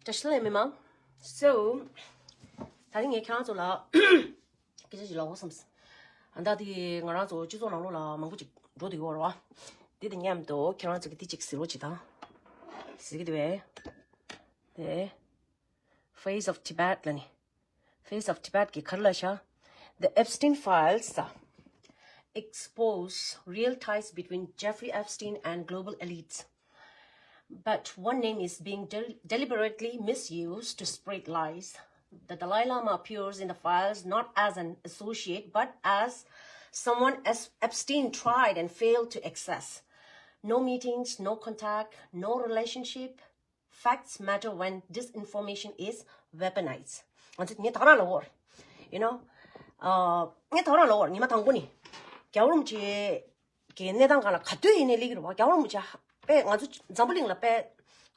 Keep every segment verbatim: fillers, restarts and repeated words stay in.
བཀྲ་ཤིས་བདེ་ལེགས་མི་མང་། So ད་རིང་ངས་ཁྱེད་རང་ཚོ་ལ་སྐད་ཆ་ཞིག་ལབ་དགོས་བསམས། ཨ་ད་དེ་ང་རང་ཚོ་སྤྱི་ཚོགས་ནང་ལོགས་ལ་མང་པོ་ཅིག་འགྲོ་བསྡད་ཡོད་རེད་བ། དེ་དང་མཉམ་དུ་ཁྱེད་རང་ཚོ་གི་དེ་ཅིག་གཟིགས་རོགས་བྱེད་དང་། གཟིགས་ཀྱི་འདུག་བས། དེ། Face of Tibet ལབ་ནི། Face of Tibet གི་ག་རེ་ལབ་ཤག The Epstein files expose real ties between Jeffrey Epstein and global elites. But one name is being del- deliberately misused to spread lies. The Dalai Lama appears in the files not as an associate, but as someone Es- Epstein tried and failed to access. No meetings, no contact, no relationship. Facts matter when disinformation is weaponized. ང་ཚོ་ངས་ད་ག་རང་ལབ་ཡོད་རེད། You know, ཨ། ངས་ད་ག་རང་ལབ་ཡོད་རེད། ཉི་མ་དང་པོ་ནས། རྒྱལ་བ་རིན་པོ་ཆེ་གི་གནས་སྟངས་སྒང་ལ་ག་དུས་ཡིན་ནའི་སླེབས་ཀྱི་རེད་བ། རྒྱལ་བ་རིན་པོ་ཆེ་དཔེ་ང་ཚོ་འཛམ་བུ་གླིང་ལ་དཔེ་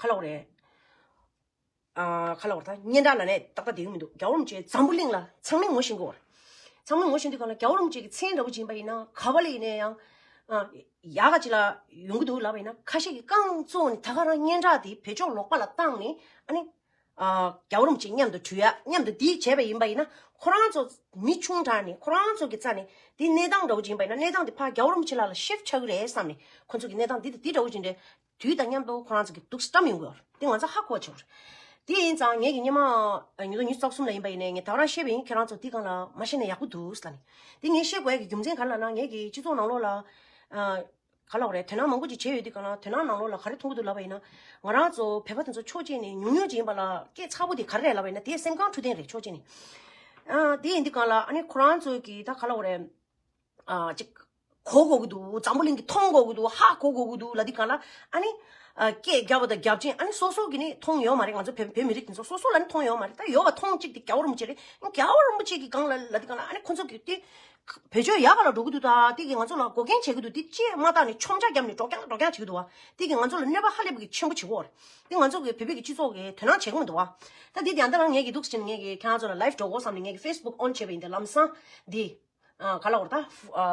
ག་ལབ་དགོས་རེད། ཨ། ག་ལབ་དགོས་རེད། ད་སྙན་གྲགས་ལབ་ནས་ཏག་ཏག་བསྡད་ཀྱི་མི་འདུག་རྒྱལ་བ་རིན་པོ་ཆེ་འཛམ་བུ་གླིང་ལ་ཚང་མས་ངོ་ཤེས་ཀྱི་ཡོད་རེད། ཚང་མས་ངོ་ཤེས་དུས་སྒང་ལ་རྒྱལ་བ་རིན་པོ་ཆེ་གི་མཚན་འདྲ་བོ་ཅིག་ཡིན་པ་ཡིན་ན་ག་པ་ལ་ཡིན་ནའི་ཡང་། ཨ། ཡག་ག་ཅིག་ལ་ཡོང་གི་འདུག་ལབ་པ་ཡིན་ན། ཁ་ཤས་ཀྱིས་རྐང་བཙུགས་ནས་ད་ག་རང་སྙན་གྲགས་དེ་བེད་སྤྱོད་ལོག་པ་ལ་བཏང་ནས། ཨ་ནི། ཨ། རྒྱལ་བ་རིན་པོ་ཆེ་མཉམ་དུ་གྲུ་ཡ་མཉམ་དུ་འདི་བྱས་པ་ཡིན་པ་ཡིན་ན། ཁོ་རང་ཚོ་མི་ཆུང་དྲགས་ནས་ཁོ་རང་ཚོ་གི་རྩ་ནས་འདི་གནས་སྟངས་འདྲ་བོ་ཅིག་ཡིན་པ་ཡིན་ན། གནས་སྟངས་འདི་ཕར་རྒྱལ་བ་རིན་པོ་ཆེ་ལགས་ལ་ཤིཕ་ཆགས་ཀྱི་རེད་བསམ་ནས། ཁོ་ཚོ་གི་གནས་སྟངས་འདི་དང་འདི་འདྲ་བོ་ཅིག་འདྲ། དུས་དང་མཉམ་དུ་ཁོ་རང་ཚོ་གི་སྡུག་བསམ་ཡོང་གི་ཡོད་རེད། དེ་ང་ཚོ་ཧ་གོ་བ་བྱེད་དགོས་རེད། དེ་ཡིན་ཙང་ངེད་ཀྱི་སྔོན་མ་ཉིས་སྟོང་ཉི་ཤུ་རྩ་གསུམ་ལ་ཡིན་པ་ཡིན་ནའི་ངས་ད་ག་རང་བཤད་པ་ཡིན། ཁྱེད་རང་ཚོ་དེ་སྒང་ལ་མ་བཤད་ན་ཡག་པོ་འདུག་ཟེར་ནས། དེ་ངས་བཤད་དགོས་ཡ་གི་རྒྱུ་མཚན་ག་རེ་ལབ་ན། ངེད་ཀྱི་སྤྱི་ཚོགས་ནང་ལོགས་ལ། ཨ། ག་ལབ་དགོས་རེད། དོ་སྣང་མང་པོ་ཅིག་བྱས་ཡོད་དུས་སྒང་ལ། དོ་སྣང་ནང་ལོགས་ལ་ག་རེ་མཐོང་གི་འདུག་ལབ་པ་ཡིན་ན། ང་རང་ཚོ་བོད་པ་དེ་ཚོ་ཕྱོགས་གཅིག་ནས་ཉུང་ཉུང་ཅིག་ཡིན་པ་ལ་སྐད་ཚ་པོ་དེ་ག་རེ་རེད་ལབ་པ་ཡིན་ན། དེ་སེམས་ཁམས་འཁྲུལ་ལྡན་རེད། ཕྱོགས་གཅིག་ནས། ཨ། དེ་ཡིན་དུས་སྒང་ལ་ཨ་ནི་ཁོ་རང་ཚོ་གི་ད་ག་ལབ་དགོས་རེད། ཨ། ཅིག་གོ་དགོས་ཀྱི་འདུག་འཛམ་བུ་གླིང་གིས་མཐོང་དགོས་ཀྱི་འདུག་ཧ་གོ་དགོས་ཀྱི་འདུག་ལབ་དུས་སྒང་ལ། ཨ་ནི། ཨ། སྐད་རྒྱབ་པ་དང་རྒྱབ་ཆེན། ཨ་ནི་སོ་སོ་གིས་ནི་མཐོང་ཡོད་མ་རེད། ང་ཚོ་བོད་བོད་མི་རིགས་དེ་ཚོ་སོ་སོ་ལ་ནི་མཐོང་ཡོད་མ་རེད། ད་ཡོད་པ་མཐོང་གཅིག་དེ་རྒྱལ་བ་རིན་པོ་ཆེ་རེད། རྒྱལ་བ་རིན་པོ་ཆེ་གི་སྒང་ལ་ལབ་དུས་སྒང་ལ། ཨ་ནི་ཁོ་ཚོ་གིས་དེ་བེད་སྤྱོད་ཡག་ག་ལ་འགྲོ་གི་འདུག་ད་དེ་གིས་ང་ཚོ་ལ་འགོག་རྐྱེན་བྱེད་ཀྱི་འདུག་དེ་ཅིག་མ་བལྟས་ནས་མཆོང་རྒྱག་བརྒྱབ་ནས་འགྲོ་རྐྱང་འགྲོ་རྐྱང་བྱེད་ཀྱི་འདུག་བ། དེ་གིས་ང་ཚོ་ལ་གནོད་པ་ཧ་ལས་པ་གི་ཆེན་པོ་བྱེད་ཀྱི་ཡོད་རེད། དེ་ང་ཚོ་གི་བོད་པའི་གི་སྤྱི་ཚོགས་ཀྱི་དོ་སྣང་བྱེད་ཀྱི་མི་འདུག་བ། ད་དེ་དེ་ཡང་ད་རང་ངེད་ཀྱི་འདུག་ཟེར་ནས་ངེད་ཀྱི་ཁྱེད་རང་ཚོ་ལ་ལའིབ་འགྲོ་དགོས་བསམ་ནས། ངེད་ཀྱི་ཕེ་སི་བུག་ཨོན་བྱས་པ་ཡིན། དེ་ལམ་སང་དེ། ཨ། ག་ལབ་དགོས་རེད། ད་ཨ་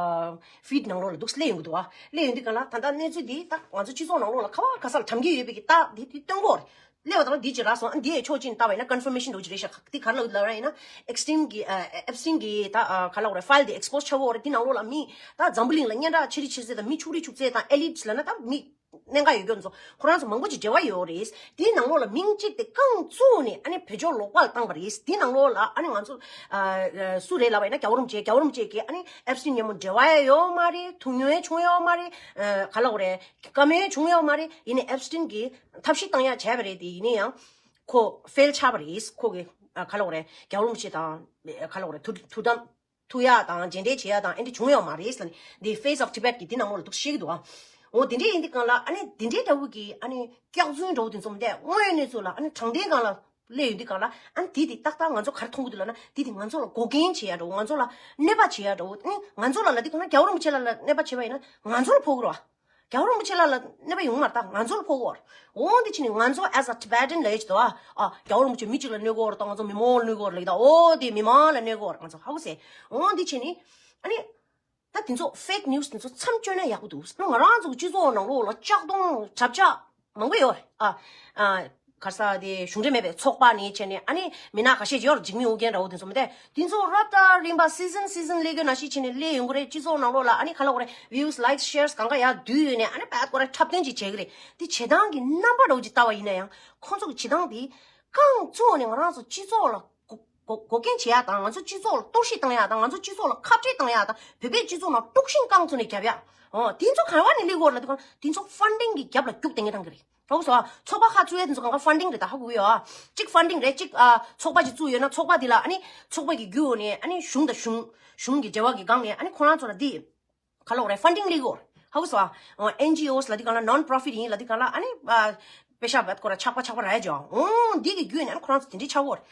ཕིཌ་ནང་ལོགས་ལ་འདུག་སླེབས་ཡོང་གི་འདུག་བ། སླེབས་ཡོང་དུས་སྒང་ལ་ད་ལྟ་གནས་ཚུལ་འདི་ད་ང་ཚོ་སྤྱི་ཚོགས་ནང་ལོགས་ལ་ག་བ་ག་ས་ལ་དྲན་གྱི་ཡོད་པའི་གི་ད་འདི་འདི་སྟོན་གྱི་ཡོད་རེད། སླེབས་པ་དང་འདི་ཅིག་རག་སོང་། ཨ། འདི་ཡའི་ཕྱོགས་གཅིག་ནས་བལྟས་པ་ཡིན་ན་ཀོན་ཕར་མེ་ཤན་འདྲ་བོ་ཅིག་རེད་ཤག་འདི་ག་རེ་ལབ་ལབ་ཡིན་ན། ཨེབ་སི་ཊིན་གི་ཨ་ཨེབ་སི་ཊིན་གི་ད་ཨ་ག་ལབ་དགོས་རེད། ཕའིལ་འདི་ཨེག་སི་པོ་སི་བྱ་དགོས་རེད། འདི་ནང་ལོགས་ལ་མི་ད་འཛམ་བུ་གླིང་ལ་སྙན་གྲགས་ཆེ་རིགས་ཆེ་ཚད་དང་། མི་ཕྱུག་རིགས་ཕྱུག་ཚད་དང་། ཨེ་ལིཊ་ལབ་ན་ད་མི་གནད་འགག་ཡོད་རྒྱུ་ཚོ། ཁོ་རང་ཚོ་མང་པོ་ཅིག་འབྲེལ་བ་ཡོད་རེད། དེའི་ནང་ལོགས་ལ་མིང་གཅིག་དེ་རྐང་བཙུགས་ནས་ཨ་ནི་བེད་སྤྱོད་ལོག་པ་ལ་བཏང་པ་རེད། དེའི་ནང་ལོགས་ལ་ཨ་ནི་ང་ཚོ་ཨ་སུ་རེད་ལབ་པ་ཡིན་ན། རྒྱལ་བ་རིན་པོ་ཆེ། རྒྱལ་བ་རིན་པོ་ཆེ་གིས་ཨ་ནི་ཨེབ་སི་ཊིན་མཉམ་པོ་འབྲེལ་བ་ཡང་ཡོད་མ་རེད། ཐུག་མྱོང་ཡང་བྱུང་ཡོད་མ་རེད། ཨ། ག་ལབ་དགོས་རེད། བཀའ་མོལ་ཡང་བྱུང་ཡོད་མ་རེད། ཡིན་ནའི་ཨེབ་སི་ཊིན་གིས་ཐབས་ཤེས་བཏང་ཡག་བྱས་པ་རེད། དེ་ཡིན་ནའི་ཡང་ཁོ་ཕེལ་ཆགས་པ་རེད། ཁོ་གིས་ཨ་ག་ལབ་དགོས་རེད། རྒྱལ་བ་རིན་པོ་ཆེ་དང་ག་ལབ་དགོས་རེད། ཐུག་ཐུག་དམ། ཐུག་ཡག་དང་མཇལ་འཕྲད་བྱེད་ཡག་དང་ཨེ་འདྲ་བྱུང་ཡོད་མ་རེད་ཟེར་ནས། འདི་Face of Tibet གི་འདི་ནང་ལོགས་ལ་འདུག་བཤད་ཀྱི་འདུག་ཨ། འོ་དེ་འདྲ་ཡིན་དུས་སྒང་ལ་ཨ་ནི་དེ་འདྲའི་འདྲ་བོ་གི་ཨ་ནི་སྐྱག་རྫུན་འདྲ་བོ་དེ་ཚོ་མི་འདུག་དངོས་གནས་ཚོ་ལ་ཨ་ནི་དྲང་བདེན་སྒང་ལ་སླེབས་ཡོང་དུས་སྒང་ལ། ཨ་ནི་དེ་དེ་ཏག་ཏག་ང་ཚོ་ག་རེ་མཐོང་གི་འདུག་ལབ་ན། དེ་དེ་ང་ཚོ་ལ་འགོག་རྐྱེན་བྱེད་ཡག་འདྲ་བོ། ང་ཚོ་ལ་གནོད་པ་བྱེད་ཡག་འདྲ་བོ། ཨ་ནི་ང་ཚོ་ལ་ལབ་དུས་སྒང་ལ་རྒྱལ་བ་རིན་པོ་ཆེ་ལགས་ལ་གནོད་པ་བྱས་པ་ཡིན་ན་ང་ཚོ་ལ་ཕོག་གི་རེད་བ། རྒྱལ་བ་རིན་པོ་ཆེ་ལགས་ལ་གནོད་པ་ཡོང་མ་རེད། ད་ང་ཚོ་ལ་ཕོག་གི་ཡོད་རེད། འོ་འདི་བྱས་ནས་ང་ཚོ་as a Tibetan ལབ་ཡག་ཅིག་འདུག་ཨ། ཨ། རྒྱལ་བ་རིན་པོ་ཆེ་མི་གཅིག་ལ་གནོད་གི་ཡོད་རེད། ད་ང་ཚོ་མི་མང་ལ་གནོད་གི་ཡོད་རེད་ལབ་ཀྱི་ད། འོ་དེ་མི་མང་ལ་གནོད་གི་ཡོད་རེད། ང་ཚོ་ཧ་གོ་སོང་། འོ་འདི་བྱས་ནས་ཨ་ནི་ད་དེ་ཚོ་ཕེག་ནིའུ་སི་དེ་ཚོ་མཚམས་གཅོད་ན་ཡག་པོ་འདུག་ང་རང་ཚོ་གི་སྤྱི་ཚོགས་ནང་ལོགས་ལ་ལྕགས་གདོང་གྲབས་ཆག་མང་པོ་ཡོད་རེད། ཨ། ཨ། ག་རེ་ཟེར། དེ་གཞུང་འབྲེལ་མེད་པའི་ཚོགས་པ་ནས་བྱས་ནས་ཨ་ནི་མི་སྣ་ཁ་ཤས་ཡོད་རེད། འཇིགས་མེད་ཨོ་རྒྱན་འདྲ་བོ་དེ་ཚོ་མི་འདུག་དེ་ཚོ་རབ་དང་རིམ་པ་སི་ཛན་སི་ཛན་སླེབས་རྒྱུ་ནང་བཞིན་བྱས་ནས་སླེབས་ཡོང་གི་རེད། སྤྱི་ཚོགས་ནང་ལོགས་ལ་ཨ་ནི་ག་ལབ་དགོས་རེད། ཝིའུ་སི། ལའིཀ་སི། ཤེར་སི་གང་ག་ཡར་བསྡུས་ཡོང་ནས་ཨ་ནི་བད་ཀོ་ར་འཁྲབ་སྟོན་ཅིག་བྱེད་ཀྱི་རེད། དེ་བྱེད་སྟངས་ཀྱི་རྣམ་པ་འདྲ་བོ་ཅིག་ལྟ་བ་ཡིན་ན་ཡང་། ཁོང་ཚོ་གི་བྱེད་སྟངས་དེ་རྐང་བཙུགས་ནས་ང་རང་ཚོ་སྤྱི་ཚོགས་ལ་འགོག་འགོག་འགོག་རྐྱེན་བྱེད་ཡག་དང་། ང་ཚོ་སྤྱི་ཚོགས་ལ་གཏོར་བཤིག་བཏང་ཡག་དང་། ང་ཚོ་སྤྱི་ཚོགས་ལ་ཁ་བྲལ་བཏང་ཡག་དང་། བོད་པའི་སྤྱི་ཚོགས་ནང་དཀྲུག་ཤིང་རྐང་བཙུགས་ནས་རྒྱབ་ཡག་འོ་དེ་ཚོ་ག་བ་ནས་སླེབས་ཡོད་རེད་ལབ་དུས་སྒང་། དེ་ཚོ་ཕན་ཌིང་གི་རྒྱབ་ལ་རྒྱུག་བསྡད་མཁན་བཏང་གི་རེད། ཧ་གོ་སོང་ཨ། ཚོགས་པ་ཁག་བཙུགས་ཡས་དེ་ཚོ་གང་ག་ཕན་ཌིང་རེད། ད་ཧ་གོ་གི་ཡོད་ཨ། གཅིག་ཕན་ཌིང་རེད། གཅིག་ཨ་ཚོགས་པ་ཅིག་བཙུགས་ཡོད་ན་ཚོགས་པ་དེ་ལ་ཨ་ནི་ཚོགས་པ་གི་བརྒྱུད་ནས་ཨ་ནི་གཞུང་དང་གཞུང་གཞུང་གི་འབྲེལ་བ་གི་སྒང་ནས་ཨ་ནི་ཁོ་རང་ཚོ་ལ་འདི་ག་ལབ་དགོས་རེད། ཕན་ཌིང་སླེབས་ཀྱི་ཡོད་རེད། ཧ་གོ་སོང་ཨ། ཨེན་ཇི་ཨོ་སི་ལབ་དུས་སྒང་ལ། ནོན་པོ་རོ་ཕིཊ་ཡིན་ལབ་དུས་སྒང་ལ་ཨ་ནི་ཨ་པེ་ཤ་བད་ཀོ་ར་ཆག་པ་ཆག་པ་རེད་ཅོ། འོ་འདི་གི་བརྒྱུད་ནས་ཨ་ནི་ཁོ་རང་ཚོ་དེ་འདྲའི་ཆགས་ཀྱི་ཡོད་རེད།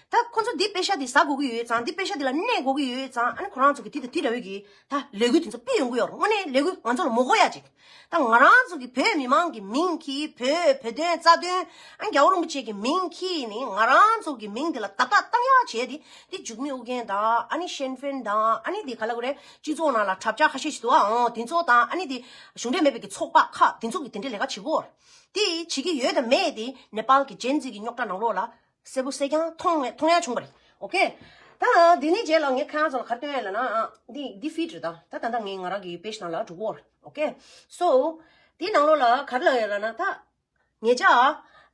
ད་ཁོ་ཚོ་འདི་པེ་ཤ་འདི་ཟ་དགོས་ཀྱི་ཡོད་ཙང་། འདི་པེ་ཤ་འདི་ལ་གནས་དགོས་ཀྱི་ཡོད་ཙང་། ཨ་ནི་ཁོ་རང་ཚོ་གི་དེ་དང་དེ་འདྲ་བའི་གི་ད་ལས་འགུལ་དེ་ཚོ་སྤེལ་ཡོང་གི་ཡོད་རེད། དངོས་གནས་ལས་འགུལ་ང་ཚོ་ལ་མོས་གུས་ཡ་ཅིག་ད་ང་རང་ཚོ་གི་བོད་མི་མང་གི་མིང་གིས། བོད་བོད་དོན་རྩ་དོན། ཨ། རྒྱལ་བ་རིན་པོ་ཆེ་གི་མིང་གིས་ནི་ང་རང་ཚོ་གི་མིང་དེ་ལ་བརྡབ་གཏོང་ཡག་བྱས་ཏེ། དེ་འཇིགས་མེད་ཨུ་རྒྱན་དང་། ཨ་ནི་ཤིན་ཧྥིན་དང་། ཨ་ནི་དེ་ག་ལ་གོ་རེད། སྤྱི་ཚོགས་ནང་ལ་དྲ་རྒྱ་ཁ་ཤས་ཤིག་འདུག་ཨ། འོ་དེ་ཚོ་དང་། ཨ་ནི་དེ་གཞུང་འབྲེལ་མེད་པའི་གི་ཚོགས་པ་ཁག་དེ་ཚོ་གི་དེ་འདྲའི་ལས་ཀ་བྱེད་ཀྱི་ཡོད་རེད། དེ་བྱེད་ཀྱི་ཡོད་དང་མེད་དེ་ནེ་པཱལ་གི་ཇེན་ཛི་གི་རྙོག་དྲ་ནང་ལོགས་ལ་གསལ་པོ་གསལ་རྐྱང་མཐོང་མཐོང་ཡ་བྱུང་བ་རེད། ཨོ་ཁེ། ད་འདི་ནས་རྗེས་ལ་ངས་ཁྱེད་རང་ཚོ་ལ་ག་རེ་སྟོན་ཡ་ལབ་ན། ཨ། འདི་འདི་ཕིཌ་རེད། ད་ད་ད་ལྟ་ངས་ང་རང་གི་པེ་ཇི་ནང་ལ་འགྲོ་གི་ཡོད་རེད། ཨོ་ཁེ། སོ་འདི་ནང་ལོགས་ལ་ག་རེ་ལབ་ཡོད་ལབ་ན། ད་ངེད་ཅག་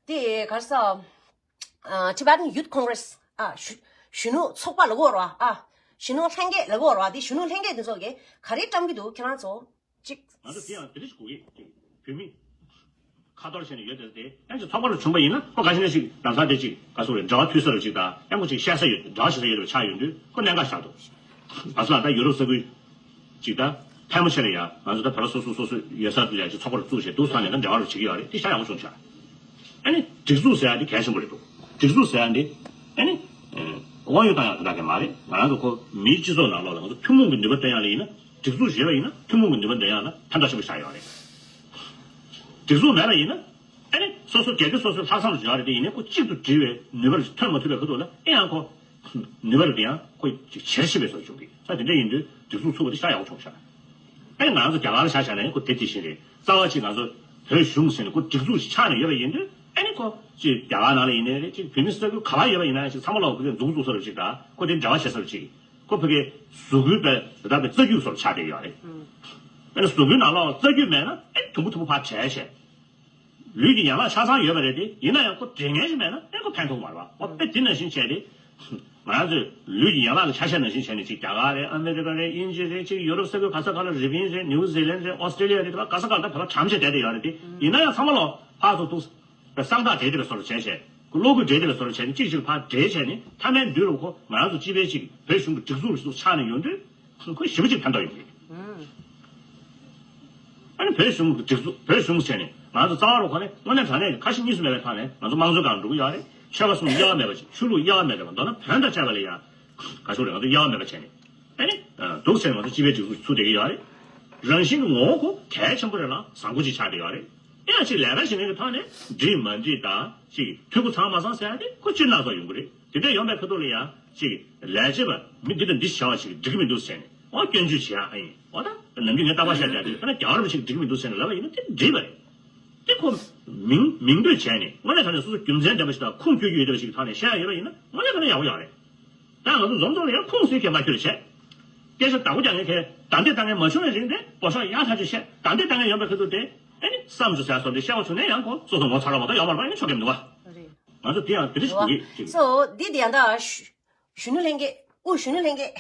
དེ་ག་རེ་ཟ། ཨ། Tibetan Youth Congress། ཨ། གཞོན་གཞོན་ནུ་ཚོགས་པ་ལབ་ཀྱི་ཡོད་རེད་པ། ཨ། གཞོན་ནུ་ལྷན་རྒྱས་ལབ་ཀྱི་ཡོད་རེད་པ། དེ་གཞོན་ནུ་ལྷན་རྒྱས་དེ་ཚོ་གིས་ག་རེ་བཀྲམ་གྱི་འདུག་ཁྱེད་རང་ཚོ་ཅིག་ང་ཚོ་དེ་ཡང་དེ་འདྲ་ཞིག་དགོས་ཀྱི། ཅིག་བོད་མི་ཁ་ཐོར་བྱས་ནས་ཡོད་དེ། དེ་ཡང་ཅིག་ཚོགས་པ་ལ་བྱུང་པ་ཡིན་ན། ཁོ་འགའ་ཞིག་ནས་ཅིག་ལམ་སང་དེ་ཅིག་ག་ཟེར་དགོས་རེད། འབྲེལ་བ་མཐུད་ས་རུ་ཅིག་དང་། ཡང་ཁོ་ཅིག་བཤད་ས་ཡོད། འབྲེལ་བ་བྱེད་ས་ཡོད་པ་ཆགས་ཡོང་དུས། ཁོ་གནད་འགག་ཆགས་འདུག་བ་སུ་ལ་ད་ཡུ་རོབ་ས་ཁུལ་ཅིག་ད་ཕལ་མོ་ཆེ་ལ་ཡ་ང་ཚོ་ད་བོད་པ་སོ་སོ་སོ་སོ་ཡོད་ས་དེ་ལ་ཅིག་ཚོགས་པ་རུ་བཙུགས་བྱས་འདུག་ས་ནས་ད་འབྲེལ་བ་རུ་བྱེད་ཀྱི་ཡོད་རེད། དེ་ཤ་ཡག་པོ་བྱུང་ཤག་ཨ་ནི་སྒྲིག་འཛུགས་ཟེར་ཡ་དེ་གལ་ཆེན་པོ་རེད་འདུག་སྒྲིག་འཛུགས་ཟེར་ཡ་དེ་ཨ་ནི་དབང་ཡོད་བཏང་ཡག་དེ་འདྲ་གི་མ་རེད། ང་རང་ཚོ་ཁོ་མིའི་སྤྱི་ཚོགས་ནང་ལོགས་ལ་ང་ཚོ་ཐུན་མོང་གི་ནུས་པ་བཏོན་ཡག་ལ་ཡིན་ན། སྒྲིག་འཛུགས་ཡོད་པ་ཡིན་ན་ཐུན་མོང་གི་ནུས་པ་འདོན་ཡག་ལ་ཕན་ཐོགས་ཆེན་པོ་ཞིག་ཡོད་རེད། སྒྲིག་འཛུགས་མེད་པ་ཡིན་ན། ཨ་ནི་སོ་སོ་སྒེར་གྱི་སོ་སོའི་ལྷག་བསམ་ཞིག་ཡོད་རེད། དེ་ཡིན་ནའི་ཁོ་གཅིག་ཏུ་སྒྲིལ་བའི་ནུས་པ་ཐོན་མ་ཐུབ་པའི་ཁ་ཐུག་ལ། ཨེ་ཡང་ཁོ་ནུས་པ་རེད། དེ་ཡང་ཁོ་ཅིག་ཇེ་ཆེར་ཕྱིན་པའི་བཟོ་བྱུང་གི། ས་དེ་འདྲ་ཡིན་དུས་སྒྲིག་འཛུགས་ཚུགས་པ་དེ་ཤ་ཡག་པོ་བྱུང་ཤག་ཨེ་ང་རང་ཚོ་རྒྱ་གར་ལ་ཆ་བཞག་ན་ཁོ་དེབ་དེ་བཞིན་རེད། རྩ་བ་གཅིག་ང་ཚོ་བོད་གཞུང་ཟེར་ནས་ཁོ་སྒྲིག་འཛུགས་ཤིག་ཆགས་ནས་ཡོད་པ་ཡིན་དུས། ཨ་ནི་ཁོ་ཅིག་རྒྱ་གར་ནང་ལ་ཡིན་ནའི་རེད། ཅིག་བོད་མི་ས་ཁུལ་ག་པར་ཡོད་པ་ཡིན་ན་ཡང་ཅིག་ཚང་མ་ལ་ཁོ་གི་འཛུགས་འཛུགས་ས་རུ་ཅིག་དང་། ཁོ་དེ་འབྲེལ་བ་བྱེད་ས་རུ་ཅིག་ཁོ་ཕ་གིའི་གཟུགས་པོའི་བར་དག་པའི་རྩ་རྒྱུད་སོགས་ཆགས་བསྡད་ཡོད་རེད། ཨ་ནི་གཟུགས་པོའི་ནང་ལོགས་རྩ་རྒྱུད་མེད་ན། ཨེ་དུམ་བུ་དུམ་བུ་ཕར་བྲལ་བྱས། ལུས་ཀྱི་ཡན་ལག་ཆ་ཚང་ཡོད་པ་རེད་དེ། ཡིན་ན་ཡང་ཁོ་འབྲེལ་མཁན་ཞིག་མེད་ན། ཨེ་ཁོ་ཕན་ཐོགས་མ་རེད་པ། ཨོ་དཔེ་དེ་ནང་བཞིན་བྱས་ཏེ། ང་རང་ཚོའི་ལུས་ཀྱི་ཡན་ལག་གི་ཆ་ཤས་ནང་བཞིན་བྱས་ནས། ཅིག་རྒྱ་གར་རེད། ཨ་མེ་རི་ཀ་རེད། དབྱིན་ཇི་རེད། ཅིག་ཡུ་རོབ་ས་ཁུལ་ག་ས་ག་ལ། རི་པིན་རེད། ནིའུ་ཛི་ལན་རེད། ཨོ་སི་ཀྲེ་ལི་ཡ་རེད། དེ་ག་ག་ས་ག་ལ་ད་བོད་པ་གྲམ་བྱས་བསྡད་དེ་ཡོད་རེད་དེ། ཡིན་ན་ཡང་ཚང་མ་ལོག་ཕར་ཚུར་འདུག་སེ་གསང་ཐག་སྦྲེལ་བསྡད་པའི་བཟོ་འདྲ་བྱས་བྱས། གློག་སྐུད་སྦྲེལ་བསྡད་པའི་བཟོ་འདྲ་བྱས་ནས། གཅིག་གཅིག་ཕར་སྦྲེལ་བྱས་ནས། མཐའ་མའི་མདུན་ལ་ཁོ་ང་རང་ཚོ་སྤྱི་པའི་ཅིག་བོད་གཞུང་གི་སྒྲིག་འཛུགས་རེ་ཟུང་ཆགས་ནས་ཡོང་དུས། ཁོ་ཞེ་པོ་ཅིག་ཕན་ཐོགས་ཡོང་གི་རེད། ཨ་ནི་བོད་གཞུང་གི་སྒྲིག་འཛུགས། བོད་གཞུང་བྱས་ནས་ང་ཚོ་རྩ་བ་རུ་ཁོ་ནས་དངོས་གནས་དྲང་གནས་ཀྱི་ཁ་ཞེ་གཉིས་སུ་མེད་པའི་ཐོག་ནས་ང་ཚོ་དམངས་གཙོའི་སྒང་འགྲོ་གི་ཡོད་རེད། ཆོལ་ཁ་གསུམ་དབྱེ་བ་མེད་པ་ཅིག་ཆོས་ལུགས་དབྱེ་བ་མེད་པ། མདོར་ན་བོན་དང་བཅས་པ་ལ་ཡང་ག་ཚོད་རེད། ང་ཚོ་དབྱེ་བ་མེད་པ་བྱས་ནས། ཨ་ནི་འདུག་ཟེར་ནས་ང་ཚོ་སྤྱི་པའི་སྒྲིག་འཛུགས་ཚུགས་བསྡད་ཀྱི་ཡོད་རེད། རང་བཞིན་གྱི་ངོ་བོ་ཁོ་གལ་ཆེན་པོ་རེད་ལ་བཟང་པོ་ཅིག་ཆགས་བསྡད་ཡོད་རེད། ཡང་ཅིག་ལས་ཀ་བྱེད་མཁན་གྱི་ཐོག་ནས་འགྲིག་མ་འགྲིག་དང་། ཅིག་འཐུས་སྒོ་ཚང་མ་ཚང་ཟེར་ཡ་དེ་ཁོ་སྤྱིར་ན་ཚོ་ཡོང་གི་རེད། དེ་འདྲ་ཡོང་པའི་ཁ་ཐུག་ལ་ཡང་ཅིག་ལས་བྱེད་པ་མི་འདི་དང་འདི་བྱ་བ་ཅིག་འགྲིག་གི་མི་འདུག་ཟེར་ནས། འོ་སྐྱོན་བརྗོད་བྱེད་ཡ་ཨ་ཡིན། འོ་ད་ནམ་རྒྱུན་ངས་རྟག་པར་བཤད་བསྡད་དེ། ད་ནི་རྒྱལ་བ་རིན་པོ་ཆེ་འགྲིག་གི་མི་འདུག་ཟེར་ནས་ལབ་པ་ཡིན་ན་དེ་འགྲིག་པ་རེད། དེ་ཁོ་མིང་མིང་འབོད་བྱས་ནས་དངོས་གནས་དྲང་གནས་སོ་སོ་རྒྱུ་མཚན་ལྡན་པ་ཞིག་དང་ཁུངས་བཅོལ་རྒྱུ་ཡོད་པ་ཞིག་གི་ཐོག་ནས་བཤད་ཡ་ཡོད་པ་ཡིན་ན། དངོས་གནས་དྲང་གནས་ཡག་པོ་ཡོད་རེད། ད་ང་ཚོ་འཛོམས་ཚོགས་ལ་ཡང་ཁུངས་བཙུན་གྱི་མ་ཁྱོད་ལ་བྱས། སྐད་ཆ་བདག་པོ་རྒྱག་མཁན་གྱིས་བདའ་འདེད་བཏང་མཁན་མ་བྱུང་བའི་རིང་དེ་བོད་ཤོག་ཡག་ཐག་ཆོད་བཤད། བདའ་འདེད་བཏང་མཁན་ཡོང་པའི་ཁ་ཐུག་དེ་ཨ་ནི་བསམ་བྱུང་ཟེར་བཟོ་འདྲ་བཤད་པ་བྱུང་ན་ཡང་ཁོ་སོ་སོ་ངོ་ཚ་ར་མ་གཏོགས་ཡོད་མ་རེད་པ། ཨ་ནི་ཆོག་གི་མི་འདུག་པ། རེད། ང་ཚོ་དེ་ཡང་དེ་འདྲ་ཞིག་དགོས་ཀྱི་ཅིག་སོ་འདི་དེ་ཡང་ད་གཞོན་ནུ་ལྷན་རྒྱས། དབུས་གཞོན་ནུ་ལྷན་རྒྱས་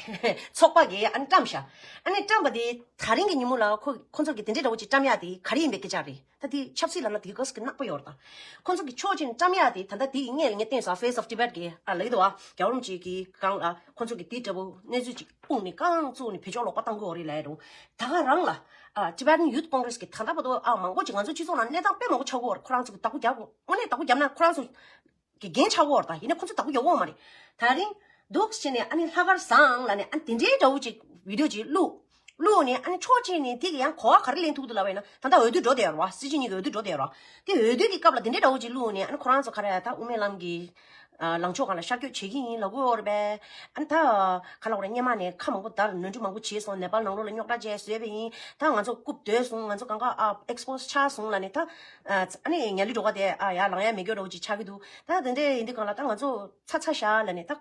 ཚོགས་པ་གིས་ཨ་ནི་བཀྲམ་ཤག་ཨ་ནི་བཀྲམ་པ་དེ་ད་རིང་གི་ཉིན་མོ་ལ་ཁོ་ཁོ་ཚོ་གིས་དེ་འདྲའི་འདྲ་བོ་ཅིག་བཀྲམ་ཡག་དེ་ག་རེ་ཡིན་པའི་སྐད་ཆ་རེད། ད་དེ་ཆབ་སྲིད་ལབ་ན་དེ་ག་ཟེ་གི་ནག་པོ་ཡོད་རེད་ད། ཁོ་ཚོ་གིས་ཕྱོགས་གཅིག་ནས་བཀྲམ་ཡག་དེ། ད་ལྟ་དེ་ཡི་སྔོན་ལ་ངས་བསྟན་སོང་། Face of Tibet གི་ཨ་ལབ་ཀྱི་འདུག་པ། རྒྱལ་བ་རིན་པོ་ཆེ་གི་སྒང་ལ་ཁོ་ཚོ་གིས་དེ་འདྲ་བོ་གནས་ཚུལ་ཅིག་སྤུངས་ནས་རྐང་བཙུགས་ནས་བེད་སྤྱོད་ལོག་པ་བཏང་གི་ཡོད་རེད་ལབ་ཡ་འདྲ་བོ། ད་ག་རང་ལ་ཨ་Tibetan Youth Congress གི་ད་ལྟ་བར་དུ་ཨ་མང་པོ་ཅིག་ང་ཚོ་སྤྱི་ཚོགས་ནང་གནས་སྟངས་དཔེ་མང་པོ་ཆགས་ཀྱི་ཡོད་རེད། ཁོ་རང་ཚོ་གིས་བདག་པོ་རྒྱག་དགོས། དངོས་གནས་བདག་པོ་བརྒྱབ་ན་ཁོ་རང་ཚོ་གི་འགན་ཆགས་ཀྱི་ཡོད་རེད་ད། ཡིན་ནའི་ཁོ་ཚོ་བདག་པོ་རྒྱག་གི་ཡོད་མ་རེད། ད་རིང་འདུག་སེ་བྱས་ནས་ཨ་ནི་ལྷག་དཀར་བཟང་ལབ་ནས་ཨ་ནི་དེ་འདྲའི་འདྲ་བོ་ཅིག་བི་ཌི་ཡོ་ཅིག་བླུགས། བླུགས་ནས་ཨ་ནི་ཕྱོགས་གཅིག་ནས་དེ་གི་ཡང་གོ་བ་ག་རེ་ལེན་ཐུབ་འདུག་ལབ་པ་ཡིན་ན། ད་ལྟ་འོས་བསྡུ་འགྲོ་བསྡད་ཡོད་རེད་པ། སྲིད་སྤྱི་གཉིས་ཀྱི་འོས་བསྡུ་འགྲོ་བསྡད་ཡོད་རེད་པ། དེ་འོས་བསྡུ་གི་སྐབས་ལ་དེ་འདྲའི་འདྲ་བོ་ཅིག་བླུགས་ནས་ཨ་ནི་ཁོ་རང་ཚོ་ག་རེ་ད་དབུ་མའི་ལམ་གྱི་ཨ་ལངས་ཕྱོགས་སྒང་ལ་ཤར་བསྐྱོད་བྱེད་ཀྱི་ཡིན་ལབ་ཀྱི་ཡོད་རེད་པས། ཨ་ནི་ད་ག་ལབ་དགོས་རེད། སྔོན་མ་ནས་ཁ་མང་པོ་བརྡར། ནོར་འཁྲུལ་མང་པོ་བྱས་སོང་། ནེ་པཱལ་ནང་ལོགས་ལ་རྙོག་དྲ་བྱས་བཟོས་པ་ཡིན། ད་ང་ཚོ་རྐུབ་བརྡོལ་སོང་། ང་ཚོ་གང་ག་ཨ་ཨེག་སི་པོ་སི་ཆགས་སོང་ལབ་ནས། ད་ཨ་ནི་ངལ་ལུས་འགྲོ་ག་དེ་ཨ་ཡར་ལངས་ཡ་མེད་རྒྱུ་འདྲ་བོ་ཅིག་ཆགས་ཀྱི་འདུག་ད་དེ་འདྲ་ཡིན་དུས་སྒང་ལ་ད་ང་ཚོ་ཚར་ཚར་ཤག་ལབ་ནས། ད་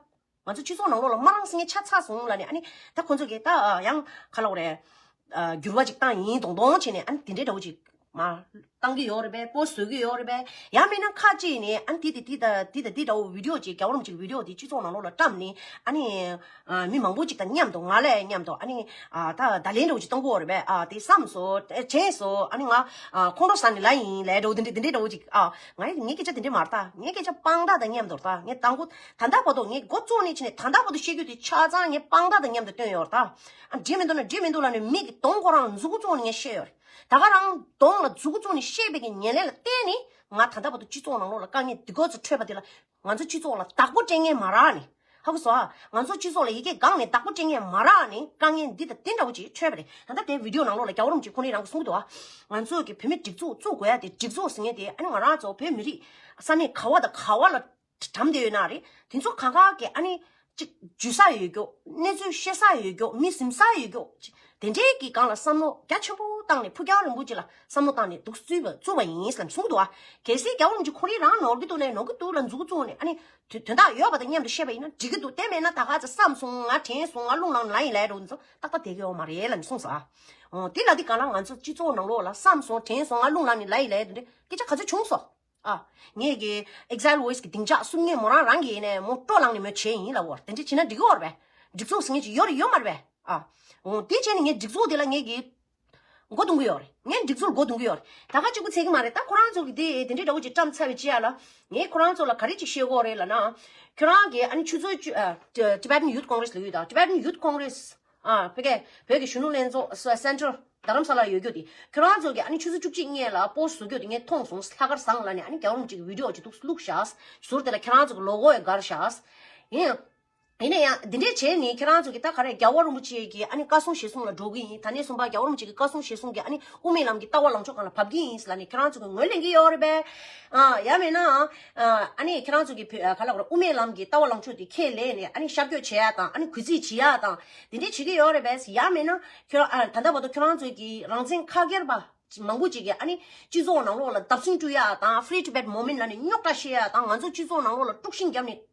ང་ཚོ་སྤྱི་ཚོགས་ནང་ལོགས་ལ་མ་རངས་ས་ངས་ཆ་ཚང་སོང་ལབ་ནས། ཨ་ནི་ད་ཁོ་ཚོ་གིས་ད་ཡང་ག་ལབ་དགོས་རེད། ཨ་འགྱུར་བ་ཅིག་བཏང་ཡིན་མདོག་མདོག་བྱས་ནས། ཨ་ནི་དེ་འདྲའི་འདྲ་བོ་ཅིག་མར་བཏང་གི་ཡོད་རེད་པས། པོ་སི་ཊི་བཟོ་གི་ཡོད་རེད་པས། ཡང་མིན་ན་ཁ་ཅིག་ནས་ཨ་ནི་དེ་དེ་དེ་ད་དེ་ད་དེ་འདྲ་བོ་བི་ཌི་ཡོ་ཅིག་རྒྱལ་བ་རིན་པོ་ཆེའི་བི་ཌི་ཡོ་དེ་སྤྱི་ཚོགས་ནང་ལོགས་ལ་བཀྲམ་ནས། ཨ་ནི་ཨ་མི་མང་པོ་ཅིག་དང་མཉམ་དུ། ང་ལ་མཉམ་དུ་ཨ་ནི་ཨ་ད་བརྡ་ལན་འདྲ་བོ་ཅིག་གཏོང་གི་ཡོད་རེད་པས། ཨ་དེ་བསམ་སོང་། དྲན་སོང་། ཨ་ནི་ང་ཨ་ཁོང་ཁྲོ་ཟ་ནས་ལབ་ཡིན་ལབ་འདྲ་བོ། དེ་འདྲའི་འདྲ་བོ་ཅིག་ཨ་ངའི་ངའི་སྐད་ཆ་དེ་འདྲ་མ་རེད་ད། ངའི་སྐད་ཆ་དཔང་རྟགས་དང་མཉམ་དུ་རེད་ད། ངས་དང་པོ་ད་ལྟ་བར་དུ་ངས་འགོ་བཙུགས་ནས་བྱས་ནས་ད་ལྟ་བར་དུ་བཤད་རྒྱུ་དེ་ཆ་ཚང་ངས་དཔང་རྟགས་དང་མཉམ་དུ་བཏོན་ཡོད་རེད་ད། ཨ་འགྲིག་མི་འདུག་ན་འགྲིག་མི་འདུག་ལབ་ནས་མི་གི་གདོང་ཁོ་རང་མཛུབ་གུ་བཙུགས་ནས་ངས་བཤད་ཡོད་རེད། ད་ག་རང་གདོང་ལ་མཛུབ་གུ་བཙུགས་ནས་བཤད་པའི་གི་ཉེར་ལེན་ལ་བརྟེན་ནས་ ང་ད་ལྟ་བར་དུ་སྤྱི་ཚོགས་ནང་ལོགས་ལ་དཀའ་ངལ་འདི་སྐོར་ཚོ་འཕྲོད་པ་དེ་ལ་ང་ཚོ་སྤྱི་ཚོགས་ལ་བདག་པོ་སྤྲད་མཁན་མ་རག་ནི། ཧ་གོ་སོང་ཨ། ང་ཚོ་སྤྱི་ཚོགས་ལ་ཡི་གེ་སྒང་ནས་བདག་པོ་སྤྲད་མཁན་མ་རག་ནི་དཀའ་ངལ་འདི་དང་དེ་འདྲ་བོ་ཅིག་འཕྲོད་པ་རེད། ད་ལྟ་དེ་བི་ཌིའོ་ནང་ལོགས་ལ་རྒྱལ་བ་རིན་པོ་ཆེ་ཁོང་རང་གིས་གསུངས་འདུག་ཨ། ང་ཚོ་གི་བོད་མི་སྒྲིག་འཛུགས་བཙུགས་དགོས་ཡ་དེ་སྒྲིག་འཛུགས་ཟེར་མཁན་དེ་ཨ་ནི་ང་རང་ཚོ་བོད་མི་རིགས་ས་གནས་ག་བ་དང་ག་བ་ལ་འགྲམ་བསྡད་ཡོད་ན་རེད། དེ་ཚོ་གང་ག་གི་ཨ་ནི་ཅིག་འཇུ་ས་ཡོད་རྒྱུ། གནས་ཚུལ་ཤེས་ས་ཡོད་རྒྱུ། མི་ཟིན་ས་ཡོད་རྒྱུ། ཅིག་དེ་འདྲའི་གི་སྒང་ལ་བསམ་བློ་རྒྱ་ཆེན་པོ་བཏང་ནས་ཕུགས་རྒྱང་རིང་པོ་ཅིག་ལ་བསམ་བློ་བཏང་ནས་འདུག་བཙུགས་པ་བཙུགས་པ་ཡིན་ལབ་གསུངས་འདུག་ཨ། གལ་སྲིད་རྒྱལ་བ་རིན་པོ་ཆེ་ཁོ་རང་རང་ནོར་གི་འདུག་ནས་ནོར་གི་འདུག་ལ་མཛུབ་གུ་བཙུགས་ནས་ཨ་ནི་དོན་དོན་དག་ཡོད་པ་དང་མཉམ་དུ་བཤད་པ་ཡིན་ན་འགྲིག་གི་འདུག་དེ་མེད་ན་ད་ག་ཚོད་བསམ་སོང་ང་དྲན་སོང་ང་རླུང་ལངས་ལ་ཡིན་ལས་འགྲོ་འདི་ཚོ་ཏག་ཏག་བསྡད་ཀྱི་ཡོད་མ་རེད་ལབ་ནས་གསུངས་སོང་ཨ། འོ་དེ་ལ་དེ་ག་ལ་ང་ཚོ་སྤྱི་ཚོགས་ནང་ལོགས་ལ་བསམ་སོང་དྲན་སོང་ང་རླུང་ལངས་ནས་ལ་ཡིན་ལས་འདི་འདྲ་སྐད་ཆ་ག་ཚོད་བྱུང་སོང་། ཨ། ངས་ཀྱི་Exile Voice་གི་སྡིངས་ཆ་སྲུང་མཁན་མོ་རང་རང་གི་ཡིན་ནས་མོ་སྤྲོ་ལངས་ནས་མོ་བྱས་ཡིན་ལབ་བར་དེ་འདྲ་བྱས་ན་འགྲིག་གི་ཡོད་རེད་པས། སྒྲིག་འཛུགས་ཟེར་མཁན་ཅིག་ཡོད་རེད་ཡོད་མ་རེད་པས། ཨ། འོ་དེ་བྱས་ནས་ངས་སྒྲིག་འཛུགས་དེ་ལ་ངས་ཀྱི་མགོ་རྡུང་གི་ཡོད་རེད། ངས་སྒྲིག་འཛུགས་མགོ་རྡུང་གི་ཡོད་རེད། ད་ག་གཅིག་པུ་ཚད་ཀྱི་མ་རེད། ད་ཁོ་རང་ཚོ་གི་དེ་དེ་འདྲའི་འདྲ་བོ་ཅིག་བཀྲམ་ཚར་བའི་རྗེས་ལ་ངས་ཁོ་རང་ཚོ་ལ་ག་རེ་ཅིག་བཤད་དགོས་རེད་ལབ་ན། ཁྱོད་རང་གི་ཨ་ནི་ཆུ་ཚོད་བཅུ་ཨ། Tibetan Youth Congress་ལབ་ཡོད་ད། Tibetan Youth Congress་ཨ་བོད་ཀྱི་བོད་ཀྱི་གཞོན་ནུ་ལྷན་ཚོགས་Central་རྡ་རམ་ས་ལ་ཡོད་རྒྱུ་དེ་ཁྱོད་རང་ཚོ་གི་ཨ་ནི་ཆུ་ཚོད་བཅུ་གཅིག་སྔོན་ལ་པོ་སི་ཊི་བཟོ་རྒྱུ་དེ་ངས་མཐོང་སོང་། ལྷག་དཀར་བཟང་ལབ་ནས་ཨ་ནི་རྒྱལ་བ་རིན་པོ་ཆེ་གི་བི་ཌིའོ་ཅིག་འདུག་བླུགས་ཤག་ཟུར་དེ་ལ་ཁྱེད་རང་ཚོ་གི་ལོ་གོ་ཡང་སྒར་ཤག་ཡིན། ཡིན་ན་ཡང་འདི་འདྲས་བྱས་ནས་ཁྱེད་རང་ཚོ་གི་ད་ག་རེ་རྒྱལ་བ་རིན་པོ་ཆེ་གི་ཨ་ནི་བཀའ་གསུང་ཞལ་གསུང་ལ་འགྲོ་གི་ཡིན། ད་ནས་བཟུང་པ་རྒྱལ་བ་རིན་པོ་ཆེ་གི་བཀའ་གསུང་ཞལ་གསུང་གི་ཨ་ནི་དབུ་མའི་ལམ་གི་ལྟ་བ་ལངས་ཕྱོགས་སྒང་ལ་བབས་ཀྱི་ཡིན་ལབ་ནས་ཁྱེད་རང་ཚོ་གི་ངོས་ལེན་གྱི་ཡོད་རེད་པས། ཨ་ཡང་མིན་ན་ཨ་ནི་ཁྱེད་རང་ཚོ་གི་བོད་ཨ་ག་ལ་གོ་རེད། དབུ་མའི་ལམ་གི་ལྟ་བ་ལངས་ཕྱོགས་དེ་ཁས་ལེན་ནས་ཨ་ནི་ཤར་བསྐྱོད་བྱེད་ཡ་དང་ཨ་ནི་གུས་བརྩི་བྱེད་ཡ་དང་དེ་འདྲས་བྱེད་ཀྱི་ཡོད་རེད་པས། ཡང་མིན་ན་ཁྱོད་ཨ་ད་ལྟ་བར་དུ་ཁྱེད་རང་ཚོ་གི་རང་བཙན་ཁ་སྒེར་པ་མང་པོ་ཅིག་གིས་ཨ་ནི་སྤྱི་ཚོགས་ནང་ལོགས་ལ་བརྡབ་གསིག་སྤྲོད་ཡ་དང་Free Tibet Movement་ལབ་ནས་རྙོག་དྲ་བཤད་ཡ་དང་ང་ཚོ་སྤྱི་ཚོགས་ནང་ལོགས་ལ་དཀྲུག་ཤིང་བརྒྱབ་ནས་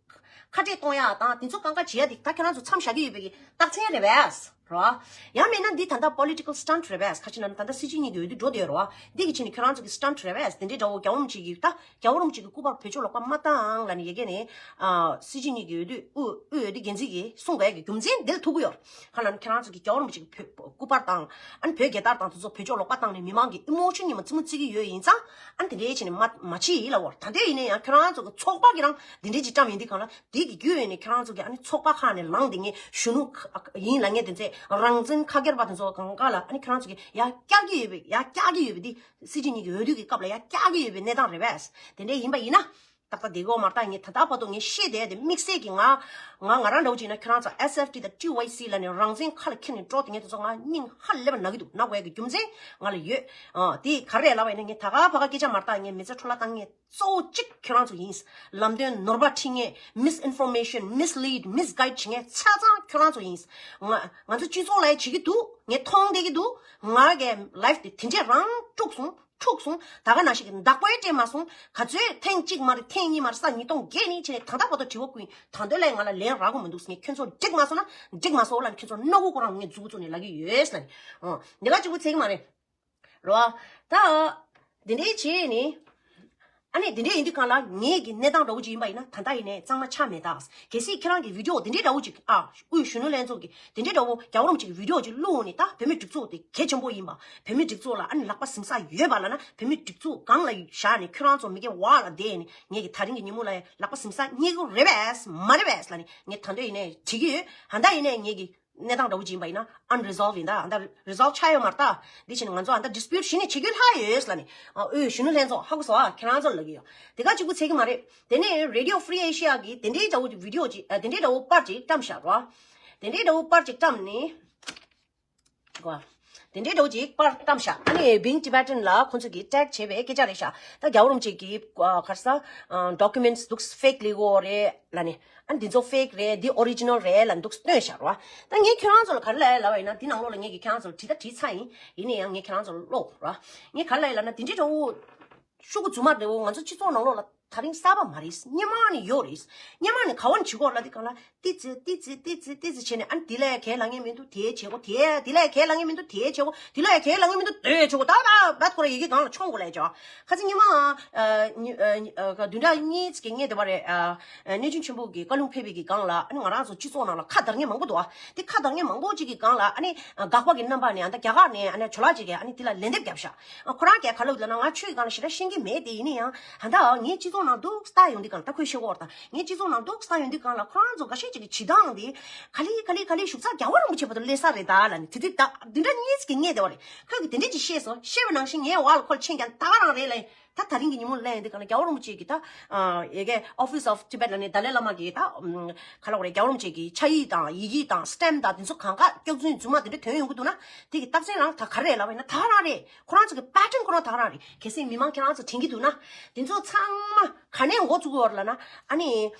ཁ་བྲལ་གཏོང་ཡ་དང་དེ་ཚོ་གང་ག་བྱེད་ཡ་དེ་ད་ཁྱེད་རང་ཚོ་མཚམས་བཞག་གི་ཡོད་པའི་གི་རྟགས་མཚན་རེད་པས། རེད་བ། ཡང་མིན་ན་འདི་ད་ལྟ་Political Stunt་རེད་པས། ཁ་ཅིག་ན་ད་ལྟ་སྲིད་སྤྱི་གཉིས་ཀྱི་འོས་བསྡུ་འགྲོ་བསྡད་ཡོད་རེད་བ། འདི་གི་ཕྱི་ནས་ཁྱེད་རང་ཚོ་གི་Stunt་རེད་པས། དེ་འདྲའི་འདྲ་བོ་རྒྱལ་བ་རིན་པོ་ཆེ་གི་ད་རྒྱལ་བ་རིན་པོ་ཆེ་གི་སྐུ་པར་བོད་ཕྱོགས་ལ་ཁ་མ་བཏང་ལབ་ནས་ཡ་གི་ནས་ཨ་སྲིད་སྤྱི་གཉིས་ཀྱི་འོས་བསྡུ་དབུས་འོས་བསྡུ་འགན་འཛིན་གྱིས་གསུངས་པའི་གི་རྒྱུ་མཚན་འདི་ལ་ཐུག་གི་ཡོད་རེད། ཁ་ལ་ནི་ཁྱེད་རང་ཚོ་གི་རྒྱལ་བ་རིན་པོ་ཆེ་གི་བོད་སྐུ་པར་དང་ཨ་ནི་བོད་རྒྱལ་དར་དང་དེ་ཚོ་བོད་ཕྱོགས་ལ་ཁ་བཏང་ནས་མི་མང་གི་ཨི་མོ་ཤན་ཉི་མ་རྩེད་མོ་རྩེ་གི་ཡོད་ཡིན་ཙང་ཨ་ནི་དེ་འདྲའི་བྱས་ནས་མ་མ་བྱེད་ཡིན་ལབ་པ་རེད། ད་ལྟའི་ཡིན་ན་ཡང་ཁྱེད་རང་ཚོ་གི་ཚོགས་པ་གི་རང་དེ་འདྲའི་ཅིག་བཀྲམ་ཡིན་དུས་གང་ལ་དེ་གི་རྒྱུ་ཡོད་ནས་ཁྱེད་རང་ཚོ་གི་ཨ་ནི་ཚོགས་པ་ཁག་ནས་ལངས་བསྡད་མཁན་གཞོན་ནུ་ཁག་ཡིན་ལབ་མཁན་དེ་ཚོས་རང་བཙན་ཁ་སྒེར་པ་དེ་ཚོ་གང་ག་ལ་ཨ་ནི་ཁྱེད་རང་ཚོ་གི་ཡར་བཀྱག་གི་ཡོད་པའི་ཡར་བཀྱག་གི་ཡོད་པའི་དེ་སྲིད་སྤྱི་གཉིས་ཀྱི་འོས་བསྡུ་གི་སྐབས་ལ་ཡར་བཀྱག་གི་ཡོད་པའི་གནས་སྟངས་རེད་པས། དེ་འདྲ་ཡིན་པ་ཡིན་ན། ཏག་ཏག་བསྡད་དགོས་མ་རེད། ད་ངས་ད་ལྟ་བར་དུ་ངས་བཤད་བསྡད་དེ་དམིགས་བསལ་གྱི་ང་ང་ང་རང་འདྲ་བོ་ཅིག་ན་ཁྱེད་རང་ཚོ་S F T་དང་T Y C་ལབ་ནས་རང་བཙན་ཁ་ལ་འཁྱེར་ནས་འགྲོ་དེ་ངས་དེ་ཚོ་ང་སྙིང་ཧ་ལས་པ་ན་གི་འདུག་ན་བའི་གི་རྒྱུ་མཚན་ང་ལ་ཡོད། ཨ་དེ་ག་རེ་ལབ་པ་ཡིན་ན་ངས་ད་ག་ཕ་ག་སྐད་ཆ་མ་རེད། ད་ངས་མི་ཚེ་འཕྲོ་བརླག་བཏང་མཁན་གཙོ་བོ་གཅིག་ཁྱེད་རང་ཚོ་ཡིན། ལམ་སྟོན་ནོར་བ་ཁྲིད་མཁན། Misinformation, mislead, misguide་བྱེད་མཁན་ཆ་ཚང་ཁྱེད་རང་ཚོ་ཡིན། ང་ང་ཚོ་སྤྱི་ཚོགས་ལ་ཡ་བྱེད་ཀྱི་འདུག་ངས་མཐོང་བསྡད་ཀྱི་འདུག་ང་གི་life་དེ་དེ་འདྲས་རང་དཀྲུགས་སོང་། འཁྲུགས་སོང་། ད་ག་ནང་བཞིན་གྱི་བདག་པོའི་སྤྲད་མ་སོང་། ག་ཚོད་ཐེངས་གཅིག་མ་རེད། ཐེངས་གཉིས་མ་རེད། ས་ཉིས་སྟོང་བརྒྱད་ནས་བྱས་ནས་ད་ལྟ་བར་དུ་དྲི་བ་བཀོད་ཡིན། ད་འདོད་ལས་ང་ལ་ལན་རག་གི་མི་འདུག་ངས་ཁྱོད་ཚོ་འགྲིག་མ་སོང་ན་འགྲིག་མ་སོང་ལབ་ནས་ཁྱོད་ཚོ་སྣ་དགུ་ཁོ་རང་ངས་མཛུབ་གུ་བཙུགས་ནས་ལབ་ཀྱི་ཡོད་ལབ་ནས། འོ་འདི་ག་གཅིག་པུ་ཚད་ཀྱི་མ་རེད། རོ། ད་འདི་འདྲའི་བྱས་ནས། ཨ་ནི་འདི་འདྲའི་ཡིན་དུས་གང་ལ་ངེད་ཀྱི་གནས་སྟངས་འདྲ་བོ་ཅིག་ཡིན་པ་ཡིན་ན་ད་ལྟ་ཡིན་ནས་གཙང་མ་ཆགས་མེད་ད། གལ་སྲིད་ཁྱེད་རང་གི་video་འདི་འདྲའི་འདྲ་བོ་ཅིག་ཨ་དབུས་གཞོན་ནུ་ལྷན་ཚོགས་ཀྱི་འདི་འདྲའི་འདྲ་བོ་རྒྱལ་བ་རིན་པོ་ཆེ་གི་video་ཅིག་བླུགས་ནས་ད་བོད་མི་སྒྲིག་འཛུགས་དེ་གལ་ཆེན་པོ་ཡིན་པ། བོད་མི་སྒྲིག་འཛུགས་ལ་ཨ་ནི་ལག་པ་ཟིན་ས་ཡོད་པ་ལབ་ན་བོད་མི་སྒྲིག་འཛུགས་སྒང་ལ་བཞག་ནས་ཁྱོད་རང་ཚོ་མི་སྒེར་བར་ལ་བསྡད་ནས་ངེད་ཀྱི་ད་རིང་གི་ཉིན་མོ་ལ་ལག་པ་ཟིན་ས་རྙེད་གི་རེད་པས་མ་རེད་པས་ལབ་ནས་ངས་ད་འདོད་ཡིན་ནས་དྲི་གི་ཡོད། ད་ལྟ་ཡིན་ནས་ངེད་ཀྱི་གནས་སྟངས་འདྲ་བོ་ཅིག་ཡིན་པ་ཡིན་ན་unresolved་ཡིན། ད་ད་resolve་ཆགས་ཡོད་མ་རེད་ད། འདི་བྱས་ནས་ང་ཚོ་ཨ་ད་dispute་གཞི་ནས་བྱེད་རྒྱུ་ལྷག་ཡོད་ལབ་ནས་ཨ་དབུས་གཞོན་ནུ་ལྷན་ཚོགས་ཧ་གོ་སོང་ཨ། ཁྱེད་རང་ཚོ་ལབ་ཀྱི་ཡོད། དེ་ག་གཅིག་པུ་ཚད་ཀྱི་མ་རེད། དེ་ནས་Radio Free Asia་གི་དེ་འདྲའི་འདྲ་བོ་video་ཅིག་ཨ་དེ་འདྲའི་འདྲ་བོ་པར་ཅིག་བཀྲམ་བཞག་རོ། དེ་འདྲའི་འདྲ་བོ་པར་ཅིག་བཀྲམ་ནས་གོ། དེ་འདྲའི་འདྲ་བོ་ཅིག་པར་བཀྲམ་བཞག་ཨ་ནི་Being Tibetan་ལ་ཁོང་ཚོ་གིས་tag་བྱས་པའི་སྐད་ཆ་རེད་ཤག་ད་རྒྱལ་བ་རིན་པོ་ཆེ་གི་ཨ་ག་རེ་ཟ་ཨ་documents་འདུག fake་ལས་ཀོ་རེད་ལབ་ནས། ཨ་འདི་ཚོ་fake་རེད། འདི་original་རེད་ལབ་འདུག་སྟོན་བཞག་རོ། ད་ངས་ཁྱེད་རང་ཚོ་ལ་ག་རེ་ལབ་ཡ་ལབ་པ་ཡིན་ན་འདི་ནང་ལོགས་ལ་ངས་ཀྱིས་ཁྱེད་རང་ཚོ་ལ་བྲིས་ད་བྲིས་ཚར་ཡིན། ཡིན་ན་ཡང་ངས་ཁྱེད་རང་ཚོ་ལ་ཀློག་རོ། ངས་ག་རེ་ལབ་ཡ་ལབ་ན་འདི་འདྲའི་འདྲ་བོ་ཤོག་གུ་རྫུན་མ་འདྲ་བོ་ང་ཚོ་སྤྱི་ཚོགས་ནང་ལོགས་ལ་ད་རིང་གསར་པ་མ་རེད། སྔོན་མ་ནས་ཡོད་རེད། སྔོན་མ་ནས་ག་བ་ནས་བྱེད་དགོས་ལབ་དུས་གང་ལ་ཏི་ཙི་ཏི་ཙི་ཏི་ཙི་ཏི་ཙི་བྱས་ནས་ཨ་ནི་དེ་ལ་ཡ་གས་ལབ་མཁན་མི་འདུག་དེ་བྱེད་དགོས། དེ་དེ་ལ་ཡ་གས་ལབ་མཁན་མི་འདུག་དེ་བྱེད་དགོས། དེ་ལ་ཡ་གས་ལབ་མཁན་མི་འདུག་དེ་བྱེད་དགོས། ད་ད་ད་ཁོ་ར་ཡི་གེ་སྒང་ལ་མཆོང་དགོས་ལབ་ཡ་བྱ་བ། ཁ་སང་ཉི་མ་ཨ་ཉི་ཨ་ཉི་ཨ་བདུན་ཕྲག་གཉིས་ཙམ་གྱི་སྔོན་དེ་བ་རེད། ཨ་གནས་ཆུང་ཆེན་པོ་གི་བཀའ་ལུང་ཕེབས་པའི་གི་སྒང་ལ་ཨ་ནི་ང་རང་ཚོ་སྤྱི་ཚོགས་ནང་ལ་ཁ་བརྡར་མཁན་མང་པོ་འདུག་ཨ་དེ་ཁ་བརྡར་མཁན་མང་པོ་ཅིག་གི་སྒང་ལ་ཨ་ནི་དགག་པ་གི་རྣམ་པ་ནས་ཨ་ད་རྒྱ་གར་ནས་ཨ་ནི་ཇོ་ལགས་ཅིག་གིས་ཨ་ནི་དེ་ལ་ལན་འདེབས་བརྒྱབ་ཤག་ཨ་ཁོ་རང་གིས་ག་ལབ་ལབ་ན་ང་ཆོས་ཀྱི་སྒང་ལ་ཞེ་དྲག་ཤེས་ཀྱི་མེད་དེ་ཡིན་ན་ཡང་ད་ལྟ་ངའི་སྤྱི་ཚོགས་ནང་འདུག་ལྟ་ཡོང་དུས་སྒང་ལ་ད་ཁོས་ཤེས་ཀྱི་ཡོད་རེད། ད་ངའི་སྤྱི་ཚོགས་ནང་འདུག་ལྟ་ཡོང་དུས་སྒང་ལ་ཁོ་རང་ཚོ་འགའ་ཤས་ཅིག་གི་བྱེད་སྟངས་དེ་ག་ལེ་ག་ལེ་ག་ལེ་བཞུགས་ཚར་རྒྱལ་བ་རིན་པོ་ཆེ་བར་དུ་སླེབས་ས་རེད་ད་ལབ་ནས་དེ་དུས་ད་བདུན་ཕྲག་གཉིས་ཙམ་གྱི་སྔོན་དེ་བ་རེད། ཁོས་ཀྱིས་དེ་འདྲས་ཅིག་བཤད་སོང་། བཤད་པ་ནང་བཞིན་ངའི་འོག་ལ་ཁོ་ལ་མཆན་རྒྱག་ད་ག་རང་རེད་ལབ། ད་ད་རིང་གི་ཉིན་མོ་ལ་ཡིན་དུས་གང་ལ་རྒྱལ་བ་རིན་པོ་ཆེ་གི་ད་ཨ་ཡ་གི་Office of Tibet ལབ་ནས་ཏཱ་ལའི་བླ་མ་གི་ད་ཨམ་ག་ལབ་དགོས་རེད། རྒྱལ་བ་རིན་པོ་ཆེ་གི་ཕྱག་ཡིག་དང་ཡི་གེ་དང་སི་ཊེམ་དང་དེ་ཚོ་གང་ག་སྐྱག་རྫུན་རྫུན་མ་དེ་འདྲ་ཐོན་ཡོང་གི་འདུག་ན། དེ་གི་རྟགས་མཚན་རང་ད་ག་རེ་རེད་ལབ་པ་ཡིན་ན་ད་ག་རང་རེད། ཁོ་རང་ཚོ་གི་པེ་ཊརན་ཁོ་རང་ད་ག་རང་རེད། གལ་སྲིད་མི་མང་ཁྱེད་རང་ཚོ་དྲན་གྱི་འདུག་ན། དེ་ཚོ་ཚང་མ་ག་ནས་འགོ་བཙུགས་ཡོད་རེད་ལབ་ན། ཨ་ནི་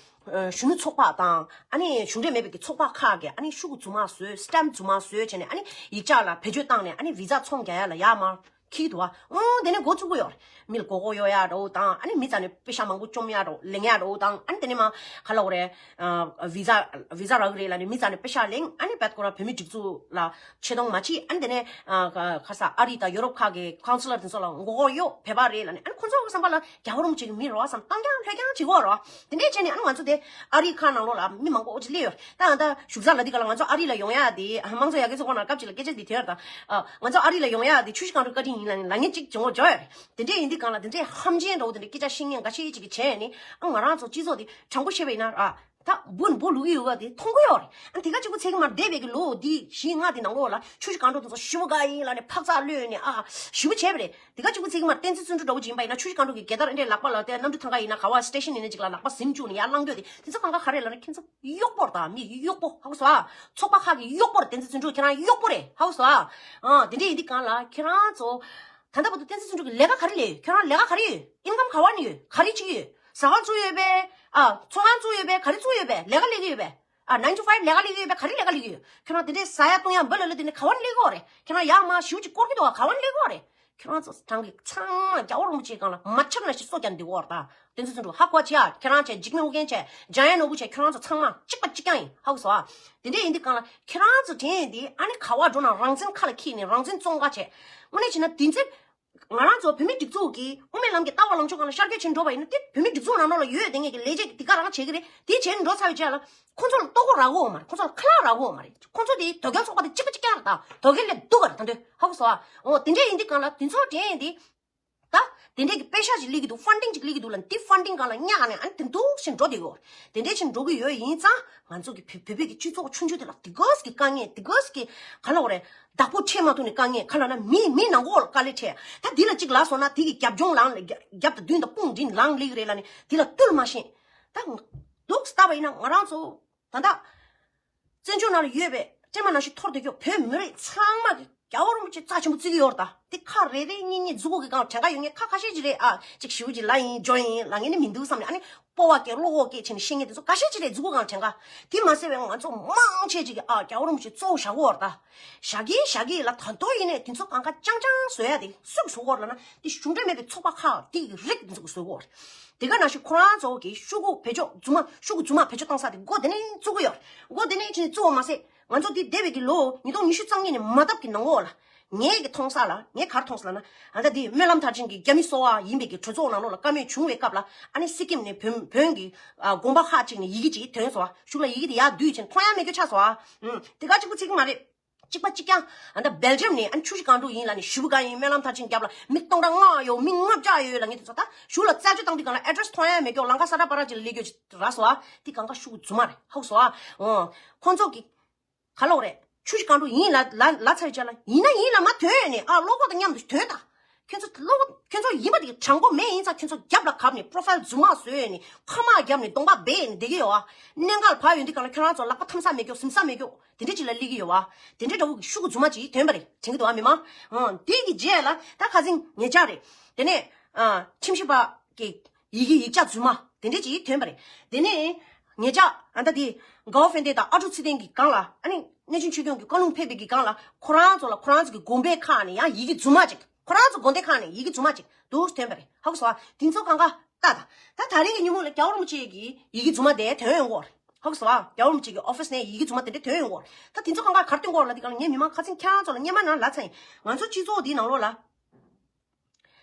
ཨ་གཞོན་ནུ་ཚོགས་པ་དང་ཨ་ནི་གཞུང་འབྲེལ་མེད་པའི་གི་ཚོགས་པ་ཁག་གིས་ཨ་ནི་ཤོག་གུ་རྫུན་མ་བཟོས། སི་ཊེམ་རྫུན་མ་བཟོས་བྱས་ནས་ཨ་ནི་ཡིག་ཆ་ལ་བེད་སྤྱོད་བཏང་ནས་ཨ་ནི་བི་ཛ་ཚོང་རྒྱག་ཡ་ལ་ཡར་མར་འཁྱེར་གྱི་འདུག་བ། ཨོ་དེ་ནས་འགོ་བཙུགས་ཀྱི་ཡོད་རེད། མི་ལ་མགོ་སྐོར་གཡོག་ཡ་འདྲ་བོ་དང་། ཨ་ནི་མི་རྩ་ནས་པེ་ཤག་མང་པོ་བཅོམ་ཡ་འདྲ་བོ་ལེན་ཡ་འདྲ་བོ་དང་། ཨ་ནི་དེ་ནས་མར་ག་ལབ་དགོས་རེད། ཨ་བི་ཛ་བི་ཛ་རག་གི་རེད་ལབ་ནས་མི་རྩ་ནས་པེ་ཤག་ལེན། ཨ་ནི་བད་ཁོ་རང་བོད་མི་སྒྲིག་འཛུགས་ལ་ཆེ་མཐོང་མ་བྱེད། ཨ་ནི་དེ་ནས་ཨ་ག་ག་ས་ཨ་རི་དང་ཡོ་རོབ་ཁག་གི་ཀའུན་སི་ལར་དེ་ཚོ་ལ་མགོ་སྐོར་གཡོག་བོད་པ་རེད་ལབ་ནས། ཨ་ནི་ཁོ་ཚོ་གི་བསམ་པ་ལ་རྒྱལ་བ་རིན་པོ་ཆེ་གི་མི་རེད་བ་བསམ་བཏང་རྐྱང་ལྷོད་རྐྱང་བྱེད་ཀྱི་ཡོད་རེད་བ། དེ་འདྲས་བྱས་ནས་ཨ་ནི་ང་ཚོ་དེ་ཨ་རིའི་ཁ་ནང་ལོགས་ལ་མི་མང་པོ་ཅིག་སླེབས་ཡོད་རེད། ད་ང་ད་བཞུགས་ས་ལ་འདི་ག་ལ་ང་ཚོ་ཨ་རི་ལ་ཡོང་ཡ་དེ་དམངས་གཙོ་ཡར་རྒྱས་ཚོགས་པ་ནང་སྐབས་ཅིག་ལ་སྐད་ཆ་འདི་དྲིས་ཡོད་རེད། ད་ཨ་ང་ཚོ་ཨ་རི་ལ་ཡོང་ཡ་དེ་ཆུ་བཞི་སྒང་དྲུག་བཀའ་དྲིན་ཡིན་ལབ་ནས་ལབ་མཁན་ཅིག་བྱུང་བ་བྱུང་ཡོད་རེད། དེ་འདྲས་ཡིན་དུས་གང་ལ་དེ་འདྲས་ཧམ་ཆེན་འདྲ་བོ་དེ་འདྲས་སྐད་ཆ་བཤད་མཁན་འགའ་ཤས་ཅིག་གིས་བྱས་ནས། ཨ་ང་རང་ཚོ་སྤྱི་ཚོགས་དེ་དྲང་པོ་བཤད་པ་ཡིན་ན་ར། ད་འབུ་འབུ་ལུག་གི་ཡོད་པ་དེ་མཐོང་གི་ཡོད་རེད། ཨ་དེ་ག་གཅིག་པུ་ཚེ་གི་མར་འདས་པའི་གི་ལོ་འདི་བཞི་ལྔ་དེ་ནང་ལོགས་ལ་ཆུ་བཞི་སྒང་དྲུག་དེ་ཚོ་ཞེ་པོ་དགའ་ཡིན་ལབ་ནས་འཕག་འཚག་གློད་ནས་ཨ་ཞེ་པོ་བྱས་པ་རེད། དེ་ག་གཅིག་པུ་ཚེ་གི་མར་བསྟན་འཛིན་བརྩོན་འགྲུས་འདྲ་བོ་ཅིག་ཡིན་པ་ཡིན་ན་ཆུ་བཞི་སྒང་དྲུག་གི་རྒྱལ་དར་འདྲས་ལག་པ་ལ་དེ་གནམ་གྲུ་ཐང་ག་ཡིན་ན་ག་བ་སི་ཊེ་ཤན་ཡིན་ན་ཅིག་ལ་ལག་པ་ཟིན་བཅུག་ནས་ཡར་བསླངས་སྡོད་དེ། དེ་ཚོ་གང་ག་ག་རེ་ལབ་ན་ཁྱེད་ཚོ་གཡོག་པོ་རེད། ད་མི་གཡོག་པོ་ཧ་གོ་སོང་ཨ། ཚོགས་པ་ཁག་གི་གཡོག་པོ་རེད། བསྟན་འཛིན་བརྩོན་འགྲུས་ཁྱེད་རང་གཡོག་པོ་རེད། ཧ་གོ་སོང་ཨ། ཨ་དེ་འདྲས་ཡིན་དུས་གང་ལ་ཁྱེད་རང་ཚོ་ད་ལྟ་བར་དུ་བསྟན་འཛིན་བརྩོན་འགྲུས་ཀྱི་ལས་ཀ་ག་རེ་ལས་ཡོད། ཁྱེད་རང་ལས་ཀ་ག་རེ་ཡོད། ཨིན་ཀམ་ག་བ་ནས་ཡོད། ག་རེ་བྱེད་ཀྱི་ཡོད། ཟ་ཁང་བཙུགས་ཡོད་པས། ཨ་ཚོང་ཁང་བཙུགས་ཡོད་པས། ག་རེ་བཙུགས་ཡོད་པས། ལས་ཀ་ལས་ཀྱི་ཡོད་པས། ཨ་nine to five ལས་ཀ་ལས་ཀྱི་ཡོད་པས། ག་རེ་ལས་ཀ་ལས་ཀྱི་ཡོད། ཁྱེད་རང་དེ་འདྲས་ཟ་ཡ་བཏུང་ཡ་འབུ་ལ་ལ་དེ་ནས་ག་བ་ནས་ལས་ཀྱི་ཡོད་རེད། ཁྱེད་རང་ཡར་མར་ཞེ་པོ་ཅིག་སྐོར་གྱི་འདུག་ག་ག་བ་ནས་ལས་ཀྱི་ཡོད་རེད། ཁྱེད་རང་ཚོ་གྲངས་ཀྱི་ཚང་མ་རྒྱལ་བ་རིན་པོ་ཆེའི་སྒང་ལ་མ་ཆགས་ན་ཞིག་སྲོག་རྒྱག་འདི་འོར་ད། བསྟན་འཛིན་བརྩོན་འགྲུས་ཧ་གོ་བྱེད་ཨ། ཁྱེད་རང་བྱས་འཇིགས་མེད་ཨོ་རྒྱན་བྱས་འཇམ་དབྱངས་ནོར་བུ་བྱས་ཁྱེད་རང་ཚོ་ཚང་མ་གཅིག་པ་གཅིག་རྐྱང་ཡིན། ཧ་གོ་སོང་ཨ། དེ་འདྲས་ཡིན་དུས་གང་ལ་ཁྱེད་རང་ཚོ་དྲན་ཡིན་དེ་ཨ་ནི་ག་བ་འགྲོ་ན་རང་བཙན་ཁ་ལ་འཁྱེར་ནས་རང་བཙན་བཙོང་ག་བྱས། དངོས་གནས་བྱས་ན་དེ་ཚེ་ང་རང་ཚོ་བོད་མི་སྒྲིག་འཛུགས་ཀྱི་དབུ་མའི་ལམ་གྱི་ལྟ་བ་ལངས་ཕྱོགས་སྒང་ལ་ཤར་བསྐྱོད་བྱེད་འགྲོ་བ་ཡིན་ན་དེ་བོད་མི་སྒྲིག་འཛུགས་ནང་ལོགས་ལ་ཡོད་དེ་ངེད་ཀྱི་ལས་བྱེད་ཀྱི་དེ་ག་རང་བྱེད་ཀྱི་རེད། དེ་བྱས་ནས་འགྲོ་ཚར་བའི་རྗེས་ལ། ཁོང་ཚོ་ལ་ལྟོ་གོས་རག་གི་ཡོད་མ་རེད། ཁོང་ཚོ་ལ་ཁ་ལག་རག་གི་ཡོད་མ་རེད། ཁོང་ཚོ་དེ་དོལ་རྒྱལ་ཚོགས་པ་དེ་གཅིག་པ་གཅིག་རྐྱང་རེད། ད་དོལ་རྒྱལ་ལས་སྡུག་ག་རེད་ད་འདོད། ཧ་གོ་སོང་ཨ། འོ་དེ་འདྲས་ཡིན་དུས་གང་ལ་དེ་ཚོ་དྲན་ཡིན་དེ། ད་དེ་འདྲས་ཀྱི་པེ་ཤག་ཅིག་སླེབས་ཀྱི་འདུག་ཕན་ཌིང་ཅིག་སླེབས་ཀྱི་འདུག་ལ་དེ་ཕན་ཌིང་སྒང་ལ་གཉའ་ནས་ཨ་ནི་དེ་འདུག་བཞིན་འགྲོ་བསྡད་ཡོད་རེད། དེ་འདྲས་བཞིན་འགྲོ་གི་ཡོད་ཡིན་ཙང་ང་ཚོ་གི་བོད་བོད་བོད་ཀྱི་སྤྱི་ཚོགས་ཆུང་ཆུང་དེ་ལ་དེ་གས་ཀྱི་དཀའ་ངལ་དེ་གས་ཀྱི་ག་ལ་འོ་རེད། བདག་པོ་ཁྲིད་མ་ཐུབ་ནས་དཀའ་ངལ་ག་ལ་ན་མི་མི་ནང་ཁོག་ལ་དཀའ་ལས་འཕྲད། ད་འདི་ལ་གཅིག་ལབ་སོང་ན་དེ་གི་རྒྱབ་ལྗོངས་ལངས་རྒྱབ་དང་མདུན་དང་དཔུང་འགྲིམ་ལངས་ལེ་གི་རེད་ལབ་ནས་དེ་ལ་བསྟུད་མ་ཤེས། ད་འདུག་ལྟ་བ་ཡིན་ན་ང་རང་ཚོ་ད་ལྟ་བཙན་བྱོལ་ནང་ལ་ཡོད་པའི་སྤྱི་མི་ནང་བཞིན་འཐོར་བསྡད་ཀྱོག་བོད་མི་རིགས་ཚང་མ་གི་རྒྱལ་བ་རིན་པོ་ཆེ་རྩ་ཆེན་པོ་བརྩི་གི་ཡོད་རེད་ད། དེ་ཁ་རེ་རེ་གཉིས་གཉིས་མཛུ་གུ་གི་སྒང་དྲན་ག་ཡོད་མཁན་ཁ་ཁ་ཤས་ཅིག་རེད་ཨ། ཅིག་ཞེ་པོ་ཅིག་ལབ་ཡིན་འཇོ་ཡིན་ལབ་མཁན་ནི་མི་འདུག་བསམ་ནས་ཨ་ནི་སྤོབས་པ་སྐྱེ་བློ་ཁོག་སྐྱེ་བྱས་ནས་བཤད་མཁན་དེ་ཚོ་ཁ་ཤས་ཅིག་རེད་མཛུ་གུ་སྒང་དྲན་ག། དེ་མ་ཟད་པའི་ང་ཚོ་མང་ཆེ་ཅིག་གིས་ཨ་རྒྱལ་བ་རིན་པོ་ཆེ་གཙོ་བོ་བཞག་གི་ཡོད་རེད་ད། བཞག་གི་བཞག་གི་ལ་ད་དོ་ཡིན་ནས་དེ་ཚོ་གང་ག་ཅང་ཅང་བཟོ་ཡ་དེ་སུས་བཟོ་གི་ཡོད་རེད་ལབ་ན་དེ་གཞུང་འབྲེལ་མེད་པའི་ཚོགས་པ་ཁག་དེ་གི་རིགས་དེ་ཚོ་གིས་བཟོ་གི་ཡོད་རེད། དེ་ག་ནང་བཞིན་ཁོ་རང་ཚོ་གིས་ཤོག་གུ་བེད་སྤྱོད་རྫུན་མ་ཤོག་གུ་རྫུན་མ་བེད་སྤྱོད་བཏང་ས་དེ་མགོ་དེ་ནས་བཙུགས་གི་ཡོད་རེད། མགོ་དེ་ནས་ཕྱིན་ནས་བཙུགས་པ་མ་ཟད། ང་ཚོ་འདི་འདས་པའི་གི་ལོ་ཉིས་སྟོང་ཉི་ཤུ་རྩ་གཉིས་ནས་མ་བཏབ་ཀྱི་ནང་འོག་ལ། ངས་ཀྱི་མཐོང་ས་ལ་ངས་ག་རེ་མཐོང་ས་ལབ་ན། ཨ་ད་འདི་སྨོན་ལམ་མཐར་ཕྱིན་གྱི་རྒྱ་མི་གསོ་བ་ཡིན་པའི་གི་གྲོས་ཚོགས་ནང་ལོགས་ལ་བཀའ་མོལ་བྱུང་བའི་སྐབས་ལ་ཨ་ནི་སི་ཀིམ་ནས་བོན་བོན་གྱི་ཨ་དགོན་པ་ཁག་ཅིག་ནས་ཡི་གེ་ཅིག་ཐོན་སོང་བ། གཞུག་ལ་ཡི་གེ་དེ་ཡར་བསྡུས་ཕྱིན་མཐོང་ཡ་མེད་རྒྱུ་ཆགས་སོང་བ། ཨུམ་དེ་ག་གཅིག་པུ་ཚིག་གི་མ་རེད། གཅིག་པ་གཅིག་རྐྱང་ཨ་ད་སྦེལ་ཇམ་ནས་ཨ་ནི་ཆུ་བཞི་སྒང་དྲུག་ཡིན་ལབ་ནས་ཞེ་པོ་དགའ་ཡིན། སྨོན་ལམ་མཐར་ཕྱིན་རྒྱབ་ལ་མི་སྟོང་ཕྲག་ལྔ་ཡོད་མི་ལྔ་བརྒྱ་ཡོད་ལབ་མཁན་དེ་ཚོ་ད་གཞུག་ལ་རྩད་གཅོད་བཏང་དུས་གང་ལ་ཨེ་ཌི་རེ་སི་མཐོང་ཡ་མེད་ཀྱོག་ལམ་ཁ་ས་ཏྲ་པ་ར་ཅིག་ལ་སླེབས་ཀྱོག་ཅིག་རག་སོང་བ། དེ་གང་ག་ཤོག་གུ་རྫུན་མ་རེད། ཧ་གོ་སོང་བ། ཨོ། ཁོང་ཚོ་གི་ག་ལབ་དགོས་རེད། ཆུ་བཞི་སྒང་དྲུག་ཡིན་ལབ་ལབ་ལབ་ཚར་བའི་རྗེས་ལ་ཡིན་ན་ཡིན་ལབ་མ་ཐོན་ནས་ཨ་བློ་ཁོག་དང་མཉམ་དུ་ཐོན་ད། ཁྱོད་ཚོ་བློ་ཁོག་ཁྱོད་ཚོ་ཡིན་པ་དེ་གི་དྲང་པོ་མེད་ཡིན་ཙང་ཁྱོད་ཚོ་རྒྱབ་ལ་གབ་ནས་པོ་རོ་ཕའིལ་རྫུན་མ་བཟོས་ནས་ཁ་མ་བརྒྱབ་ནས་གདོང་པ་སྦས་ནས་བསྡད་ཀྱི་ཡོད་ཨ། གནད་འགག་ལ་བབས་ཡོང་དུས་གང་ལ་ཁྱོད་རང་ཚོ་ལག་པ་འཐམ་ས་མེད་ཀྱོག་ཟིན་ས་མེད་ཀྱོག་དེ་འདྲ་ཅིག་ལ་སླེབས་ཀྱི་ཡོད་ཨ། དེ་འདྲ་འདྲ་བོ་གི་ཤོག་གུ་རྫུན་མ་ཅིག་ཐོན་པ་རེད། དྲན་གྱི་འདུག་ཨ་མི་མང་། ཨ་དེ་གི་རྗེས་ལ་ད་ཁ་སང་ཉེ་ཆར་རེད། དེ་ནས་ཨ་ཁྲིམས་ཞིབ་པ་གི་ཡི་གེ་ཡིག་ཆ་རྫུན་མ་དེ་འདྲས་ཅིག་ཐོན་པ་རེད། དེ་ནས་ཉེ་ཆར་ཨ་ད་དེ་གའོ་ཧྥན་ཏེ་དང་ཨ་ཀྲུག་ཚེ་བརྟན་གྱི་སྒང་ལ་ཨ་ནི་གནས་ཆེན་ཆོས་སྐྱོང་གི་བཀའ་ལུང་ཕེབས་པའི་གི་སྒང་ལ་ཁོ་རང་ཚོ་ལ་ཁོ་རང་ཚོ་གི་དགོན་པའི་ཁག་ནས་ཡང་ཡི་གེ་རྫུན་མ་ཅིག་ཁོ་རང་ཚོ་དགོན་སྡེ་ཁག་ནས་ཡི་གེ་རྫུན་མ་ཅིག་འདུག་ཐོན་པ་རེད། ཧ་གོ་སོང་ཨ། དེ་ཚོ་གང་ག་ལྟ་ད། ད་ད་རིང་གི་ཉིན་མོ་ལ་རྒྱལ་བ་རིན་པོ་ཆེ་གི་ཡི་གེ་རྫུན་མ་དེ་ཐོན་ཡོང་གི་རེད། ཧ་གོ་སོང་ཨ། རྒྱལ་བ་རིན་པོ་ཆེ་གི་ཨོ་ཕི་སི་ནས་ཡི་གེ་རྫུན་མ་དེ་འདྲ་ཐོན་ཡོང་གི་རེད། ད་དེ་ཚོ་གང་ག་ག་རེ་སྟོན་གྱི་ཡོད་རེད་ལབ་དུས་གང་ལ་ངས་མི་མང་ཁ་སང་ཁྱེད་རང་ཚོ་ལ་སྔོན་མ་ནང་ལབ་ཚར་ཡིན། ང་ཚོ་སྤྱི་ཚོགས་འདིའི་ནང་ལོགས་ལ།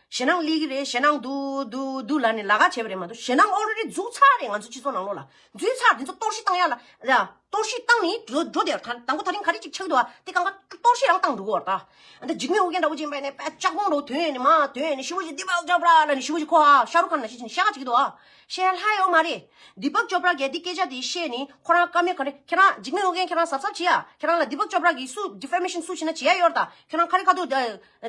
ཞེད་སྣང་སླེབས་ཀྱི་རེད། ཞེད་སྣང་འདུག་འདུག་འདུག་ལབ་ནས་ལབ་ཁ་བྱས་པ་རེད་མ་གཏོགས་ཞེད་སྣང་ཨོ་རེ་ཌི་འཛུགས་ཚར་རེད། ང་ཚོ་སྤྱི་ཚོགས་ནང་ལོགས་ལ་འཛུལ་ཚར། དེ་ཚོ་གཏོར་བཤིག་བཏང་ཡ་ལ་ཡ་གཏོར་བཤིག་བཏང་ནས་འགྲོ་འགྲོ་དེ་ད་དང་པོ་ད་རིང་ག་རེ་ཅིག་ཆགས་ཀྱི་འདུག་ཨ། དེ་གང་ག་གཏོར་བཤིག་རང་བཏང་འགྲོ་གི་ཡོད་རེད་ད། ཨ་ད་འཇིགས་མེད་ཨོ་རྒྱན་འདྲ་བོ་ཅིག་ཡིན་པ་ནས་དཔེ་ལྕགས་ཕོང་འདྲ་བོ་ཐོན་ནས་མ་ཐོན་ནས་ཞི་བོ་ཞིག་འདི་པའོ་ཅོབ་ར་ལབ་ནས་ཞི་བོ་ཞིག་ཁོ་ཨ་ཤ་རུ་ཁ་ན་ཤི་ཅིག་ཤ་ཁ་ཅིག་འདུག་ཨ། བཤད་ལྷག་ཡོད་མ་རེད། དི་པག་ཅོ་པྲ་གིས་འདི་སྐད་ཆ་འདི་བཤད་ནི་ཁོ་རང་བཀའ་མོལ་ག་རེ། ཁྱེད་རང་འཇིགས་མེད་ཨོ་རྒྱན་ཁྱེད་རང་གཟབ་གཟབ་བྱེད་ཡ། ཁྱེད་རང་ལ་དི་པག་ཅོ་པྲ་གིས་སུ་ཌི་ཕེ་མེ་ཤན་སུ་བྱེད་ན་བྱེད་ཡ་ཡོད་རེད་ད། ཁྱེད་རང་ཁ་རི་ཁ་ཐུག་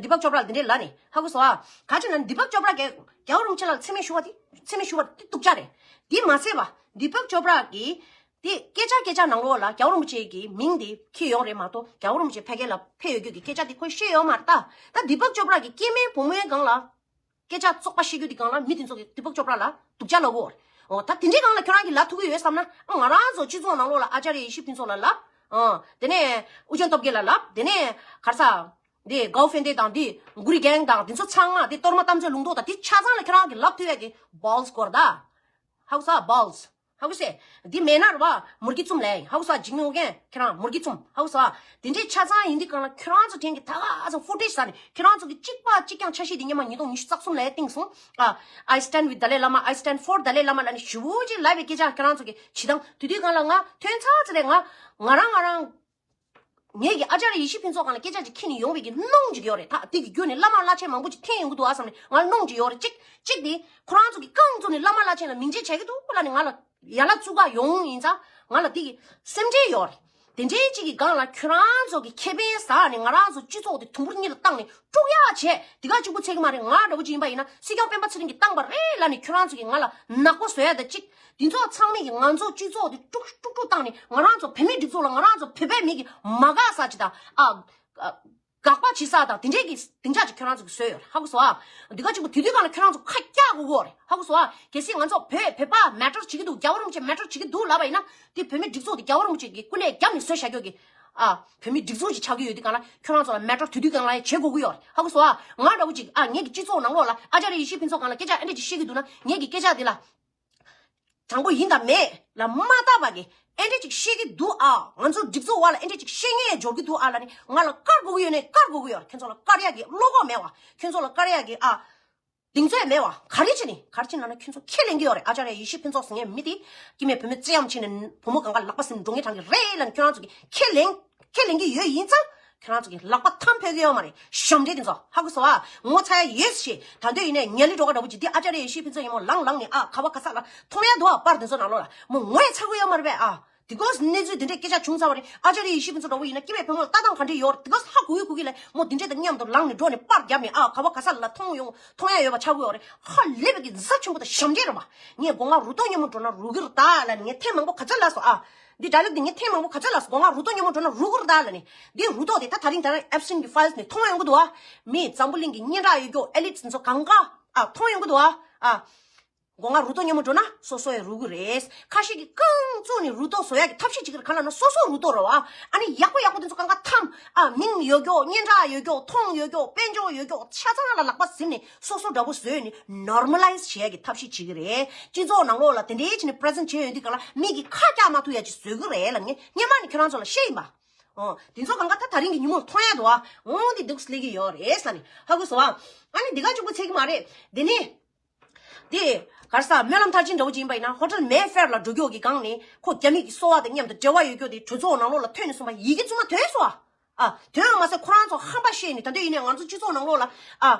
དི་པག་ཅོ་པྲ་ལ་འདི་འདྲས་ལབ་ནི་ཧ་གོ་སོང་ཨ། ག་ཅི་ན་དི་པག་ཅོ་པྲ་གིས་རྒྱལ་བ་རིན་པོ་ཆེ་ལ་མཚན་སྨད་ཞུ་བ་དེ་མཚན་སྨད་ཞུ་བ་དེ་སྡུག་ཅག་རེད། དེ་མ་ཚད་པ་དི་པག་ཅོ་པྲ་གིས་དེ་སྐད་ཆ་སྐད་ཆ་ནང་ལོགས་ལ་རྒྱལ་བ་རིན་པོ་ཆེ་གི་མིང་དེ་འཁྱེར་ཡོང་རེད་མ་གཏོགས་རྒྱལ་བ་རིན་པོ་ཆེ་ཕ་གི་ལ་ཕེབས་ཡོད་རྒྱུ་གི་སྐད་ཆ་དེ་ཁོས་བཤད་ཡོད་མ་རེད་ད། ད་དི་པག་ཅོ་པྲ་གི་སྐྱེ་དམན་བུ་མོའི་སྒང་ལ་སྐད་ཆ་བཙོག་པ་བཤད་རྒྱུ་དེ་སྒང་ལ་མི་དེ་ཚོ་གི་དི་པག་ཅོ་པྲ་ལ་སྡུག་ཅག་ལབ་གོ། འོ་ད་དེ་འདྲའི་སྒང་ལ་ཁྱོད་རང་གིས་ལབ་ཐུབ་ཀྱི་ཡོད་བསམ་ན། ཨ་ང་རང་ཚོ་སྤྱི་ཚོགས་ནང་ལོགས་ལ་ཨ་ཅཱརྱ་ཡེ་ཤེས་ཕུན་ཚོགས་ལ་ལབ། ཨ་དེ་ནས་ཨུ་རྒྱན་སྟོབས་རྒྱལ་ལ་ལབ། དེ་ནས་ག་རེ་ཟ། འདི་གའོ་ཧྥེན་ཏེ་དང་འདི་གུ་རི་གེང་དང་འདི་ཚོ་ཚང་མ་འདི་གཏོར་མ་དམ་ཚིག་ལུང་རྟོགས་དང་འདི་ཆ་ཚང་ལ་ཁྱོད་རང་གིས་ལབ་ཐུབ་ཡ་གི་བཱལ་སི་དགོས་རེད་ད། ཧ་གོ་སོང་བཱལ་སི། ཧ་གོ་སོང་། འདི་མེད་ན་རེད་བ་མུར་གེ་བཙུམ་ལེ། ཧ་གོ་སོང་འཇིགས་མེད་ཨོ་རྒྱན་ཁྱེད་རང་མུར་གེ་བཙུམ། ཧ་གོ་སོང་། དེ་འདྲའི་ཆ་ཚང་ཡིན་དུས་སྒང་ལ་ཁྱོད་རང་ཚོ་དྲན་གི་ད་ག་ཚོད་ཕུ་ཊེཇ་ཟ་ནས་ཁྱོད་རང་ཚོ་གི་གཅིག་པ་གཅིག་རྐྱང་འཆར་གཞི་འདི་སྔོན་མ་ཉིས་སྟོང་ཉི་ཤུ་རྩ་གསུམ་ལ་བཏིང་སོང་། ཨ། I stand with Dalai Lama, I stand for Dalai Lama ལབ་ནས་ཞེ་པོ་ཅིག་ལབ་པའི་སྐད་ཆ་ཁྱོད་རང་ཚོ་གི་བྱེད་སྟངས་དེ་དུས་སྒང་ལ་ང་ཐོན་ཚར་ཚར་རེད། ང་ང་རང་ང་རང་ངེད་ཀྱི་ཨ་ཅཱརྱ་ཡེ་ཤེས་ཕུན་ཚོགས་སྒང་ལ་སྐད་ཆ་ཅིག་འཁྱེར་ནས་ཡོང་བའི་གི་སྣང་ཅིག་ཡོད་རེད། ད་དེ་གི་བརྒྱུད་ནས་བླ་མ་བླ་ཆེན་མང་པོ་ཅིག་འཐེན་ཡོང་གི་འདུག་ཨ་བསམ་ནས་ང་ལ་སྣང་ཅིག་ཡོད་རེད། གཅིག་གཅིག་དེ་ཁོ་རང་ཚོ་གི་རྐང་བཙུགས་ནས་བླ་མ་བླ་ཆེན་ལ་མིང་ཆད་བྱེད་ཀྱི་འདུག་ལབ་ནས་ང་ལ་ཡ་ལ་བཙུགས་ག་ཡོང་ཡིན་ཙང་ང་ལ་དེ་གི་སེམས་ཁྲལ་ཡོད་རེད། དེ་འདྲའི་གཅིག་གི་སྒང་ལ་ཁྱོད་རང་ཚོ་གི་ཁེ་ཕན་ཟ་ནས་ང་རང་ཚོ་སྤྱི་ཚོགས་དེ་དུམ་བུར་གཉིས་ལ་བཏང་ནས་དཀྲུག་ཡག་བྱས། དེ་ག་གཅིག་པུ་ཚད་ཀྱི་མ་རེད། ང་འདྲ་པོ་ཅིག་ཡིན་པ་ཡིན་ན་སྲིད་སྐྱོང་སྤེན་པ་ཚེ་རིང་གིས་བཏང་པ་རེད་ལབ་ནས་ཁྱོད་རང་ཚོ་གིས་ང་ལ་ནག་པོ་བཟོ་ཡ་ད་གཅིག་དེ་ཚོ་ཚང་མས་ཀྱི་ང་ཚོ་སྤྱི་ཚོགས་དེ་དཀྲུག་དཀྲུག་དཀྲུག་བཏང་ནས་ང་རང་ཚོ་བོད་མིའི་སྒྲིག་འཛུགས་ལ་ང་རང་ཚོ་བོད་པའི་མི་གི་མ་དགའ་ས་ཅིག་དང་ཨ། ཨ། དགག་པ་བྱེད་ས་དང་དེ་འདྲའི་གི་སྡིངས་ཆ་ཅིག་ཁྱོད་རང་ཚོ་གིས་བཟོས་ཡོད་རེད། ཧ་གོ་སོང་ཨ། འདི་ག་གཅིག་པུ་དེ་དུས་སྒང་ལ་ཁྱོད་རང་ཚོ་ཁ་སྐྱག་དགོས་གོ་རེད། ཧ་གོ་སོང་ཨ། གལ་སྲིད་ང་ཚོ་བོད་བོད་པ་མེ་ཊར་བྱེད་ཀྱི་འདུག་རྒྱལ་བ་རིན་པོ་ཆེ་མེ་ཊར་བྱེད་ཀྱི་འདུག་ལབ་པ་ཡིན་ན་དེ་བོད་མིའི་སྒྲིག་འཛུགས་དེ་རྒྱལ་བ་རིན་པོ་ཆེ་གི་སྐུ་ལས་བརྒྱབ་ནས་བཟོས་བཞག་རྒྱུ་གི་ཨ། བོད་མིའི་སྒྲིག་འཛུགས་ཅིག་ཆགས་ཀྱི་ཡོད་དུས་སྒང་ལ་ཁྱོད་རང་ཚོ་ལ་མེ་ཊར་དེ་དུས་སྒང་ལ་ཡང་བྱེད་དགོས་ཀྱི་ཡོད་རེད། ཧ་གོ་སོང་ཨ། ང་འདྲ་པོ་ཅིག་ཨ་ངེད་ཀྱི་སྤྱི་ཚོགས་ནང་ལོགས་ལ་ཨ་ཅཱརྱ་ཡེ་ཤེས་ཕུན་ཚོགས་སྒང་ལ་སྐད་ཆ་ཨེ་འདྲ་ཅིག་བཤད་ཀྱི་འདུག་ན་ངེད་ཀྱི་སྐད་ཆ་དེ་ལ། དྲང་པོ་ཡིན་དང་མེད་ལ་མ་བལྟ་བ་གི་ཨེ་འདྲ་ཅིག་བཤད་ཀྱི་འདུག་ཨ། ང་ཚོ་སྒྲིག་འཛུགས་བ་ལ་ཨེ་འདྲ་ཅིག་བཤད་ངེས་འབྱོར་གྱི་འདུག་ཨ་ལབ་ནས་ང་ལ་བཀར་དགོས་ཀྱི་ཡོད་ནས་བཀར་དགོས་ཀྱི་ཡོད། ཁྱོད་ཚོ་ལ་བཀར་ཡག་གི་བློ་ཁོག་མེད་བ། ཁྱོད་ཚོ་ལ་བཀར་ཡག་གི་ཨ། གདེང་ཚོད་མེད་བ། ག་རེ་བྱས་ནས་ག་རེ་བྱས་ནས་ན་ཁྱོད་ཚོ་ཁས་ལེན་གྱི་ཡོད་རེད། ཨ་ཅཱརྱ་ཡེ་ཤེས་ཕུན་ཚོགས་ཟེར་མཁན་མི་དེ་སྐྱེ་དམན་བུད་མེད་བཙན་གཡེམ་བྱས་ནས་བུ་མོ་གང་ག་ལག་པ་ཟིན་འགྲོ་ངེས་དྲང་གི་རེད་ལབ་ནས་ཁྱོད་རང་ཚོ་གི་ཁས་ལེན། ཁས་ལེན་གྱི་ཡོད་ཡིན་ཙང་། ཁྱེད་རང་ཚོ་གི་ལག་པ་འཐམ་ཕོད་ཀྱི་ཡོད་མ་རེད། ཞབས་འདྲེན་དེ་ཚོ་ཧ་གོ་སོང་ཨ། ངོ་ཚ་ཡ་ཡོད་ཞེས་ད་འདོད་ཡིན་ནས་ཉ་ལི་སྒྲོ་ག་འདྲ་པོ་ཅིག་འདི་ཨ་ཅཱརྱ་ཡེ་ཤེས་ཕུན་ཚོགས་ཡིན་མོ་ལངས་ལངས་ནས་ཨ་ག་བ་ག་ས་ལ་མཐོང་ཡ་འདུག་ཨ། པར་དེ་ཚོ་ནང་ལོགས་ལ་མོ་ངོ་ཡ་ཚ་གི་ཡོད་མ་རེད་པས་ཨ། དེ་གོ་གནས་ཚུལ་དེ་འདྲས་སྐད་ཆ་བྱུང་ཚར་བ་རེད། ཨ་ཅཱརྱ་ཡེ་ཤེས་ཕུན་ཚོགས་འདྲ་པོ་ཡིན་ན་སྐྱེ་དམན་བུ་མོ་ལ་ལྟ་སྟངས་ག་འདྲས་ཡོད་རེད། དེ་གོ་ཧ་གོ་གི་གོ་གི་ལ་མོ་དེ་འདྲས་དང་མཉམ་དུ་ལངས་ནས་འགྲོ་ནས་པར་བརྒྱབ་ནས་ཨ་ག་བ་ག་ས་ལ་མཐོང་ཡོང་མཐོང་ཡ་ཡོད་པ་ཆགས་ཀྱི་ཡོད་རེད། ཧ་ལས་པའི་གི་གཟབ་ཆེན་པོ་དང་ཞབས་འདྲེན་རེད་པ། ངས་སྒོ་ང་རུ་ཏོག་སྔོན་མོ་འགྲོ་ན་རུ་གི་རེད་ད་ལབ་ནས་ངས་ཐེངས་མང་པོ་ག་ཚོད་ལབ་སོང་ཨ། འདི་ཌའི་ལོག་འདི་ངས་ཐེངས་མང་པོ་ག་ཚོད་ལབ་སོང་། སྒོ་ང་རུ་ཏོག་སྔོན་མོ་འགྲོ་ན་རུ་གུར་ད་ལ་ནི། འདི་རུ་ཏོག་དེ་ད་ད་རིང་ད་རིང་ཨེབ་སི་ཊིན་གྱི་ཕའིལ་ནས་མཐོང་ཡོང་གི་འདུག་ཨ། མི་འཛམ་བུ་གླིང་གི་སྙན་གྲགས་ཡོད་རྒྱུ་ཨེ་ལིཊ་ཚོ་གང་ག་ཨ་མཐོང་ཡོང་གི་འདུག་ཨ། ཨ། སྒོ་ང་རུ་ཏོག་སྔོན་མོ་འགྲོ་ན་སོ་སོ་ཡང་རུ་གུ་རེད། ཁ་ཤས་ཀྱིས་རྐང་བཙུགས་ནས་རུ་ཏོག་བཟོ་ཡག་གི་ཐབས་ཤེས་བྱེད་ཀྱི་རེད། ག་ལབ་ན་སོ་སོ་རུ་ཏོག་རེད་བ། ཨ་ནི་ཡག་པོ་ཡག་པོ་དེ་ཚོ་གང་ག་ཐམ། ཨ། མིང་ཡོད་རྒྱུ་སྙན་གྲགས་ཡོད་རྒྱུ་མཐོང་ཡོད་རྒྱུ་དཔལ་འབྱོར་ཡོད་རྒྱུ་ཆ་ཚང་ལ་ལག་པ་ཟིན་ནས་སོ་སོ་འདྲ་པོ་བཟོས་ནས་ནོར་མ་ལའི་ཛི་བྱེད་ཡ་གི་ཐབས་ཤེས་བྱེད་ཀྱི་རེད། སྤྱི་ཚོགས་ནང་ལོགས་ལ་དེ་འདྲའི་བྱས་ནས་པི་རི་ཛེན་ཊི་བྱས་ཡོང་དུས་ག་ལ་མི་གིས་ཁ་བཀྱག་མ་ཐུབ་ཡ་ཅིག་བཟོ་གི་རེད་ལབ་ངས་སྔོན་མ་ནས་ཁྱོད་རང་ཚོ་ལ་བཤད་ཡིན་པ། ཨོ། དེ་ཚོ་གང་ག་ད་ད་རིང་གི་ཉིན་མོར་མཐོང་ཡ་འདུག་ཨ། འོང་འདི་འདུག་སླེབས་ཀྱི་ཡོད་རེད་ས་ནི་ཧ་གོ་སོང་ཨ། ཨ་ནི་འདི་ག་གཅིག་པུ་ཚད་ཀྱི་མ་རེད། དེ་ནི། དེ། ག་རེ་ཟ་སྨོན་ལམ་མཐར་ཕྱིན་འདྲ་བོ་ཅིག་ཡིན་པ་ཡིན་ན་ཧོ་ཊེལ་མེ་ཧྥེར་ལ་འགྲོ་རྒྱུ་གི་སྒང་ནས་ཁོ་རྒྱ་མི་གི་སོ་པ་དང་མཉམ་དུ་འབྲེལ་བ་ཡོད་རྒྱུ་དེ་གྲོས་ཚོགས་ནང་ལོགས་ལ་ཐོན་ནས་སོང་པ་ཡི་གེ་བཙུན་མ་ཐོན་སོང་ཨ། ཨ། དོན་མ་ཟད་ཁོ་རང་ཚོ་ཧམ་པ་བཤད་ནས་ད་ལྟ་ཡིན་ནའི་ང་ཚོ་སྤྱི་ཚོགས་ནང་ལོགས་ལ་ཨ།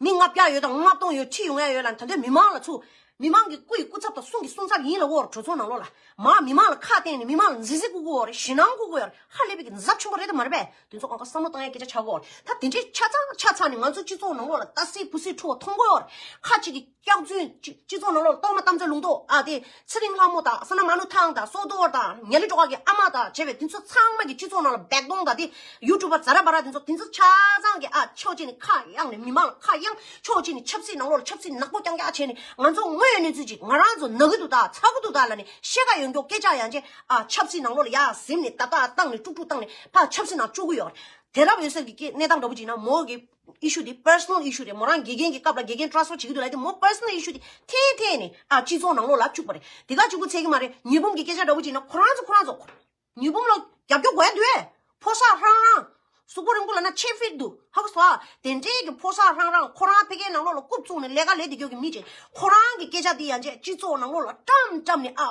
མི་ལྔ་བརྒྱ་ཡོད་དང་ལྔ་སྟོང་ཡོད་ཁྲིད་ཡོང་ཡ་ཡོད་ལ་ད་ལྟ་མི་མང་ལ་ཚུར། མི་མང་གི་སྐུ་ཡི་སྐུ་ཚབ་དང་གསུང་གི་གསུང་ཚབ་ཡིན་ལ་འོར་གྲོས་ཚོགས་ནང་ལོགས་ལ། མ་མི་མང་ལ་ཁ་གཏད་ནས་མི་མང་ལ་མཛེས་བཟོ་བསྐུལ་དགོས་རེད། ཞེད་སྣང་བསྐུལ་དགོས་རེད། ཧ་ལས་པའི་གི་གཟབ་ཆེན་པོ་རེད་དམ་མ་རེད་པས། དེ་ཚོ་གང་ག་བསམ་བློ་བཏང་ཡ་སྐད་ཆ་ཆགས་དགོས་རེད། ད་དེ་འདྲའི་ཆ་ཚང་ཆ་ཚང་ནས་ང་ཚོ་སྤྱི་ཚོགས་ནང་ལོགས་ལ་ཏ་སི་ཕུ་སི་ཁྲུ་བ་མཐོང་དགོས་རེད། ཁ་ཅིག་གི་སྐྱག་རྫུན་སྤྱི་སྤྱི་ཚོགས་ནང་ལོགས་ལ་གཏོར་མ་དམ་བཅའ་ལུང་རྟོགས་ཨ་དེ། ཚེ་རིང་ལྷ་མོ་དང་ས་ན་མ་ནུ་ཐང་དང་སོ་ཏོར་དང་ཉ་ལི་ཀྲོ་ག་གི་ཨ་མ་དང་བྱས་པའི་དེ་ཚོ་ཚང་མ་གི་སྤྱི་ཚོགས་ནང་ལ་བེག་དོང་དང་དེ་ཡུ་ཊུབ་པ་ཛ་ར་བ་ར་དེ་ཚོ་དེ་ཚོ་ཆ་ཚང་གི་ཨ་ཕྱོགས་གཅིག་ནས་ཁ་གཡང་ནས་མི་མང་ལ་ཁ་གཡང་ཕྱོགས་གཅིག་ནས་ཆབ་སྲིད་ནང་ལོགས་ལ་ཆབ་སྲིད་ནག་པོ་རྐྱང་རྐྱང་བྱས་ནས་ང་ཚོ་དངོས་ཡོད་གནས་ཚུལ་ཅིག་ང་རང་ཚོ་ན་གི་འདུག་ད་ཚ་གི་འདུག་ད་ལ་ནས་ཤེས་ཀ་ཡོང་མགྱོགས་སྐད་ཆ་ཡང་བྱས་ཨ་ཆབ་སྲིད་ནང་ལོགས་ལ་ཡ་ཟིན་ནས་ད་ད་བཏང་ནས་དཀྲུག་དཀྲུག་བཏང་ནས་ཕར་ཆབ་སྲིད་ནང་བཅུག་གི་ཡོད་རེད། དེ་རབས་ཡོད་སར་གི་གནས་སྟངས་འདྲ་པོ་ཅིག་ན་མོ་གི་ཨི་ཤུ་དེ་པར་སོ་ནལ་ཨི་ཤུ་རེད། མོ་རང་དགེ་རྒན་གྱི་སྐབས་ལ་དགེ་རྒན་ཊ་རན་སི་ཕར་བྱེད་ཀྱི་འདུག་ལབ་དེ་མོ་པར་སོ་ནལ་ཨི་ཤུ་དེ་འཐེན་འཐེན་ནས་ཨ་སྤྱི་ཚོགས་ནང་ལོགས་ལ་བཅུག་པ་རེད། དེ་ག་གཅིག་པུ་ཚད་ཀྱི་མ་རེད། ཉི་འབུམ་གྱི་སྐད་ཆ་འདྲ་པོ་ཅིག་ན་ཁོ་རང་ཚོ་ཁོ་རང་ཚོ་ཉི་འབུམ་ལ་རྒྱབ་སྐྱོར་དགོས་ཡ་འདུག་ཨེ། ཕོ་གསར་ཧྲང་ཧྲང་ གཟུགས་པོ་རིང་པོ་ལབ་ན་ཆེ་ཕིཊ་འདུག་ཧ་གོ་སོང་ཨ། དེ་འདྲའི་གི་ཕོ་གསར་ཧྲང་ཧྲང་ཁོ་རང་ཕ་གིའི་ནང་ལོགས་ལ་རྐུབ་བཙུགས་ནས་ལས་ཀ་ལས་བསྡད་རྒྱུ་གི་མི་ཅིག་ཁོ་རང་གི་སྐད་ཆ་འདི་ཡང་ཅིག་སྤྱི་ཚོགས་ནང་ལོགས་ལ་བཀྲམ་བཀྲམ་ནས་ཨ།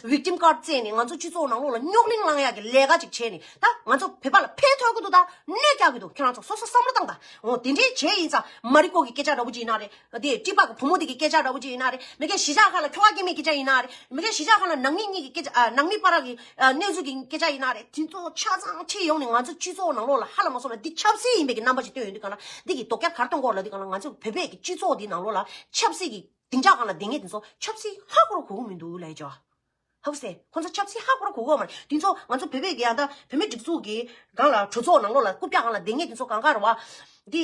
ཝིག་ཊིམ་ཀར་བཙལ་ནས་ང་ཚོ་སྤྱི་ཚོགས་ནང་ལོགས་ལ་རྙོག་གླེང་བསླང་ཡག་གི་ལས་ཀ་ཅིག་བྱས་ནས་ད་ང་ཚོ་བོད་པ་ལ་ཕན་ཐོགས་ཀྱི་འདུག་ད་གནོད་རྒྱག་གི་འདུག་ཁྱེད་རང་ཚོ་སོ་སོ་བསམ་བློ་བཏང་ད། འོ་དེ་འདྲའི་བྱས་ཡིན་ཙང་མ་རི་ཀོ་གི་སྐད་ཆ་འདྲ་པོ་ཅིག་ཡིན་ན་རེད། དེ་ཊི་པ་གི་བུ་མོ་དེ་གི་སྐད་ཆ་འདྲ་པོ་ཅིག་ཡིན་ན་རེད། མི་སྒེར་གཞིས་ཆགས་ཁག་ལ་ཁྱོ་ག་སྐྱེས་མའི་སྐད་ཆ་ཡིན་ན་རེད། མི་སྒེར་གཞིས་ཆགས་ཁག་ལ་ནང་མི་གཉིས་ཀྱི་སྐད་ཆ་ཨ། ནང་མི་བར་གྱི་ཨ། གནས་ཚུལ་གྱི་སྐད་ཆ་ཡིན་ན་རེད། དེ་ཚོ་ཆ་ཚང་ཁྲིད་ཡོང་ནས་ང་ཚོ་སྤྱི་ཚོགས་ནང་ལོགས་ལ་ཧ་ལམ་མ་སོང་ན་འདི་ཆབ་སྲིད་ཡིན་པའི་གི་རྣམ་པ་ཞིག་སྟོན་ཡོང་དུས་གང་ལ་འདི་གི་དོགས་འཆར་ག་རེ་གཏོང་དགོས་ལབ་དུས་གང་ལ་ང་ཚོ་བོད་པའི་གི་སྤྱི་ཚོགས་འདི་ནང་ལོགས་ལ་ཆབ་སྲིད་ཀྱི་སྡིངས་ཆ་སྒང་ལ་བསྡད་མཁན་དེ་ཚོ་ཆབ་སྲིད་ཧ་གོ་ར་གོ་གི་མི་འདུག་ལབ་ཡ་ཅོ། ཧ་གོ་སོང་ཨ། ཁོང་ཚོ་ཆབ་སྲིད་ཧ་གོ་ར་གོ་གི་ཡོད་མ་རེད། དེ་ཚོ་ང་ཚོ་བོད་པའི་གི་ཡང་ད་བོད་མི་སྒྲིག་འཛུགས་ཀྱི་སྒང་ལ་གྲོས་ཚོགས་ནང་ལོགས་ལ་རྐུབ་བཀྱག་སྒང་ལ་བསྡད་མཁན་དེ་ཚོ་གང་ག་རེད་བ། འདི་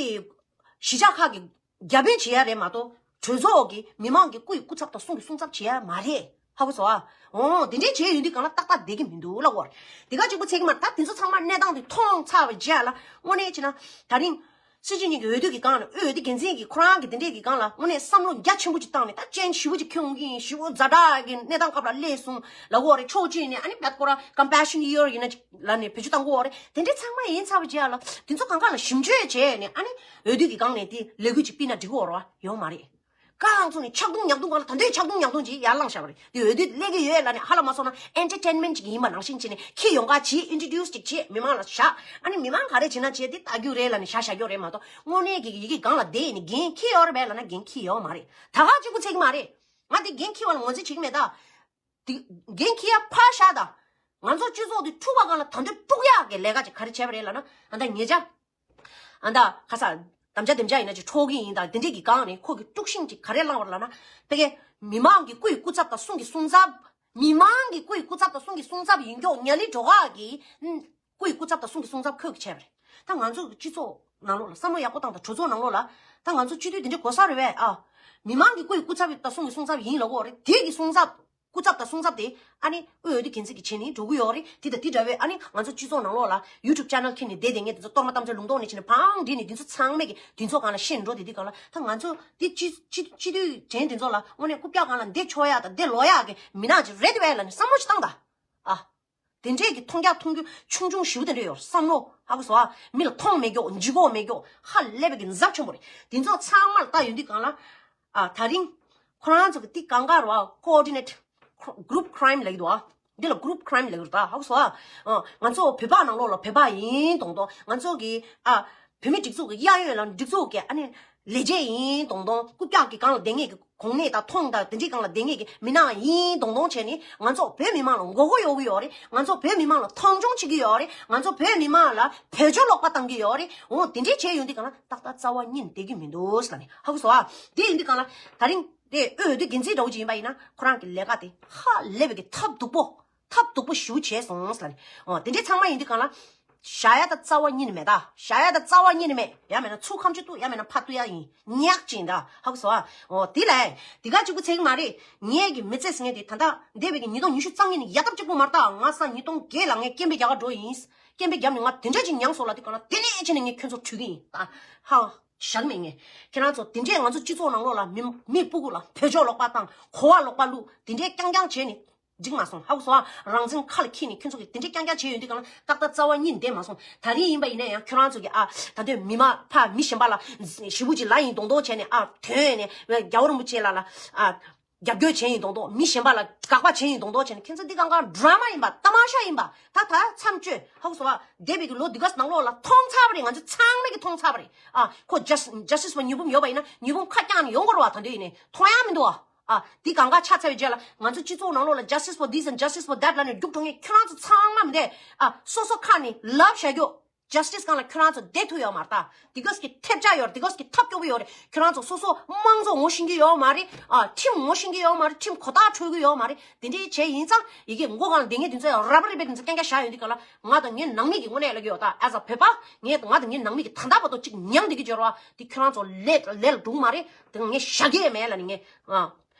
གཞིས་ཆགས་ཁག་གི་རྒྱ་དཔོན་བྱེད་ཡ་རེད་མ་གཏོགས་གྲོས་ཚོགས་ཀྱི་མི་མང་གི་སྐུ་ཡི་སྐུ་ཚབ་དང་གསུང་གི་གསུང་ཚབ་བྱེད་ཡ་མ་རེད། ཧ་གོ་སོང་ཨ། འོ་དེ་འདྲའི་བྱས་ཡོང་དུས་གང་ལ་ཏག་ཏག་བསྡད་ཀྱི་མི་འདུག་ལབ་དགོས་རེད། དེ་ག་གཅིག་པུ་ཚད་ཀྱི་མ་རེད། ད་དེ་ཚོ་ཚང་མ་གནས་སྟངས་དེ་མཐོང་ཚར་བའི་རྗེས་ལ་དངོས་གནས་བྱས་ན་ད་རིང་སྲིད་སྤྱི་གཉིས་ཀྱི་འོས་བསྡུ་གི་སྒང་ལ་དབུས་འོས་བསྡུ་འགན་འཛིན་གྱིས་ཁོ་རང་གི་དེ་འདྲས་ཀྱི་སྒང་ལ་དངོས་གནས་བསམ་བློ་རྒྱ་ཆེན་པོ་ཅིག་བཏང་ནས་ད་ཅན་ཞེ་པོ་ཅིག་ཁྱོན་གྱིས་ཞེ་པོ་ཛ་དྲག་གི་གནས་སྟངས་སྐབས་ལ་སླེབས་སོང་ལབ་དགོས་རེད། ཕྱོགས་གཅིག་ནས་ཨ་ནི་བད་ཀོ་ར་compassion year ཡིན་ན་ཅིག་ལབ་ནས་བེད་སྤྱོད་བཏང་དགོས་རེད། དེ་འདྲས་ཚང་མ་ཡིན་ཚར་བའི་རྗེས་ལ་དེ་ཚོ་གང་ག་ལ་ཞིབ་དཔྱོད་བྱས་ནས་ཨ་ནི་འོས་བསྡུ་གི་སྒང་ནས་དེ་ལས་འགུལ་ཅིག་སྤེལ་ན་འགྲིག་གི་ཡོད་རེད་བ། ཡོད་མ་རེད། གང་ཚོ་ནས་ཆག་རྡུང་ཉག་རྡུང་གང་ལ་ད་འདོད་ཆག་རྡུང་ཉག་རྡུང་ཅིག་ཡར་ལངས་བཞག་པ་རེད། དེ་འོས་བསྡུ་སླེབས་ཀྱི་ཡོད་ལབ་ནས་ཧ་ལམ་མ་སོང་ན་entertainment ཅིག་ཡིན་པ་ནང་བཞིན་བྱས་ནས་ཁྱི་ཡོང་ག་བྱེད། introduce ཅིག་བྱེད། མི་མང་ལ་བཞག་ཨ་ནི་མི་མང་ག་རེ་བྱེད་ན་བྱེད། དེ་ལྟ་རྒྱུ་རེད་ལབ་ནས་བཞག་བཞག་རྒྱུ་རེད་མ་གཏོགས་དངོས་གནས་ཀྱི་ཡི་གེ་སྒང་ལ་བསྡད་ནས་འགན་འཁྱེར་ཡོད་རེད་པས་ལབ་ན་འགན་འཁྱེར་ཡོད་མ་རེད། ད་ག་གཅིག་པུ་ཚད་ཀྱི་མ་རེད། ང་དེ་འགན་འཁྱེར་བ་ལ་ངོས་འཛིན་བྱེད་ཀྱི་མེད་ད། དེ་འགན་འཁྱེར་ཡ་ཕར་བཞག་ད། ང་ཚོ་སྤྱི་ཚོགས་འདི་འཁྲུག་པ་སྒང་ལ་ད་འདོད་དཀྲུག་ཡག་གི་ལས་ཀ་ཅིག་ག་རེ་བྱས་པ་རེད་ལབ་ན་ཨ་ད་ཉེ་ཆར། ཨ་ད་ཁ་ས་དམ་བཅའ་དེམ་བཅའ་ཡིན་ན་ཅིག་འཕྲོག་གི་ཡིན་ད་དེ་འདྲས་ཀྱི་སྒང་ནས་ཁོ་གི་དཀྲུག་ཤིང་ཅིག་ག་རེ་བསླངས་པ་ལབ་ན་ཕ་གི་མི་མང་གི་སྐུ་ཡི་སྐུ་ཚབ་དང་གསུང་གི་གསུང་ཚབ། མི་མང་གི་སྐུ་ཡི་སྐུ་ཚབ་དང་གསུང་གི་གསུང་ཚབ་ཡིན་མགྱོགས་ཉ་ལི་སྒྲོ་ག་གི་སྐུ་ཡི་སྐུ་ཚབ་དང་གསུང་གི་གསུང་ཚབ་ཁོས་གི་བྱས་པ་རེད། ད་ང་ཚོ་གི་སྤྱི་ཚོགས་ནང་ལོགས་ལ་བསམ་བློ་ཡག་པོ་བཏང་དང་གྲོས་ཚོགས་ནང་ལོགས་ལ་ད་ང་ཚོ་སྤྱི་འཐུས་དེ་འདྲས་དགོས་ས་རེད་པས་ཨ། མི་མང་གི་སྐུ་ཡི་སྐུ་ཚབ་དང་གསུང་གི་གསུང་ཚབ་ཡིན་ལབ་དགོས་རེད། དེ་གི་གསུང་ཚབ། སྐུ་ཚབ་དང་གསུང་ཚབ་དེ་ཨ་ནི་དབུས་འོས་བསྡུ་འགན་འཛིན་གྱིས་བྱས་ནས་འགྲོ་གི་ཡོད་རེད། དེ་དང་དེ་འདྲ་བའི་ཨ་ནི་ང་ཚོ་སྤྱི་ཚོགས་ནང་ལོགས་ལ་YouTube channel ཁྱེར་ནས་བསྡད་བསྡད་མཁན་དེ་ཚོ་གཏོར་མ་གཏམ་བརྗོད་ལུང་སྟོང་ནས་བྱས་ནས་བང་བསྒྲིགས་ནས་དེ་ཚོ་ཚང་མས་ཀྱི་དེ་ཚོ་སྒང་ལ་ཤེས་འགྲོ་དེ་དུས་སྒང་ལ་ད་ང་ཚོ་དེ་སྤྱི་སྤྱི་སྤྱི་འཐུས་དྲན་དེ་ཚོ་ལ་དངོས་གནས་རྐུབ་བཀྱག་སྒང་ལ་བསྡད་ཆོག་ཡག་དང་བསྡད་ལོག་ཡག་གི་མི་ནག་ཅིག་རེད་དེ་བས་ལབ་ནས་བསམ་བློ་ཞིག་བཏང་ད། ཨ། དེ་འདྲས་ཀྱི་མཐོང་རྒྱ་མཐོང་རྒྱུ་ཆུང་ཆུང་ཞེ་པོ་དེ་འདྲས་ཡོད་བསམ་བློ་ཧ་གོ་སོང་ཨ། མི་ལ་མཐོང་མེད་མགྱོགས་འཇིགས་གོ་མེད་མགྱོགས་ཧ་ལས་པའི་གི་འཛབ་ཆེན་པོ་རེད། དེ་ཚོ་ཚང་མ་ལ་ལྟ་ཡོང་དུས་སྒང་ལ། ཨ་ད་རིང་ཁོ་རང་ཚོ་གི་དེ་གང་ག་རེད་བ་coordinate group crime ལབ་ཀྱི་འདུག་ཨ། འདི་ལ་group crime ལབ་ཀྱི་རེད་ད་ཧ་གོ་སོང་ཨ། ཨ་ང་ཚོ་བོད་པ་ནང་ལོགས་ལ་བོད་པ་ཡིན་མདོག་མདོག་ང་ཚོ་གི་ཨ་བོད་མི་སྒྲིག་འཛུགས་ཀྱི་གཡས་གཡོན་ལ་སྒྲིག་འཛུགས་ཀྱི་ཨ་ནི་ལས་བྱེད་ཡིན་མདོག་མདོག་རྐུབ་བཀྱག་གི་སྒང་ལ་བསྡད་མཁན་གྱི་གོང་ནས་དང་མཐོང་དང་དེ་འདྲའི་སྒང་ལ་བསྡད་མཁན་གྱི་མི་ནག་ཡིན་མདོག་མདོག་བྱས་ནས་ང་ཚོ་བོད་མི་མང་ལ་མགོ་སྐོར་གཡོག་གི་ཡོད་རེད། ང་ཚོ་བོད་མི་མང་ལ་མཐོང་ཆུང་བྱེད་ཀྱི་ཡོད་རེད། ང་ཚོ་བོད་མི་མང་ལ་བོད་ཆོས་ལོག་པ་བཏང་གི་ཡོད་རེད། འོ་དེ་འདྲའི་བྱས་ཡོང་དུས་སྒང་ལ་ཏག་ཏག་རྩ་བ་ཉིད་ནས་བསྡད་ཀྱི་མི་འདུག་ཟེར་ལབ་ནས་ཧ་གོ་སོང་ཨ། དེ་ཡིན་དུས་སྒང་ལ་ད་རིང་དེ་དབུས་འོས་བསྡུ་འགན་འཛིན་འདྲ་བོ་ཅིག་ཡིན་པ་ཡིན་ན་ཁོ་རང་གི་ལས་ཀ་དེ་ཧ་ལས་པའི་གི་ཐབས་སྡུག་པོ། ཐབས་སྡུག་པོ་ཞེ་པོ་བྱས་སོང་ཟེར་ལབ་ནས། འོ་དེ་འདྲའི་ཚང་མ་ཡིན་དུས་སྒང་ལ། བཞག་ཡ་ད་རྩ་བ་ཉིད་ནས་མེད་ད། བཞག་ཡ་ད་རྩ་བ་ཉིད་ནས་མེད། ཡང་མེད་ན་ཚུར་ཁ་མཆུ་གཏུག་ཡང་མེད་ན་ཕར་གཏུག་ཡ་ཡིན། ཉག་ཅིག་ཡིན་ད་ཧ་གོ་སོང་ཨ། འོ་དེ་ལས་དེ་ག་གཅིག་པུ་ཚད་ཀྱི་མ་རེད། ངས་ཀྱི་མི་ཚེ་ཟེར་མཁན་དེ་ད་ལྟ་འདས་པའི་གི་ཉིས་སྟོང་ཉི་ཤུ་རྩ་གཉིས་ནས་ཡ་ཐབས་གཅིག་པུ་མ་རེད་ད། ང་ས་ཉིས་སྟོང་བརྒྱད་ལ་ངས་སྐད་འབོད་རྒྱག་ག་འགྲོ་ཡིན། སྐད་འབོད་བརྒྱབ་ནས་ང་དེ་འདྲ་ཅིག་མྱངས་སོང་ལབ་དུས་སྒང་ལ་དེ་ནས་བྱས་ནས་ངས་ཁྱོད་ཚོར་ཁྲུས་ཀྱི་ཡིན་ད། ཧ། བཞག་མེད་ངས། ཁྱེད་རང་ཚོ་དེ་འདྲས་ང་ཚོ་སྤྱི་ཚོགས་ནང་ལོགས་ལ་མི་མི་སྤུ་གུ་ལ་བོད་ཆོས་ལོག་པ་བཏང་གོ་བ་ལོག་པ་བླུགས་དེ་འདྲས་རྐྱང་རྐྱང་བྱས་ནས་འགྲིག་མ་སོང་ཧ་གོ་སོང་ཨ། རང་བཙན་ཁ་ལ་འཁྱེར་ནས་ཁྱོད་ཚོ་གིས་དེ་འདྲས་རྐྱང་རྐྱང་བྱས་ཡོང་དུས་སྒང་ལ་ཏག་ཏག་རྩ་བ་ཉིད་བསྡད་མ་སོང་། ད་རིང་ཡིན་པ་ཡིན་ན་ཡང་ཁྱོད་རང་ཚོ་གིས་ཨ་ད་དུང་མི་མ་ཕ་མི་གཞན་པ་ལ་ཞེ་པོ་ཅིག་ལབ་ཡིན་མདོག་མདོག་བྱས་ནས་ཨ་དོན་ནས་རྒྱལ་བ་རིན་པོ་ཆེ་ལ་ལ་ཨ། རྒྱབ་སྐྱོར་བྱས་ཡིན་མདོག་མདོག་མི་གཞན་པ་ལ་དགག་པ་བྱས་ཡིན་མདོག་མདོག་བྱས་ནས་ཁྱེད་ཚོ་འདི་གང་གང་ཌ་ར་མ་ཡིན་པ་ཏ་མ་ཤ་ཡིན་པ་ད་ད་མཚམས་གཅོད་ཧ་གོ་སོང་བ། འདས་པའི་གི་ལོ་འདི་ག་ནང་ལོགས་ལ་མཐོང་ཚར་བ་རེད། ང་ཚོ་ཚང་མས་གི་མཐོང་ཚར་བ་རེད། ཨ་ཁོ་ཇ་ཇ་སི་ཊི་སི་ཕོར་ཉི་འབུམ་ཡོད་པ་ཡིན་ན་ཉི་འབུམ་ཁ་བཀྱག་ནས་ཡོང་དགོས་རེད་བ། ད་འདོད་ཡིན་ནས་མཐོང་ཡ་མི་འདུག་བ། ཨ་འདི་གང་ག་ཆ་ཚར་བའི་རྗེས་ལ་ང་ཚོ་སྤྱི་ཚོགས་ནང་ལོགས་ལ་justice for this and justice for that ལབ་ནས་རྒྱུགས་འགྲོ་མཁན་ཁྱོད་རང་ཚོ་ཚང་མ་མི་འདས་ཨ་སོ་སོ་ཁ་ནས་ལབ་བཞག་རྒྱུ། ཇ་སི་ཊི་སི་སྒང་ལ་ཁྱོད་རང་ཚོ་བསྡད་ཐུབ་ཡོད་མ་རེད་ད། འདི་ག་ཟིག་གི་ཐེབས་ཆག་ཡོད་རེད། འདི་ག་ཟིག་གི་ཐབས་སྐྱོ་པོ་ཡོད་རེད། ཁྱོད་རང་ཚོ་སོ་སོ་དམངས་གཙོ་ངོ་ཤེས་ཀྱི་ཡོད་མ་རེད། ཨ་ཁྲིམས་ངོ་ཤེས་ཀྱི་ཡོད་མ་རེད། ཁྲིམས་གོ་བརྡ་འཕྲོད་ཀྱི་ཡོད་མ་རེད། དེ་འདྲའི་བྱས་ཡིན་ཙང་ཡི་གེ་མགོ་སྒང་ལ་འདི་ངས་འདི་ཚོ་ཡང་ར་བ་རི་བེ་འདི་ཚོ་རྐྱང་རྐྱང་བཞག་ཡོད་འདི་ག་ལ་ང་དང་ངའི་ནང་མི་གི་དངོས་གནས་ལབ་ཀྱི་ཡོད་ད། as a བོད་པ་ངས་ང་དང་ངའི་ནང་མི་གི་ད་ལྟ་བར་དུ་གཅིག་མྱངས་བསྡད་ཀྱི་ཡོད་རེད་བ། འདི་ཁྱོད་རང་ཚོ་ལས་ལས་ལ་འགྲོ་གི་མ་རེད། དེ་ངས་བཞག་གི་མེད་ལབ་ནས་ངས་ཨ་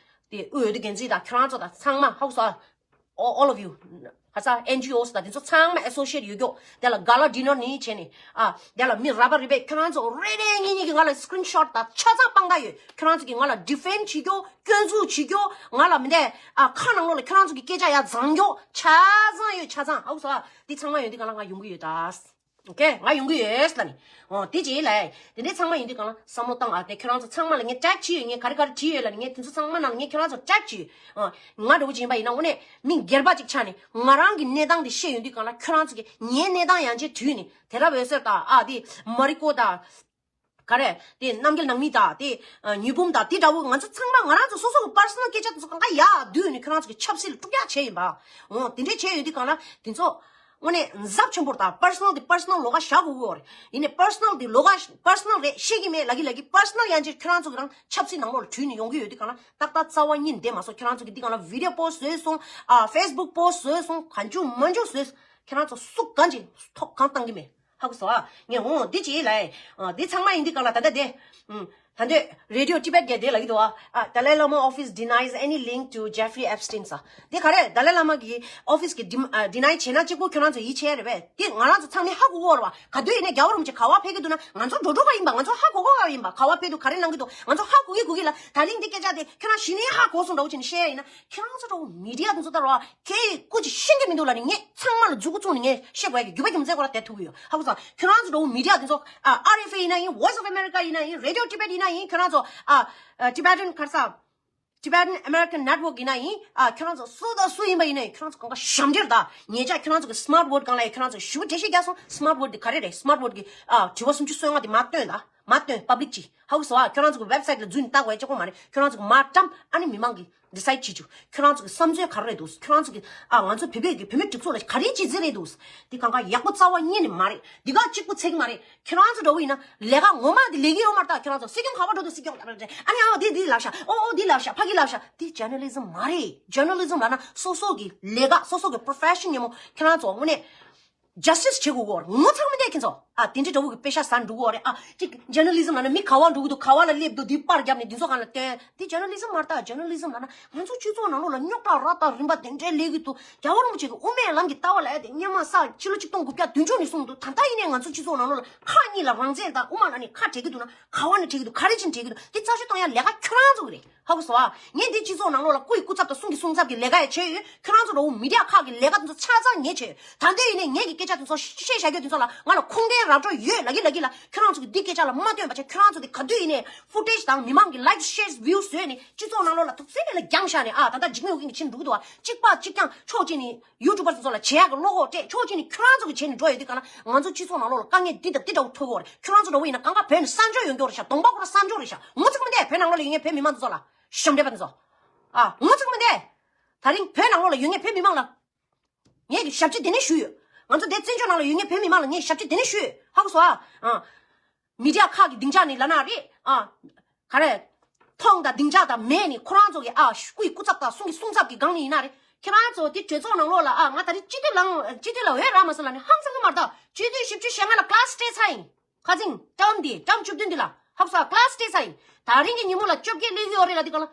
དེ་དབུས་འོས་བསྡུ་འགན་འཛིན་དང་ཁྱོད་རང་ཚོ་དང་ཚང་མ་ཧ་གོ་སོང་། all all of you ཁ་ས་ཨེན་ཇི་ཨོ་དང་དེ་ཚོ་ཚང་མ་ཨེ་སོ་ཤི་ཨེཊ་ཡོད་ཀྱོག་དེ་ལ་ག་ལ་ཌི་ནར་ནི་བྱས་ནས་ཨ་དེ་ལ་མི་ར་བ་རི་བེ་ཁྱོད་རང་ཚོ་རེ་རེ་གཉིས་གཉིས་ཀྱི་ང་ལ་སི་ཀི་རིན་ཤོ་ཊི་དང་ཆ་ཚང་སྤང་ད་ཡོད། ཁྱོད་རང་ཚོ་གིས་ང་ལ་ཌི་ཕེན་ཌི་བྱེད་ཀྱོག་སྐྱོན་འཛུགས་བྱེད་ཀྱོག་ང་ལ་མི་འདས་ཨ་ཁ་ནང་ལོགས་ལ་ཁྱོད་རང་ཚོ་གི་སྐད་ཆ་ཡ་བཟང་ཀྱོག་ཆ་ཚང་ཡོད། ཆ་ཚང་ཧ་གོ་སོང་ཨ། འདི་ཚང་མ་ཡོད་འདི་ག་ལ་ང་ཡོང་གི་ཡོད་ད། ཨོ་ཁེ། ང་ཡོང་གི་ཡོད་ལབ་ནི། ཨོ་དེ་བྱས་ལ། དེ་འདྲའི་ཚང་མ་ཡིན་དུས་གང་ལ་བསམ་བློ་བཏང་། ཨ་དེ་ཁྱོད་རང་ཚོ་ཚང་མ་ལ་ངས་ཊེག་བྱས་ཡོད། ངས་ག་རེ་ག་རེ་བྲིས་ཡོད་ལབ་ནི་ངས་དེ་ཚོ་ཚང་མ་ནང་ལ་ངས་ཁྱོད་རང་ཚོ་ཊེག་བྱས་ཡོད། ཨོ་ང་འདྲ་བོ་ཅིག་ཡིན་པ་ཡིན་ན་དངོས་གནས་མི་སྒེར་པ་ཅིག་ཆགས་ནས་ང་རང་གི་གནས་སྟངས་དེ་བཤད་ཡོང་དུས་གང་ལ་ཁྱོད་རང་ཚོ་གིས་ངའི་གནས་སྟངས་ཡང་ཅིག་དུས་ནས་དེ་རབས་འོད་ཟེར་དང་། ཨ་དེ་མ་རི་ཀོ་དང་། ག་རེ། དེ་རྣམ་རྒྱལ་ནང་མི་དང་། དེ་ཨ་ཉི་འབུམ་དང་དེ་འདྲ་བོ་ང་ཚོ་ཚང་མ་ང་རང་ཚོ་སོ་སོ་གི་པར་སོ་ནལ་སྐད་ཆ་དེ་ཚོ་གང་ག་ཡར་བསྡུས་ནས་ཁྱོད་རང་ཚོ་གི་ཆབ་སྲིད་ལ་དཀྲུག་ཡག་བྱས་ཡིན་པ། འོ་དེ་འདྲས་བྱས་ཡོད་དུས་གང་ལ་དེ་ཚོ་དངོས་གནས་ཚབས་ཆེན་པོ་རེད། ད་པར་སོ་ནལ་དེ་པར་སོ་ནལ་ལོགས་ཀ་བཞག་དགོས་ཀྱི་ཡོད་རེད། ཡིན་ནའི་པར་སོ་ནལ་དེ་ལོགས་ཀ་པར་སོ་ནལ་རེད། ཤེས་ཀྱི་མེད་ལབ་ཀྱི་ལབ་ཀྱི། པར་སོ་ནལ་ཡང་ཅིག་ཁྱོད་རང་ཚོ་གི་རང་ཆབ་སྲིད་ནང་ལོགས་ལ་དྲུད་ནས་ཡོང་གི་ཡོད་དུས་གང་ལ་ཏག་ཏག་རྩ་བ་ཉིད་ནས་བསྡད་མ་སོང་། ཁྱོད་རང་ཚོ་གི་འདི་གང་ལ་བི་ཌི་ཡོ་པོ་སི་བཟོས་སོང་། ཨ་ཕེ་སི་བུག་པོ་སི་བཟོས་སོང་། གང་བྱུང་མང་བྱུང་བཟོས་སོང་། ཁྱེད་རང་ཚོ་སུ་གང་ཅིག་ཐོག་གང་བཏང་གི་མེད། ཧ་གོ་སོང་ཨ། ངས་འོང་འདི་ཅིག་ལ། ཨ་འདི་ཚང་མ་ཡིན་འདི་གང་ལ་ད་ལྟ་དེ། ཨུམ། ད་ལྟ་རེ་ཌི་ཡོ་ཊི་བེཊ་གི་དེ་ལ་གི་འདུག་ཨ། ཨ་Dalai Lama office denies any link to Jeffrey Epstein ཟེར། དེ་ག་རེ། ཌ་ལའི་བླ་མ་གི་ཨོ་ཕིས་གི་ཌི་ཨ་ཌི་ནའི་བྱས་ན་གཅིག་པོ་ཁྱོད་རང་ཚོ་ཡིད་ཆེས་རེད་པས། དེ་ང་རང་ཚོ་ཚང་མས་ཧ་གོ་གོ་རེད་བ། ག་དུས་ཡིན་ན་རྒྱལ་བ་རིན་པོ་ཆེ་ག་བ་ཕེབས་ཀྱི་འདུག་ན་ང་ཚོ་འགྲོ་འགྲོ་བ་ཡིན་པ། ང་ཚོ་ཧ་གོ་གོ་བ་ཡིན་པ། ག་བ་ཕེབས་འདུག་ག་རེ་གནང་གི་འདུག་ང་ཚོ་ཧ་གོ་གི་གོ་གི་ལ། ད་རིང་འདི་སྐད་ཆ་དེ་ཁྱོད་རང་གཞི་ནས་ཧ་གོ་སོང་འདྲ་བོ་བྱས་ནས་བཤད་ཡ་ཡིན་ན། ཁྱེད་རང་ཚོ་འདྲ་བོ་མི་ཌི་ཡ་དེ་ཚོ་ལྟར་བ་ཁྱེད་ཀྱིས་སྐུ་མཁྱེན་ཤེས་ཀྱི་མི་འདུག་ལབ་ནས་ངས་ཚང་མ་ལ་མཛུབ་གུ་བཙུགས་ནས་ངས་བཤད་དགོས་ཡ་གི་རྒྱུ་བ་རྒྱུ་མཚན་ཁོ་ར་དེ་ཐུག་གི་ཡོད། ཧ་གོ་སོང་། ཁྱོད་རང་ཚོ་འདྲ་བོ་མི་ཌི་ཡ་དེ་ཚོ་ཨ་ཨར་ཨེཕ་ཨེ་ཡིན་ན་ཡིན། Voice of America ཡིན་ན་ཡིན། Radio Tibet ཡིན་ན་ཡིན། ཁྱོད་རང་ཚོ་ཨ་ཨ་Tibetan ག་རེ་ཟ། Tibetan American Network ཡིན་ན་ཡིན། ཨ་ཁྱོད་རང་ཚོ་སུ་དང་སུ་ཡིན་པ་ཡིན་ན་ཡིན། ཁྱོད་རང་ཚོ་གང་ག་ཞབས་འདྲེན་དང་ཉེ་ཆར་ཁྱོད་རང་ཚོ་གི་སི་མཱར་ཊི་ཝོར་ཌི་སྒང་ལ་ཡ་ཁྱོད་རང་ཚོ་ཞུ་བ་འགྲེལ་བཤད་རྒྱག་སོང་། སི་མཱར་ཊི་ཝོར་ཌི་ག་རེ་རེད། སི་མཱར་ཊི་ཝོར་ཌི་གི་ཨ་དྲི་བ་སུམ་ཅུ་སོ་ལྔ་དེ་མར་བཏོན་དང་མར་བཏོན་པབ་ལིག་ཅིག་ཧ་གོ་སོང་ཨ། ཁྱོད་རང་ཚོ་གི་ཝེབ་སའིཊ་ལ་འཛུལ་ནས་ལྟ་དགོས་ཡ་གཅིག་པོ་མ་རེད། ཁྱོད་རང་ཚོ་གི་མར་བཀྲམ། ཨ་ནི་མི་མང་གི་ཌི་སའིཌ་བྱེད་རྒྱུ། ཁྱོད་རང་ཚོ་གི་བསམ་ཚུལ་ག་རེ་རེད་འདུག་ཁྱོད་རང་ཚོ་གི་ཨ་ང་ཚོ་བོད་པའི་གི་བུད་མེད་སྒྲིག་འཛུགས་ལ་ག་རེ་བྱེད་རྩིས་རེད་འདུག་འདི་གང་ག་ཡག་པོ་རྩ་བ་ཉིད་ནས་མ་རེད། འདི་ག་གཅིག་པོ་ཚད་ཀྱི་མ་རེད། ཁྱེད་རང་ཚོ་འདྲ་བོ་ཡིན་ན་ལས་ཀ་ངོ་མ་འདི་ལས་ཀྱི་ཡོད་མ་རེད་ད། ཁྱེད་རང་ཚོ་སྲིད་སྐྱོང་ག་པར་འགྲོ་འདུག་སྲིད་སྐྱོང་ག་པར་འགྲོ། ཨ་ནི་ཨ་འདི་འདི་ལབ་ཤག་ཨོ་ཨོ་འདི་ལབ་ཤག་ཕ་གི་ལབ་ཤག་འདི་ཇར་ནལ་ལི་ཛམ་མ་རེད། ཇར་ནལ་ལི་ཛམ་ལབ་ན་སོ་སོ་གི་ལས་ཀ་སོ་སོ་གི་པྲོ་ཕེ་ཤན་ཉིན་མོ་ཁྱེད་རང་ཚོ་དངོས་གནས་ཇ་སི་ཊི་སི་བྱེད་དགོས་གོ། ངོ་ཚ་གི་མི་འདུག་ཁྱེད་ཚོ། ཨ་དེ་འདྲའི་འདྲ་བོ་གི་པེ་ཤ་ཟ་འགྲོ་གི་ཡོད་རེད། ཨ་ཅིག་ཇར་ནལ་ལི་ཛམ་ལབ་ན་མི་ག་པར་འགྲོ་གི་འདུག་ག་པར་ལ་སླེབས་འདུག་འདི་པར་བརྒྱབ་ནས་འདི་ཚོ་གང་ལ་སྟོན། འདི་ཇར་ནལ་ལི་ཛམ་མ་རེད་ད། ཇར་ནལ་ལི་ཛམ་ལབ་ན་ང་ཚོ་སྤྱི་ཚོགས་ནང་ལོགས་ལ་རྙོག་དྲ་ར་དང་རིམ་པ་དེ་འདྲའི་སླེབས་ཀྱི་འདུག་རྒྱལ་བ་རིན་པོ་ཆེ་གི་དབུ་མའི་ལམ་གྱི་ལྟ་བ་ལབ་ཡ་དེ་སྔོན་མ་ས་ཕྱི་ལོ་ཆིག་སྟོང་དགུ་བརྒྱ་བདུན་ཅུ་ནས་གསུངས་འདུག་ད་ལྟ་ཡིན་ནའི་ང་ཚོ་སྤྱི་ཚོགས་ནང་ལོགས་ལ་ཁ་གཉིས་ལ་རང་བཙན་དང་དབུ་མ་ལ་ནི་ཁ་བྲལ་གྱི་འདུག་ན་ག་པར་ནས་བྲལ་གྱི་འདུག་ག་རེ་བྱས་ནས་བྲལ་གྱི་འདུག་དེ་རྩད་གཅོད་གཏོང་ཡ་ལས་ཀ་ཁྱོད་རང་ཚོ་གི་རེད། ཧ་གོ་སོང་ཨ། ངས་འདི་སྤྱི་ཚོགས་ནང་ལོགས་ལ་སྐུ་ཡི་སྐུ་ཚབ་དང་གསུང་གི་གསུང་ཚབ་ཀྱི་ལས་ཀ་ཡང་བྱས་ཡོད། ཁྱོད་རང་ཚོ་འདྲ་བོ་མི་ཌི་ཡ་ཁག་གི་ལས་ཀ་དེ་ཚོ་ཆ་ཚང་ངས་བྱས་ཡོད། ད་ལྟ་ཡིན་ནའི་ངས་ཀྱི་སྐད་ཆ་དེ་ཚོ་བཤད་བཤད་བཞག་རྒྱུ་དེ་ཚོ་ལ་ང་ལ་ཁུངས་ལྡན་ར་སྤྲོད་ཡོད་ལབ་ཀྱི་ལབ་ཀྱི་ལ། ཁྱོད་རང་ཚོ་གི་འདི་སྐད་ཆ་ལ་མ་བསྟུན་པ་བྱས། ཁྱོད་རང་ཚོ་དེ་ག་དུས་ཡིན་ནའི་ཕུ་ཊེཇ་དང་མི་མང་གི་ལའིག་ཤེར་བིའུ་བཟོས་ནས་སྤྱི་ཚོགས་ནང་ལོགས་ལ་ཐུག་སེ་ལ་རྒྱང་བཞག་ནས། ཨ་ད་ལྟ་འཇིགས་མེད་ཨོ་རྒྱན་གྱི་ཕྱིན་འགྲོ་གི་འདུག་ཨ། གཅིག་པ་གཅིག་རྐྱང་ཕྱོགས་གཅིག་ནས་ཡུ་ཊུབ་པར་ཚོ་ལ་བྱེད་ཡག་གི་བློ་ཁོག་སྤྲད། ཕྱོགས་གཅིག་ནས་ཁྱོད་རང་ཚོ་གི་བྱས་ནས་འགྲོ་ཡོད་དུས་ག་ལ་ང་ཚོ་སྤྱི་ཚོགས་ནང་ལོགས་ལ་དཀའ་ངལ་འདི་དང་འདི་འདྲ་བོ་ཐུག་གི་ཡོད་རེད། ཁྱོད་རང་ཚོ་འདྲ་བོ་ཡིན་ན་གང་ག་བོད་ནས་གསར་འབྱོར་ཡོང་གི་ཡོད་རེད་ཤག་གདོང་པ་ཁོ་རང་གསར་འབྱོར་རེད་ཤག་ངོ་ཚ་གི་མི་འདུག་བོད་ནང་ལོགས་ལ་ཡོད་མཁན་བོད་མི་མང་དེ་ཚོ་ལ། ཞབས་འདྲེན་པ་དེ་ཚོ། ཨ་ངོ་ཚ་གི་མི་འདུག་ད་རིང་བོད་ནང་ལོགས་ལ་ཡོད་མཁན་བོད་མི་མང་ལ་ངས་ཀྱི་ཞབས་ཕྱི་དེ་ནས་ཞུས་ཡོད། ང་ཚོ་འདི་བཙན་བྱོལ་ནང་ལ་ཡོད་མཁན་བོད་མི་མང་ལ་ངས་ཞབས་ཕྱི་དེ་ནས་ཞུས་ཡོད། ཧ་གོ་སོང་ཨ། ཨ། མི་ཌི་ཡ་ཁག་གི་སྡིངས་ཆ་ནས་ལབ་ན་རེད། ཨ། ག་རེ། མཐོང་དང་སྡིངས་ཆ་དང་མེད་ནས་ཁོ་རང་ཚོ་གི་ཨ་སྐུ་ཡི་སྐུ་ཚབ་དང་གསུང་གི་གསུང་ཚབ་ཀྱི་སྒང་ནས་ཡིན་ན་རེད། ཁྱེད་རང་ཚོ་དེ་གྲོས་ཚོགས་ནང་ལོགས་ལ་ཨ་ང་ད་རེས་སྤྱི་འཐུས་ལངས་སྤྱི་འཐུས་ལ་འོས་རག་མ་སོང་ལབ་ནས་ཧང་སང་གི་མ་རེད་ད། སྤྱི་འཐུས་བཞི་བཅུ་ཞེ་ལྔ་ལ་ཀླ་སི་སྤྲད་ཚར་ཡིན། ཁ་སང་ཊརམ་འདི་ཊརམ་བཅུ་བདུན་འདི་ལ་ཧབ་ས་ཀླ་སི་སྤྲད་ཚར་ཡིན། ད་རིང་གི་ཉིན་མོ་ལ་བཅོ་བརྒྱད་སླེབས་ཀྱི་ཡོད་རེད་ལབ་དུས་ག་ལ།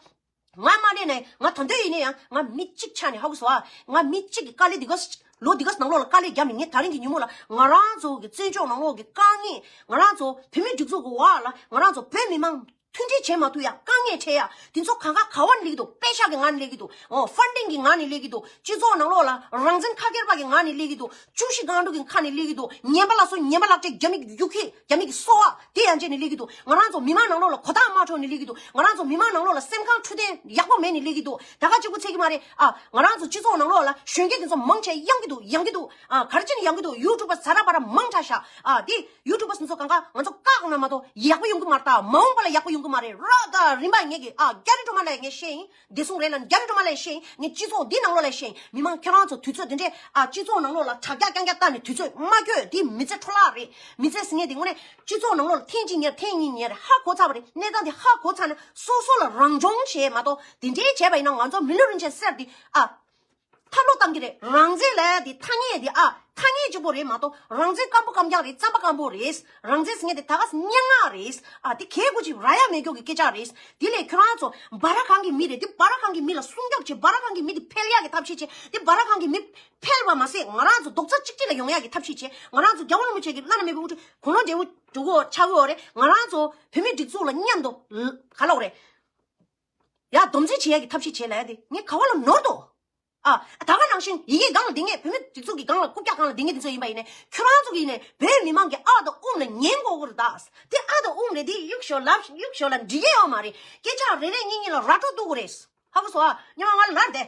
ང་མ་གནས་ནས་ང་ད་འདོད་ཡིན་ནས་ཡང་ང་མི་གཅིག་ཆགས་ནས་ཧ་གོ་སོང་ཨ། ང་མི་གཅིག་གི་དཀའ་ལས་འདི་ག་ལོ་འདི་ག་ནང་ལོགས་ལ་དཀའ་ལས་བརྒྱབ་ནས་ངས་ད་རིང་གི་ཉིན་མོ་ལ་ང་རང་ཚོ་གི་བཙན་བྱོལ་ནང་ལོགས་ཀྱི་དཀའ་ངལ། ང་རང་ཚོ་བོད་མི་སྒྲིག་འཛུགས་ཀྱི་འོག་ལ་ང་རང་ཚོ་བོད་མི་མང་མཐུན་སྒྲིལ་བྱེད་མ་ཐུབ་ཡ། དཀའ་ངལ་འཕྲད་ཡ། དེ་ཚོ་གང་ག་ག་བ་ནས་སླེབས་ཀྱི་འདུག་པེ་ཤག་གི་ངང་ནས་སླེབས་ཀྱི་འདུག་ཨོ་ཕན་ཌིང་གི་ངང་ནས་སླེབས་ཀྱི་འདུག་སྤྱི་ཚོགས་ནང་ལོགས་ལ་རང་བཙན་ཁ་སྒེར་པ་གི་ངང་ནས་སླེབས་ཀྱི་འདུག་བཅུ་བཞི་སྒང་དྲུག་གི་ཁ་ནས་སླེབས་ཀྱི་འདུག་ངན་པ་ལ་སོགས་ངན་པ་ལག་སྤྲད། རྒྱ་མི་གི་རྒྱུ་ཁྱི། རྒྱ་མི་གི་སོ་བ་དེ་ཡང་བྱས་ནས་སླེབས་ཀྱི་འདུག་ང་རང་ཚོ་མི་མང་ནང་ལོགས་ལ་གོ་ཐག་མ་ཆོད་ནས་སླེབས་ཀྱི་འདུག་ང་རང་ཚོ་མི་མང་ནང་ལོགས་ལ་སེམས་ཁམས་འཕྲོད་བསྟེན་ཡག་པོ་མེད་ནས་སླེབས་ཀྱི་འདུག་ད་ག་གཅིག་པུ་ཚད་ཀྱི་མ་རེད་ཨ། ང་རང་ཚོ་སྤྱི་ཚོགས་ནང་ལོགས་ལ་གཞོན་སྐྱེས་དེ་ཚོ་མང་ཆེ་གཡང་གི་འདུག་ཡང་གི་འདུག་ཨ། ག་རེ་བྱས་ནས་ཡང་གི་འདུག་ཡུ་ཊུབ་པ་ཟ་ར་བ་ར་མང་དྲགས་ཤག་ཨ། དེ་ཡུ་ཊུབ་པ་དེ་ཚོ་གང་ག་ང་ཚོ་བཀག་ན་མ་གཏོགས་ཡག་པོ་ཡོང་གི་མ་རེད། ད་མ་འོངས་པ་ལ་ཡག་པོ་ཡོང་གི་མ་རེད། ར་ད་རིམ་པ་ངས་ཀྱི་ཨ་རྒྱ་རི་སྒྲོལ་མ་ལ་ངས་བཤད་ཡིན། བདེ་སྲུང་རེད་ལ་རྒྱ་རི་སྒྲོལ་མ་ལ་བཤད་ཡིན། ངས་སྤྱི་ཚོགས་འདི་ནང་ལོགས་ལ་བཤད་ཡིན། མི་མང་ཁྱེད་རང་ཚོ་དུས་ཚོད་འདི་འདྲས་ཨ་སྤྱི་ཚོགས་ནང་ལོགས་ལ་དྲ་རྒྱ་རྐྱང་རྐྱང་བཏང་ནས་དུས་ཚོད་མ་འཁྱོལ། འདི་མི་ཚེ་འཕྲོ་བརླག་རེད། མི་ཚེ་ཟེར་མཁན་འདི་དངོས་གནས་སྤྱི་ཚོགས་ནང་ལོགས་ལ་ཐེངས་གཅིག་ཉེར་ཐེངས་གཉིས་ཉེར་ཧ་གོ་ཚར་བ་རེད། གནས་སྟངས་འདི་ཧ་གོ་ཚར་ན་སོ་སོ་ལ་རང་སྦྱོང་བྱས་མ་གཏོགས་དེ་འདྲས་བྱས་པ་ཡིན་ན་ང་ཚོ་མི་ལུས་རིན་ཆེན་གསེར་འདི་ཨ། ཐབས་ལོག་གཏང་གི་རེད། རང་བཙན་ལབ་ཡ་དེ་ཐ་སྙད་དེ་ཨ་ཐ་སྙད་གཅིག་པོ་རེད་མ་གཏོགས་རང་བཙན་སྐམ་པོ་སྐམ་རྐྱང་རེད། རྩམ་པ་སྐམ་པོ་རེད། རང་བཙན་ཟེར་མཁན་དེ་ད་ག་སེ་སྙན་ངག་རེད། ཨ་དེ་གལ་དགོས་ཅིག་རག་ཡ་མེད་མཁན་གྱི་སྐད་ཆ་རེད། དེ་ལས་ཁྱོད་རང་ཚོ་སྦ་ར་གང་གི་མི་རེད། དེ་སྦ་ར་གང་གི་མི་ལ་སྲུང་སྐྱོབ་བྱེད། སྦ་ར་གང་གི་མི་དེ་འཕེལ་ཡག་གི་ཐབས་ཤེས་བྱེད། དེ་སྦ་ར་གང་གི་མི་འཕེལ་བ་མ་ཟད་ང་རང་ཚོ་རྡོག་རྩ་གཅིག་སྒྲིལ་ལ་ཡོང་ཡག་གི་ཐབས་ཤེས་བྱེད། ང་རང་ཚོ་རྒྱལ་བ་རིན་པོ་ཆེ་གི་བླ་ན་མེད་པའི་དབུ་ཁྲིད་དགུང་ལོ་བགྲེས་པོ་འགྲོ་གི་ཡོད་ཆགས་ཀྱི་ཡོད་རེད། ང་རང་ཚོ་བོད་མི་སྒྲིག་འཛུགས་ལ་མཉམ་དུ་ག་ལབ་དགོས་རེད། ཡ་སྡོམ་རྩིས་བྱེད་ཡག་གི་ཐབས་ཤེས་བྱེད་ལབ་ཡ་དེ་ངས་ག་བ་ལ་ནོར་འདུག་ཨ། ད་ག་ནང་ ཤིང་ཡི་གེ་སྒང་ལ་འདི་ངས་བོད་མི་སྒྲིག་འཛུགས་ཀྱི་སྒང་ལ་རྐུབ་བཀྱག་སྒང་ལ་འདི་ངས་འདི་ཚོ་ཡིན་པ་ཡིན་ནས་ཁྱོད་རང་ཚོ་གི་ཡིན་ནས་བོད་མི་མང་གི་ཨ་དང་ཨུམ་ལ་ཉན་དགོས་ཀྱི་རེད་ད། དེ་ཨ་དང་ཨུམ་རེད་དེ་གཡུག་ཞོར་ལབ་གཡུག་ཞོར་ལ་འགྲིག་གི་ཡོད་མ་རེད། སྐད་ཆ་རེ་རེ་གཉིས་གཉིས་ལ་ར་སྤྲོད་གཏོང་དགོས་རེད། ཧ་གོ་སོང་ཨ། ཉི་མ་ང་ལ་ལར་དེ།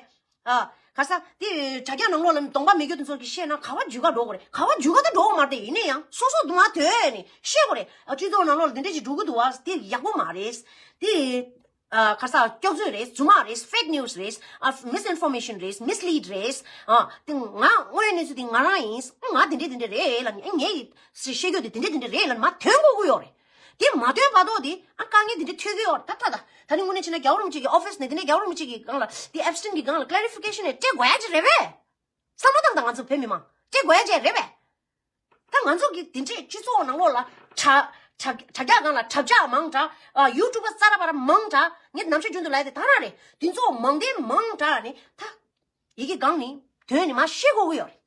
ཨ། ག་ས་དེ་དྲ་རྒྱ་ནང་ལོགས་ལ་གདོང་པ་མེད་རྒྱུ་དེ་ཚོ་གི་བཤད་ན་ག་བ་འཇུས་ག་འགྲོ་དགོས་རེད། ག་བ་འཇུས་ག་ད་འགྲོ་དགོས་མ་རེད། དེ་ཡིན་ན་ཡང་སོ་སོ་དུ་མ་དོད་ནས་བཤད་དགོས་རེད། ཨ། སྤྱི་ཚོགས་ནང་ལོགས་ལ་དེ་འདྲ་ཞིག་འགྲོ་གི་འདུག་བ། དེ་ཡག་པོ་མ་རེད། དེ། ཨ། ག་ས་སྐྱག་རྫུན་རེད། རྫུན་མ་རེད། ཕེག་ནིའུ་སི་རེད། ཨ། མིས་ཨིན་ཕོར་མེ་ཤན་རེད། མིས་ལིཌ་རེད། ཨ། དེ་ང་དངོས་ཡོད་གནས་ཚུལ་དེ་ང་རང་ཡིན། ང་དེ་འདྲ་དེ་འདྲ་རེད་ལབ་ནས་ངས་ཀྱི་བཤད་རྒྱུ་དེ་དེ་འདྲ་དེ་འདྲ་རེད་ལབ་ནས་མ་ཐོན་དགོས་ཀྱི་ཡོད་རེད། དེ་མ་ཐོན་བར་དུ་དེ་ཨ་དཀའ་ངལ་དེ་འདྲ་ཐོན་གྱི་ཡོད་རེད། ད་ད་ད་ད་ནི་དངོས་གནས་བྱས་ན་རྒྱལ་བ་རིན་པོ་ཆེ་གི་ཨོ་ཕི་སི་ནས་དེ་ནས་རྒྱལ་བ་རིན་པོ་ཆེ་གི་སྒང་ལ་དེ་ཨེབ་སི་ཊིན་གི་སྒང་ལ་ཀི་ལེ་རི་ཕི་ཀེ་ཤན་ནས་སྤྲད་དགོས་ཡ་ཅིག་རེད་པས། བསམ་བློ་བཏང་དང་། ང་ཚོ་བོད་མི་མང་སྤྲད་དགོས་ཡ་ཅིག་རེད་པས། ད་ང་ཚོ་གི་དེ་འདྲའི་སྤྱི་ཚོགས་ནང་ལོགས་ལ་དྲ་དྲ་དྲ་རྒྱ་སྒང་ལ་དྲ་བྱ་མང་དྲགས། ཨ། ཡུ་ཊུབ་པ་རྩ་ར་བ་ར་མང་དྲགས། ངས་ནམ་ཞིག་རྒྱུན་དུ་ལབ་ཡ་དེ་ད་རང་རེད། དེ་ཚོ་མང་དེ་མང་དྲགས་ནི་ད། ཡི་གེ་སྒང་ནས་དོན་ནི་མ་ཤེས་དགོས་ཀྱི་ཡོད་རེད།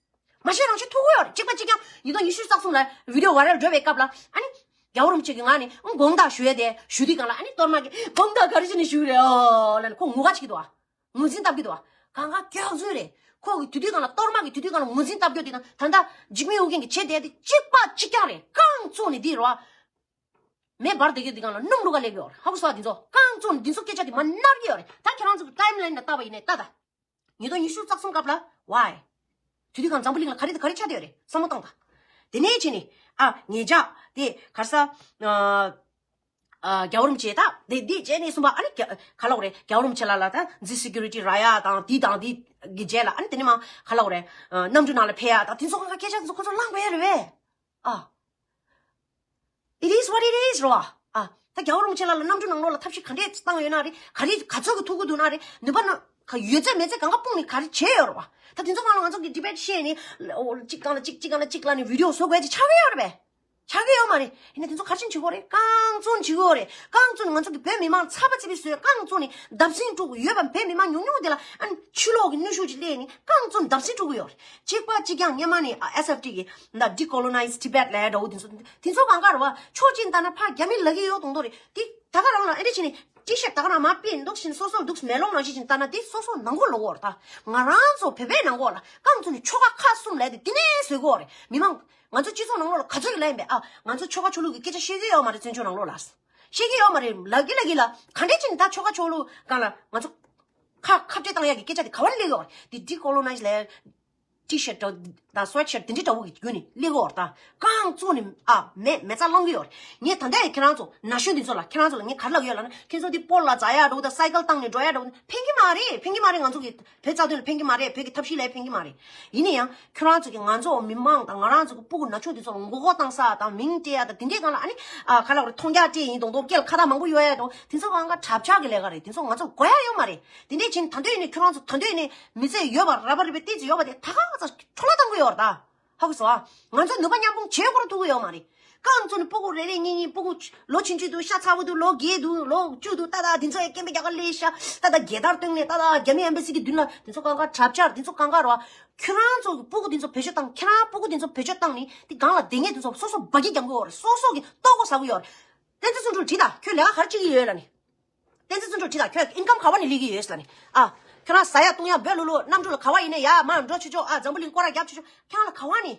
མ་ཤེས་རང་ཤེས་ཐུབ་ཀྱི་ཡོད་རེད། གཅིག་པ་གཅིག་རྐྱང་ཉིས་སྟོང་ཉི་ཤུ་རྩ་གསུམ་ལ་བི་ཌི་ཡོ་ཝའི་རལ་འགྲོ་བའི་སྐབས་ལ་ཨ་ནི། རྒྱལ་བ་རིན་པོ་ཆེ་གིས་ང་ནི་དགོངས་དག་ཞུ་ཡས་དེ་ཞུ་དུས་སྒང་ལ་ཨ་ནི་གཏོར་མ་གིས་དགོངས་དག་ག་རེ་བྱས་ནས་ཞུ་རེད་ཨོ་ལབ་ནས་ཁོ་ངུ་ག་བྱེད་ཀྱི་འདུག་ཨ། ངོས་འཛིན་བཏབ་ཀྱི་འདུག་ཨ། གང་ག་སྐྱག་རྫུན་རེད། ཁོ་གི་དུས་དུས་སྒང་ལ་གཏོར་མ་གིས་དུས་དུས་སྒང་ལ་ངོས་འཛིན་བཏབ་རྒྱུ་དེ་དང་ད་ལྟ་འཇིགས་མེད་ཨོ་རྒྱན་གྱིས་བྱས་བསྡད་དེ་གཅིག་པ་གཅིག་རྐྱང་རེད། རྐང་བཙུགས་ནས་འདི་རོ་ཨ། མེ་འབར་བསྡད་ཀྱི་འདི་སྒང་ལ་སྣུམ་བླུག་ག་སླེབས་ཡོད་རེད། ཧ་གོ་སོང་ཨ། འདི་ཚོ་རྐང་བཙུགས་ནས་འདི་ཚོ་སྐད་ཆ་དེ་མ་ནར་གྱི་ཡོད་རེད། ད་ཁྱེད་རང་ཚོ་གི་ཊའིམ་ལའིན་ལ་བལྟས་པ་ཡིན་ནའི་ལྟ་ད། ཉིས་སྟོང་ཉི་ཤུ་རྩ་གསུམ་སྐབས་ལ་ཝའི། དུས་དུས་སྒང་འཛམ་བུ་གླིང་ལ་ག་རེ་དང་ག་རེ་ཆགས་བསྡད་ཡོད་རེད་བསམ་བློ་བཏང་དང་། དེ་ནས་བྱས་ནས་ཨ་ངེད་ཅག་དེ་ག་རེ་ཟ། ཨ། རྒྱལ་བ་རིན་པོ་ཆེ་ད་དེ་འདི་བྱས་ནས་གསུངས་པ་ཨ་ནི་ག་ག་ལབ་དགོས་རེད། རྒྱལ་བ་རིན་པོ་ཆེ་ལ་ལ་ད་འཛི་སི་ཀུ་རི་ཊི་རག་ཡ་དང་འདི་དང་འདི་གི་རྗེས་ལ་ཨ་ནི་དེ་ནས་མ་ག་ལབ་དགོས་རེད། ཨ། གནམ་གྲུ་ནང་ལ་ཕེབས་ཡ་དང་དེ་ཚོ་གང་ག་སྐད་ཆ་དེ་ཚོ་ཁོ་ཚོ་བླངས་དགོས་ཡ་རེད་པས། ཨ། It is what it is རོ། ཨ། ད་རྒྱལ་བ་རིན་པོ་ཆེ་ལ་ལ་གནམ་གྲུ་ནང་ལོགས་ལ་ཐབས་ཤེས་ག་འདྲས་བཏང་ཡོད་ན་རེད། ག་རེ་ག་ཚོད་ཀྱི་ཐུག་གི་འདུག་ན་རེད། ནུས་པ་ན་ག་ཡོད་ཚད་མེད་ཚད་གང་ག་སྤུངས་ནས་ག་རེ་བྱས་ཡོད་རེད་བ། ད་དེ་ཚོ་སྒང་ལ་ང་ཚོ་གི་ཌི་བེཊ་བཤད་ནས་ཨོ་གཅིག་སྒང་ལ་གཅིག་གཅིག་སྒང་ལ་གཅིག་ལབ་ནས་བི་ཌི་ཡོ་བཟོ་དགོས་ཡ་ཅིག་ཆགས་ཀྱི་ཡོད་རེད་པས། ཆགས་ཀྱི་ཡོད་མ་རེད། ཡིན་ན་དེ་ཚོ་ག་རེ་བྱེད་ཀྱི་ཡོད་རེད། རྐང་བཙུགས་ནས་བྱེད་ཀྱི་ཡོད་རེད། རྐང་བཙུགས་ནས་ང་ཚོ་གི་བོད་མི་མང་ཚ་བ་ཚ་བའི་བཟོས་རྐང་བཙུགས་ནས་བརྡབ་གསིག་འགྲོ་གི་ཡོད་པ། བོད་མི་མང་ཉུང་ཉུང་དེ་ལ་ཨ་ནི་ཕྱི་ལོགས་ཀྱི་གནོན་ཤུགས་ཅིག་སླེབས་ནས་རྐང་བཙུགས་ནས་བརྡབ་གསིག་འགྲོ་གི་ཡོད་རེད། གཅིག་པ་གཅིག་རྐྱང་སྔོན་མ་ནས་ཨ་S F T གི་ད་Decolonize Tibet ལབ་ཡ་འདྲ་བོ་དེ་ཚོ་དེ་ཚོ་གང་ག་རེད་བ། ཕྱོགས་གཅིག་ནས་ལྟ་ན་ཕར་རྒྱ་མི་ལབ་ཀྱི་ཡོད་མདོག་མདོག་རེད། དེ་ད་ག་རང་ལ་ཨེ་འདྲ་བྱས་ནས་ཊི་ཤར་ཊི་ད་ག་རང་མར་ཕུད་འདུག་བཞིན་སོ་སོར་འདུག་མེ་ལོང་ནང་བཞིན་བཞིན་ལྟ་ན་དེ་སོ་སོ་ནང་ཁུལ་ལོག་གོ་རེད། ད་ང་རང་ཚོ་བོད་པའི་ནང་ལོགས་ལ་རྐང་བཙུགས་ནས་ཆོལ་ཁ་ཁག་གསུམ་ལབ་དེ་དེ་ནས་བཟོས་གོ་རེད། མི་མང་ང་ཚོ་སྤྱི་ཚོགས་ནང་ལོགས་ལ་ག་ཚོད་ཀྱི་ལབ་ཡིན་པས། ཨ། ང་ཚོ་ཆོལ་ཁ་ཆོས་ལུགས་ཀྱི་སྐད་ཆ་བཤད་ཀྱི་ཡོད་མ་རེད། བཙན་བྱོལ་ནང་ལོགས་ལ་བཤད་ཀྱི་ཡོད་མ་རེད། ལབ་ཀྱི་ལབ་ཀྱི་ལ་ག་འདྲས་བྱས་ནས་ད་ཆོལ་ཁ་ཆོས་ལུགས་སྒང་ལ་ང་ཚོ་ཁ་ཁ་བྲལ་བཏང་ཡག་གི་སྐད་ཆ་དེ་ག་བར་སླེབས་ཀྱི་ཡོད་རེད། དེ་Decolonize ལབ་ཊི་ཤར་ཊི་དང་སུ་ཝེཊ་ཤར་ཊི་དེ་འདྲའི་འདྲ་བོ་གི་བརྒྱུད་ནས་སླེབས་ཀྱི་ཡོད་རེད། ད་རྐང་བཙུགས་ནས་ཨ་མེ་མེ་བཙའ་སློང་གི་ཡོད་རེད། ངས་ད་ལྟ་ཡང་ཁྱེད་རང་ཚོ་ན་གཞོན་འདི་ཚོ་ལ་ཁྱེད་རང་ཚོ་ལ་ངས་ག་རེ་ལབ་ཀྱི་ཡོད་ལབ་ན་ཁྱེད་ཚོ་འདི་སྤོ་ལགས་འཛག་ཡག་འདྲ་བོ་དང་སའི་ཀལ་བཏང་ནས་འགྲོ་ཡག་འདྲ་བོ་ཕན་གྱི་མ་རེད། ཕན་གྱི་མ་རེད། ང་ཚོ་གི་བོད་རྩ་དོན་ལ་ཕན་གྱི་མ་རེད། བོད་ཀྱི་ཐབས་ཤེས་ལ་ཕན་གྱི་མ་རེད། ཡིན་ན་ཡང་ཁྱོད་རང་ཚོ་གི་ང་ཚོ་མི་མང་དང་ང་རང་ཚོ་གི་སྤུ་གུ་ན་ཆུང་དེ་ཚོ་ལ་མགོ་སྐོར་བཏང་ས་དང་མིང་སྤྲད་ཡ་དང་དེ་འདྲའི་སྒང་ལ་ཨ་ནི་ཨ་ག་ལབ་རེད། མཐོང་རྒྱ་སྤྲད་ཡིན་མདོག་མདོག་སྐད་ལ་ཁ་བཏགས་མང་པོ་གཡོག་ཡ་དང་དེ་ཚོ་སྒང་ག་གྲབས་ཆག་གི་ལས་ཀ་རེད། དེ་ཚོ་ང་ཚོ་དགོས་ཡ་ཡོད་མ་རེད། དེ་འདྲས་བྱས་ནས་ད་དུང་ཡིན་ནའི་ཁྱོད་རང་ཚོ་ད་དུང་ཡིན་ནའི་མི་ཚེ་ཡོད་པ་ར་བ་རི་པའི་ཏི་ཙི་ཡོད་པ་དེ་ད་ག་ཚ་འཕྲོ་བརླག་བཏང་གི་ཡོད་རེད་ད། ཧ་གོ་སོང་ཨ། ང་ཚོ་ནུས་པ་མཉམ་སྤུངས་བྱེད་དགོས་ར་ཐུབ་ཀྱི་ཡོད་མ་རེད། རྐང་བཙུགས་ནས་སྤུ་གུ་རེ་རེ་གཉིས་གཉིས་སྤུ་གུ་ལོ་ཆུང་ཆུང་དུས་ཤ་ཚ་བོ་དུས་ལོ་བརྒྱད་དུས་ལོ་བཅུ་དུས་ད་ད་དེ་ཚོ་ཡང་སྐད་འབོད་རྒྱག་ག་སླེབས་ཤག་ད་ད་རྒྱལ་དར་བཏོན་ནས་ད་ད་རྒྱ་མི་ཨེམ་བྷ་སི་གི་མདུན་ལ་དེ་ཚོ་གང་ག་གྲབས་ཆག་དེ་ཚོ་གང་ག་རེད་བ། ཁྱོད་རང་ཚོ་གི་སྤུ་གུ་དེ་ཚོ་བེད་སྤྱོད་བཏང་། ཁྱེད་རང་སྤུ་གུ་དེ་ཚོ་བེད་སྤྱོད་བཏང་ནས་དེ་སྒང་ལ་བསྡད་མཁན་དེ་ཚོ་སོ་སོ་སྦ་སྐྱིད་རྒྱག་གི་ཡོད་རེད། སོ་སོ་གི་ལྟོ་གོས་ཟ་གི་ཡོད་རེད། བསྟན་འཛིན་བརྩོན་འགྲུས་དྲིས་ད། ཁྱོད་ལས་ཀ་ག་རེ་བྱེད་ཀྱི་ཡོད་ལབ་ནས། བསྟན་འཛིན་བརྩོན་འགྲུས་དྲིས་ད། ཁྱོད་ཨིན་ཀམ་ག་བ་ནས་སླེབས་ཀྱི་ཡོད་ལབ་ནས། ཨ། ཁྱོད་རང་ཟ་ཡ་བཏུང་ཡ་འབོད་ལུག་ལུག་གནམ་གྲུ་ལ་ག་བ་ཡིན་ནའི་ཡར་མར་འགྲོ་ཆོག་ཆོག་ཨ། འཛམ་བུ་གླིང་སྐོར་ར་རྒྱབ་ཆོག་ཆོག་ཁྱོད་རང་ལ་ག་བ་ནས་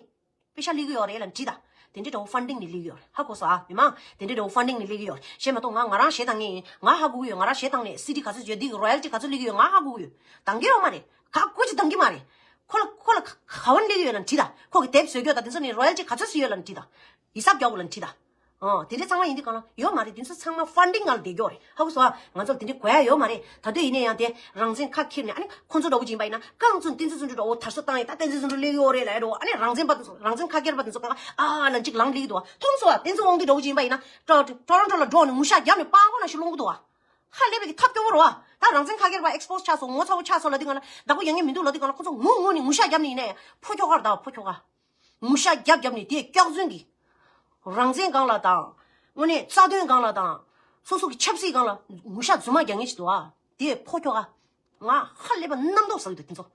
པེ་ཤ་སླེབས་ཀྱི་ཡོད་རེད་ལབ་ནས་དྲིས་ད། དེ་འདྲའི་འདྲ་བོ་ཕན་ཌིང་ནས་སླེབས་ཀྱི་ཡོད་རེད། ཧ་གོ་སོང་ཨ། མི་མང་དེ་འདྲའི་འདྲ་བོ་ཕན་ཌིང་ནས་སླེབས་ཀྱི་ཡོད་རེད། གཞན་མ་གཏོགས་ང་ང་རང་གཞས་བཏང་མཁན་ཡིན། ང་ཧ་གོ་གི་ཡོད། ང་རང་གཞས་བཏང་ནས་སི་ཌི་ག་ཚོད་བརྗོད། འདི་གི་རོ་ཡལ་ཊི་ག་ཚོད་སླེབས་ཀྱི་ཡོད། ང་ཧ་གོ་གི་ཡོད། འདང་གི་ཡོད་མ་རེད། ག་སྐུ་མཁྱེན་འདང་གི་མ་རེད། ཁོ་ལ་ཁོ་ལ་ག་བ་ནས་སླེབས་ཀྱི་ཡོད་ལབ་ནས་དྲིས་ད། ཁོ་གི་དེབ་བཟོ་རྒྱུ་དང་དེ་ཚོ་ནས་རོ་ཡལ་ཊི་ག་ཚོད་ཙམ་ཡོད་ལབ་ནས་དྲིས་ད། ཡིག་ཚགས་རྒྱག་དགོས་ལབ་ནས་དྲིས་ད། ཨོ། དེ་འདྲ་ཚང་མ་ཡིན་དུས་གང་ལ་ཡོད་མ་རེད། དེ་ཚོ་ཚང་མ་ཕན་ཌིང་ནང་ལ་བསྡད་ཀྱི་ཡོད་རེད། ཧ་གོ་སོང་ཨ། ང་ཚོ་ལ་དེ་འདྲ་དགོས་ཡ་ཡོད་མ་རེད། ད་དུང་ཡིན་ན་ཡང་དེ་རང་བཙན་ཁ་འཁྱེར་ནས་ཨ་ནི་ཁོང་ཚོ་འདྲ་བོ་ཅིག་ཡིན་པ་ཡིན་ན་རྐང་བཙུགས་བསྟན་འཛིན་བརྩོན་འགྲུས་འདྲ་བོ་དར་སྲོལ་བཏང་ཡས་ད་བསྟན་འཛིན་བརྩོན་འགྲུས་སླེབས་ཀྱི་ཡོད་རེད་ལབ་ཡ་འདྲ་བོ། ཨ་ནི་རང་བཙན་པ་དེ་ཚོ་རང་བཙན་ཁ་འཁྱེར་པ་དེ་ཚོ་གང་ག་ཨ་ལབ་ཅིག་ལངས་སླེབས་ཀྱི་འདུག་བ། མཐོང་སོང་ཨ། བསྟན་འཛིན་དབང་འདུས་འདྲ་བོ་ཅིག་ཡིན་པ་ཡིན་ན་ཊོ་ཊོ་རོན་ཊོ་ལ་འགྲོ་ནས་ངུ་ཤག་བརྒྱབ་ནས་པགས་ཀོ་ནང་བཞིན་སློང་གི་འདུག་བ། ཧ་ལས་པའི་གི་ཐབས་སྐྱོ་བོ་རེད་བ། ད་རང་བཙན་ཁ་འཁྱེར་པ་ཨེགས་པོ་སི་ཆགས་སོང་། ངོ་ཚ་བོ་ཆགས་སོང་ལབ་དུས་སྒང་ལ་བདག་པོ་ཡོད་མཁན་མི་འདུག་ལབ་དུས་སྒང་ལ་ཁོ་ཚོ་ངུ་ངུ་ནས་ངུ་ཤག་བརྒྱབ་ནས་ཡིན་ནའི་ཕོ་ཁྱོ་ག་རེད། ད་ཕོ་ཁྱོ་ག་ངུ་ཤག་རྒྱབ་རྒྱབ་ནས་དེ་སྐྱག་རྫུན་གྱིས། རང་བཙན་སྒང་ལ་དང་། དངོས་གནས་རྩ་དོན་སྒང་ལ་དང་། སོ་སོ་གི་ཆབ་སྲིད་སྒང་ལ་ངུ་ཤག་རྫུན་མ་རྒྱག་མཁན་ཞིག་འདུག་ཨ། དེ་ཕོ་ཁྱོ་ག་ང་ཧ་ལས་པ་རྣམ་རྟོག་ཟ་གི་འདུག་དེ་ཚོ།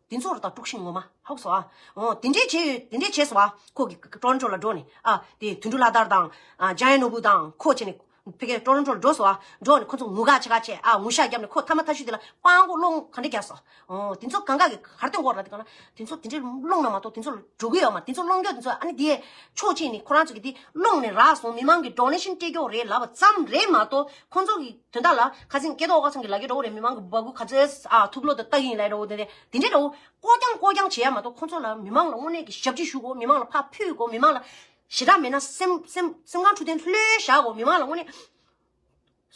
དེ་ཚོ་རེད་ད་དཀྲུག་ཤིང་ངོ་མ། ཧ་གོ་སོང་ཨ། འོ་དེ་འདྲས་བྱས་ཡོད། དེ་འདྲས་བྱས་སོང་ཨ། ཁོ་གི་ཊོ་རོན་ཊོ་ལ་འགྲོ་ནས་ཨ། དེ་དོན་གྲུབ་ལྷ་དར་དང་། ཨ། ཇ་ཡ་ནོར་བུ་དང་ཁོ་བྱས་ནས། ཕ་གིའི་ཊོ་རོན་ཊོ་ལ་འགྲོ་སོང་ཨ། འགྲོ་ནས་ཁོ་ཚོ་ངུ་ག་ཆེ་ག་བྱས་ཨ། ངུ་ཤ་བརྒྱབ་ནས་ཁོ་ཐ་མ་ཐ་ཤུ་དེ་ལ་སྤྲང་པོ་སློང་ག་འདྲ་རྒྱག་སོང་། ཨོ་དེ་ཚོ་གང་ག་གི་གར་སྟོན་གོ་ར། དེ་ག་ལ་དེ་ཚོ་དེ་འདྲའི་སློང་ན་མ་གཏོགས་དེ་ཚོ་ལ་འགྲོ་གི་ཡོད་མ། དེ་ཚོ་སློང་རྒྱུ་དེ་ཚོ་ཨ་ནི་དེ་ཕྱོགས་གཅིག་ནས་ཁོ་རང་ཚོ་གི་དེ་སློང་ནས་རག་སོང་། མི་མང་གི་ཌོ་ནེ་ཤན་སྤྲད་རྒྱུ་རེད་ལབ་པ་ཙམ་རེད་མ་གཏོགས། ཁོ་ཚོ་གི་དོན་དག་ལ་ཁ་སང་སྐལ་རྡོར་ཨོ་ཁ་ཚང་གི་ལ་རྒྱ་འགྲོ་རེད། མི་མང་གི་འབག་གུ་ག་ཚོད་ཨ་ཐུག་ལོ་དང་ལྟ་གི་ཡིན་ལབ་འགྲོ་དེ་དེ་འདྲའི་འདྲ་བོ་ཀོ་རྐྱང་ཀོ་རྐྱང་བྱེད་ཡ་མ་གཏོགས། ཁོ་ཚོ་ལ་མི་མང་ལ་དངོས་གནས་ཀྱི་ཞབས་ཕྱི་ཞུ་དགོས། མི་མང་ལ་ཕར་ཕུད་དགོས། མི་མང་ལ་ཞེ་དྲག་མེད་ན་སེམས་སེམས་སེམས་ཁམས་འཕྲོད་བསྟེན་ལྷོད་བཞག་དགོས། མི་མང་ལ་དངོས་གནས།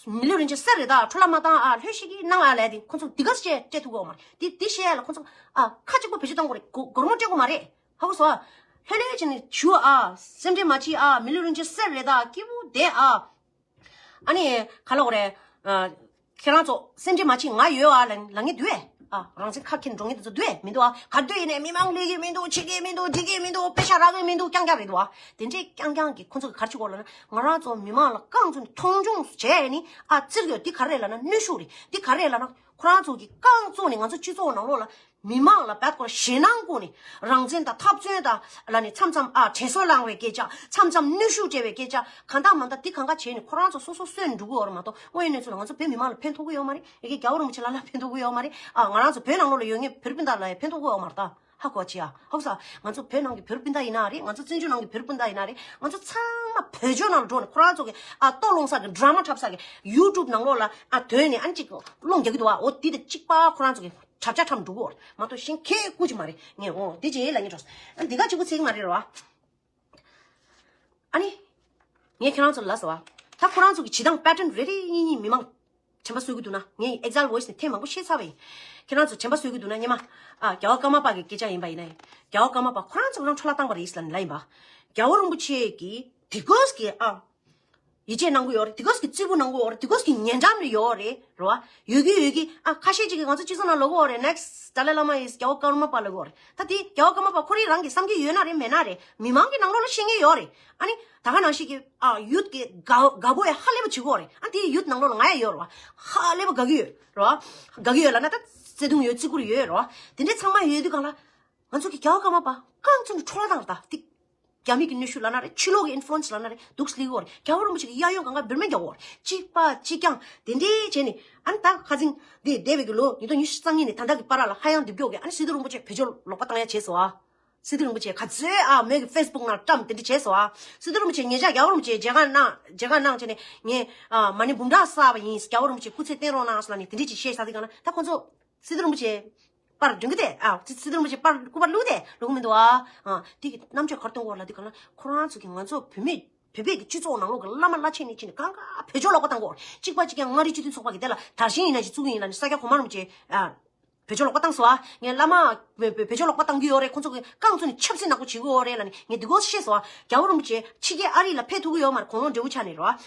མི་ལུས་རིན་ཆེན་གསེར་རེད་ད། འཕྲོ་བརླག་མ་བཏང་ཨ། ལྷོད་ཤིག་གིས་གནང་ཨ་ལབ་དེ་ཁོ་ཚོ་འདི་ག་ཚོད་སྤྲད་ཐུབ་ཀྱི་ཡོད་མ་རེད། དེ་དེ་བཤད་ཡ་ལ་ཁོ་ཚོ་ཨ་ཁ་གཅིག་པོ་བེད་སྤྱོད་གཏོང་དགོས་རེད། སྒོར་སྒོར་མོ་སྤྲད་དགོས་མ་རེད། ཧ་གོ་སོང་ཨ། ལྷོད་ལྷོད་བྱས་ནས་བཞུགས་ཨ། སེམས་ཁྲལ་མ་བྱེད་ཨ། མི་ལུས་རིན་ཆེན་གསེར་རེད་ད། སྐྱིད་པོ་བསྡད་ཨ། ཨ་ནི་ག་ལབ་དགོས་རེད། ཨ། ཁྱེད་རང་ཚོ་སེམས་ཁྲལ་མ་བྱེད། ང་ཡོད་ཨ་ལབ་ལབ་མཁན་འདུག་ཨེ། ཨ། རང་བཙན་ཁ་འཁྱེར་འགྲོ་མཁན་དེ་ཚོ་འདུག་ཨེ། མི་འདུག་ཨ། ག་འདྲ་ཡིན་ནའི་མི་མང་ལས་ཀྱི་མི་འདུག་བྱེད་ཀྱི་མི་འདུག་འགྲིག་གི་མི་འདུག་པེ་ཤ་རག་གི་མི་འདུག་རྐྱང་རྐྱང་རེད་འདུག་ཨ། དེ་འདྲའི་རྐྱང་རྐྱང་གིས་ཁོ་ཚོ་གིས་ག་རེ་བྱེད་ཀྱི་ཡོད་ལབ་ན། ང་རང་ཚོ་མི་མང་ལ་རྐང་བཙུགས་ནས་མཐོང་ཆུང་བྱས་ནས་ཨ་བཙིར་གྱི་ཡོད། འདི་ག་རེ་རེད་ལབ་ན་གནོན་ཤུགས་རེད། འདི་ག་རེ་རེད་ལབ་ན་ཁོ་རང་ཚོ་གིས་རྐང་བཙུགས་ནས་ང་ཚོ་སྤྱི་ཚོགས་ནང་ལོགས་ལ་མི་མང་ལ་བད་ཁོ་ར་ཞེད་སྣང་བསྐུལ་ནས་རང་བཙན་དང་འཐབ་རྩོད་དང་ལབ་ནས་མཚམས་མཚམས་ཨ་དྲན་གསོ་བསླང་བའི་སྐད་ཆ། མཚམས་མཚམས་གནོན་ཤུགས་སྤྲད་པའི་སྐད་ཆ། གང་དག་མང་དག་འདི་གང་ག་བྱས་ནས་ཁོ་རང་ཚོ་སོ་སོ་གསོན་འགྲོ་གི་ཡོད་རེད་མ་གཏོགས། དངོས་ཡོད་གནས་ཚུལ་ལ་ང་ཚོ་བོད་མི་མང་ལ་ཕན་ཐོགས་ཀྱི་ཡོད་མ་རེད། ཡ་གི་རྒྱལ་བ་རིན་པོ་ཆེ་ལ་ལ་ཕན་ཐོགས་ཀྱི་ཡོད་མ་རེད། ཨ་ང་རང་ཚོ་བོད་ནང་ལོགས་ལ་ཡོད་མཁན་བོད་རིགས་སྤུན་ཟླ་ལ་ཡང་ཕན་ཐོགས་ཀྱི་ཡོད་མ་རེད་ད། ཧ་གོ་ཅི་ཡ། ཧ་གོ་ས། ང་ཚོ་བོད་ནང་གི་བོད་རིགས་སྤུན་ཟླ་ཡིན་ན་རེད། ང་ཚོ་བཙན་བྱོལ་ནང་གི་བོད་རིགས་སྤུན་ཟླ་ཡིན་ན་རེད། ང་ཚོ་ཚང་མ་བོད་ལྗོངས་ནང་ལ་འགྲོ་ནས་ཁོ་རང་ཚོ་གི་ཨ་ལྟོ་སློང་ས་གི་ཌ་ར་མ་འཁྲབ་ས་གི་ཡུ་ཊུབ་ནང་ལོགས་ལ་ཨ་དོན་ནས་ཨ་ནི་གཅིག་སློང་རྒྱག་གི་འདུག་བ། འོ་དེ་དང་གཅིག་པ་ཁོ་རང་ཚོ་གི་དྲ་རྒྱ་འཁྲབ་འགྲོ་གི་ཡོད་རེད་མ་གཏོགས་གཞན་ཁྱད་ཀུན་ཅིག་མ་རེད། ངས་འོ་དེ་ཅིག་ལབ་སྙིང་བྲོ་སོང་། ཨ་འདི་ག་གཅིག་པུ་ཚིག་མ་རེད་རོ། ཨ་ནི། ངས་ཁྱེད་རང་ཚོ་ལ་ཟེར་བ། ད་ཁོ་རང་ཚོ་གི་བྱེད་སྟངས་པེ་ཊརན་རེ་རེ་གཉིས་གཉིས་མི་མང་དྲན་པ་གསོས་ཀྱི་འདུག་ན། ངས་ཨེག་ཛལ་ཝོ་ཡིས་ནས་ཐེངས་མང་པོ་བཤད་ཚར་བ་ཡིན། ཁྱེད་རང་ཚོ་དྲན་པ་གསོས་ཀྱི་འདུག་ན་སྔོན་མ། ཨ་རྒྱལ་བ་ཀརྨ་པ་གི་སྐད་ཆ་ཡིན་པ་ཡིན་ན་ཡང་། རྒྱལ་བ་ཀརྨ་པ་ཁོ་རང་ཚོ་རང་འཕྲོ་བརླག་བཏང་པ་རེད་ཟེར་ལབ་ནས་ལབ་ཡིན་པ། རྒྱལ་བ་རིན་པོ་ཆེ་གིས་དེ་གོས་ཀྱི་ཨ། ཡིད་ཆེས་གནང་གི་ཡོད་རེད། དེ་གོས་ཀྱི་བརྩི་བཀུར་གནང་གི་ཡོད་རེད། དེ་གོས་ཀྱི་ཉེ་འགྲམ་ལ་ཡོད་རེད། རེད་བ། ཡོད་ཀྱི་ཡོད་ཀྱི་ཨ་ཁ་ཤས་ཅིག་གིས་ང་ཚོ་སྤྱི་ཚོགས་ནང་ལབ་ཀྱི་ཡོད་རེད། Next Dalai Lama is རྒྱལ་བ་ཀརྨ་པ་ལབ་ཀྱི་ཡོད་རེད། ད་དེ་རྒྱལ་བ་ཀརྨ་པ་ཁོ་རང་རང་གི་བསམ་གྱི་ཡོད་ན་རེད་མེད་ན་རེད། མི་མང་གི་ནང་ལོགས་ལ་ཤེས་མཁན་ཡོད་རེད། ཨ་ནི་ད་ག་ནང་བཞིན་གྱི་ཨ་ཡུཐ་གི་དགའ་དགའ་པོ་ཡ་ཧ་ལས་པ་བྱེད་ཀྱི་ཡོད་རེད། ཨ་དེ་ཡུཐ་ནང་ལོགས་ལ་ང་ཡ་ཡོད་རེད་བ། ཧ་ལས་པ་དགའ་གི་ཡོད་རེད་བ། དགའ་གི་ཡོད་ལབ་ན་ད་བརྩེ་དུང་ཡོད། བརྩི་བཀུར་ཡོད་རེད་བ། དེ་འདྲའི་ཚང་མ་ཡོད་དུས་གང་ལ། ང་ཚོ་གི་རྒྱལ་བ་ཀརྨ་པ་རྐང་བཙུགས་ནས་འཕྲོ་བརླག་བཏང་རེད་ད། དེ་རྒྱ་མི་གི་གནོན་ཤུགས་ལབ་ན་རེད། ཕྱི་ལོགས་ཀྱི་ཨིན་ཕུ་ལུ་ཨེན་སི་ལབ་ན་རེད། འདུག་སེ་སླེབས་ཀྱི་ཡོད་རེད། རྒྱལ་བ་རིན་པོ་ཆེ་གི་གཡས་གཡོན་གང་ག་བིར་མེན་རྒྱག་གི་ཡོད་རེད། གཅིག་པ་གཅིག་རྐྱང་དེ་འདྲའི་བྱས་ནས། ཨ་ནི་ད་ཁ་སང་འདི་འདས་པའི་གི་ལོ་ཉིས་སྟོང་ཉི་ཤུ་རྩ་གཉིས་ནས་ད་ལྟ་གི་བར་ལ་ཧ་ཡང་རྡེབ་སྐྱོག་གི་ཨ་ནི་སི་ཏུ་རིན་པོ་ཆེ་བེད་སྤྱོད་ལོག་པ་བཏང་ཡ་བྱས་སོང་ཨ། སི་ཏུ་རིན་པོ་ཆེ་ག་ཚོད་ཨ་མོས་གི་ཕེ་སི་བུག་ནང་བཀྲམ་དེ་འདྲ་བྱས་སོང་ཨ། སི་ཏུ་རིན་པོ་ཆེ་ཉེ་ཆར་རྒྱལ་བ་རིན་པོ་ཆེ་མཇལ་ཁ་གནང་མཇལ་ཁ་གནང་བྱས་ནས་ངས་ཨ་མ་ཎི་འབུམ་ཕྲག་བསགས་པ་ཡིན། རྒྱལ་བ་རིན་པོ་ཆེ་སྐུ་ཚེ་བརྟན་རོགས་གནང་ཟེར་ལབ་ནས་དེ་འདྲ་ཅིག་བཤད་ས་དེ་ག་ན་ད་ཁོ་ཚོ་སི་ཏུ་རིན་པོ་ཆེ་པར་སྒྲིང་གི་དེ་ཨ་སི་སི་ཏུ་རིན་པོ་ཆེ་པར་སྐུ་པར་བླུགས་ཏེ་བླུགས་མི་འདུག་ཨ། ཨ་དེ་གི་རྣམ་དཔྱོད་གར་སྟོན་གོ་ལ་དེ་ག་ན་ཁོ་རང་ཚོ་གི་ང་ཚོ་བོད་མི་བོད་པའི་གི་སྤྱི་ཚོགས་ནང་ལོགས་ཀྱི་བླ་མ་བླ་ཆེན་ནས་ཕྱིན་ནས་གང་ག་བེད་སྤྱོད་ལོག་པ་བཏང་གོ། གཅིག་པ་གཅིག་རྐྱང་མངའ་རིས་སྤྱི་མཐུན་ཚོགས་པ་གི་དེ་ལ་དར་ཞིང་ཡིན་ན་ཞིག་བཙུགས་ཡིན་ལབ་ནས་ས་སྐྱ་གོང་མ་རིན་པོ་ཆེ་ཨ་བེད་སྤྱོད་ལོག་པ་བཏང་སོང་ཨ། ངས་བླ་མ་བེད་བེད་བེད་སྤྱོད་ལོག་པ་བཏང་གི་ཡོད་རེད། ཁོ་ཚོ་གི་རྐང་བཙུགས་ནས་ཆབ་སྲིད་ནག་པོ་བྱེད་ཀྱི་ཡོད་རེད་ལབ་ནས་ངས་འདི་སྐོར་བཤད་སོང་ཨ། རྒྱལ་བ་རིན་པོ་ཆེ་ཕྱི་རྒྱལ་ཨ་རི་ལ་ཕེབས་ཐུབ་ཀྱི་ཡོད་མ་རེད། གོང་ལོག་འབྲས་བུ་ཆགས་ནས་རེད་བ།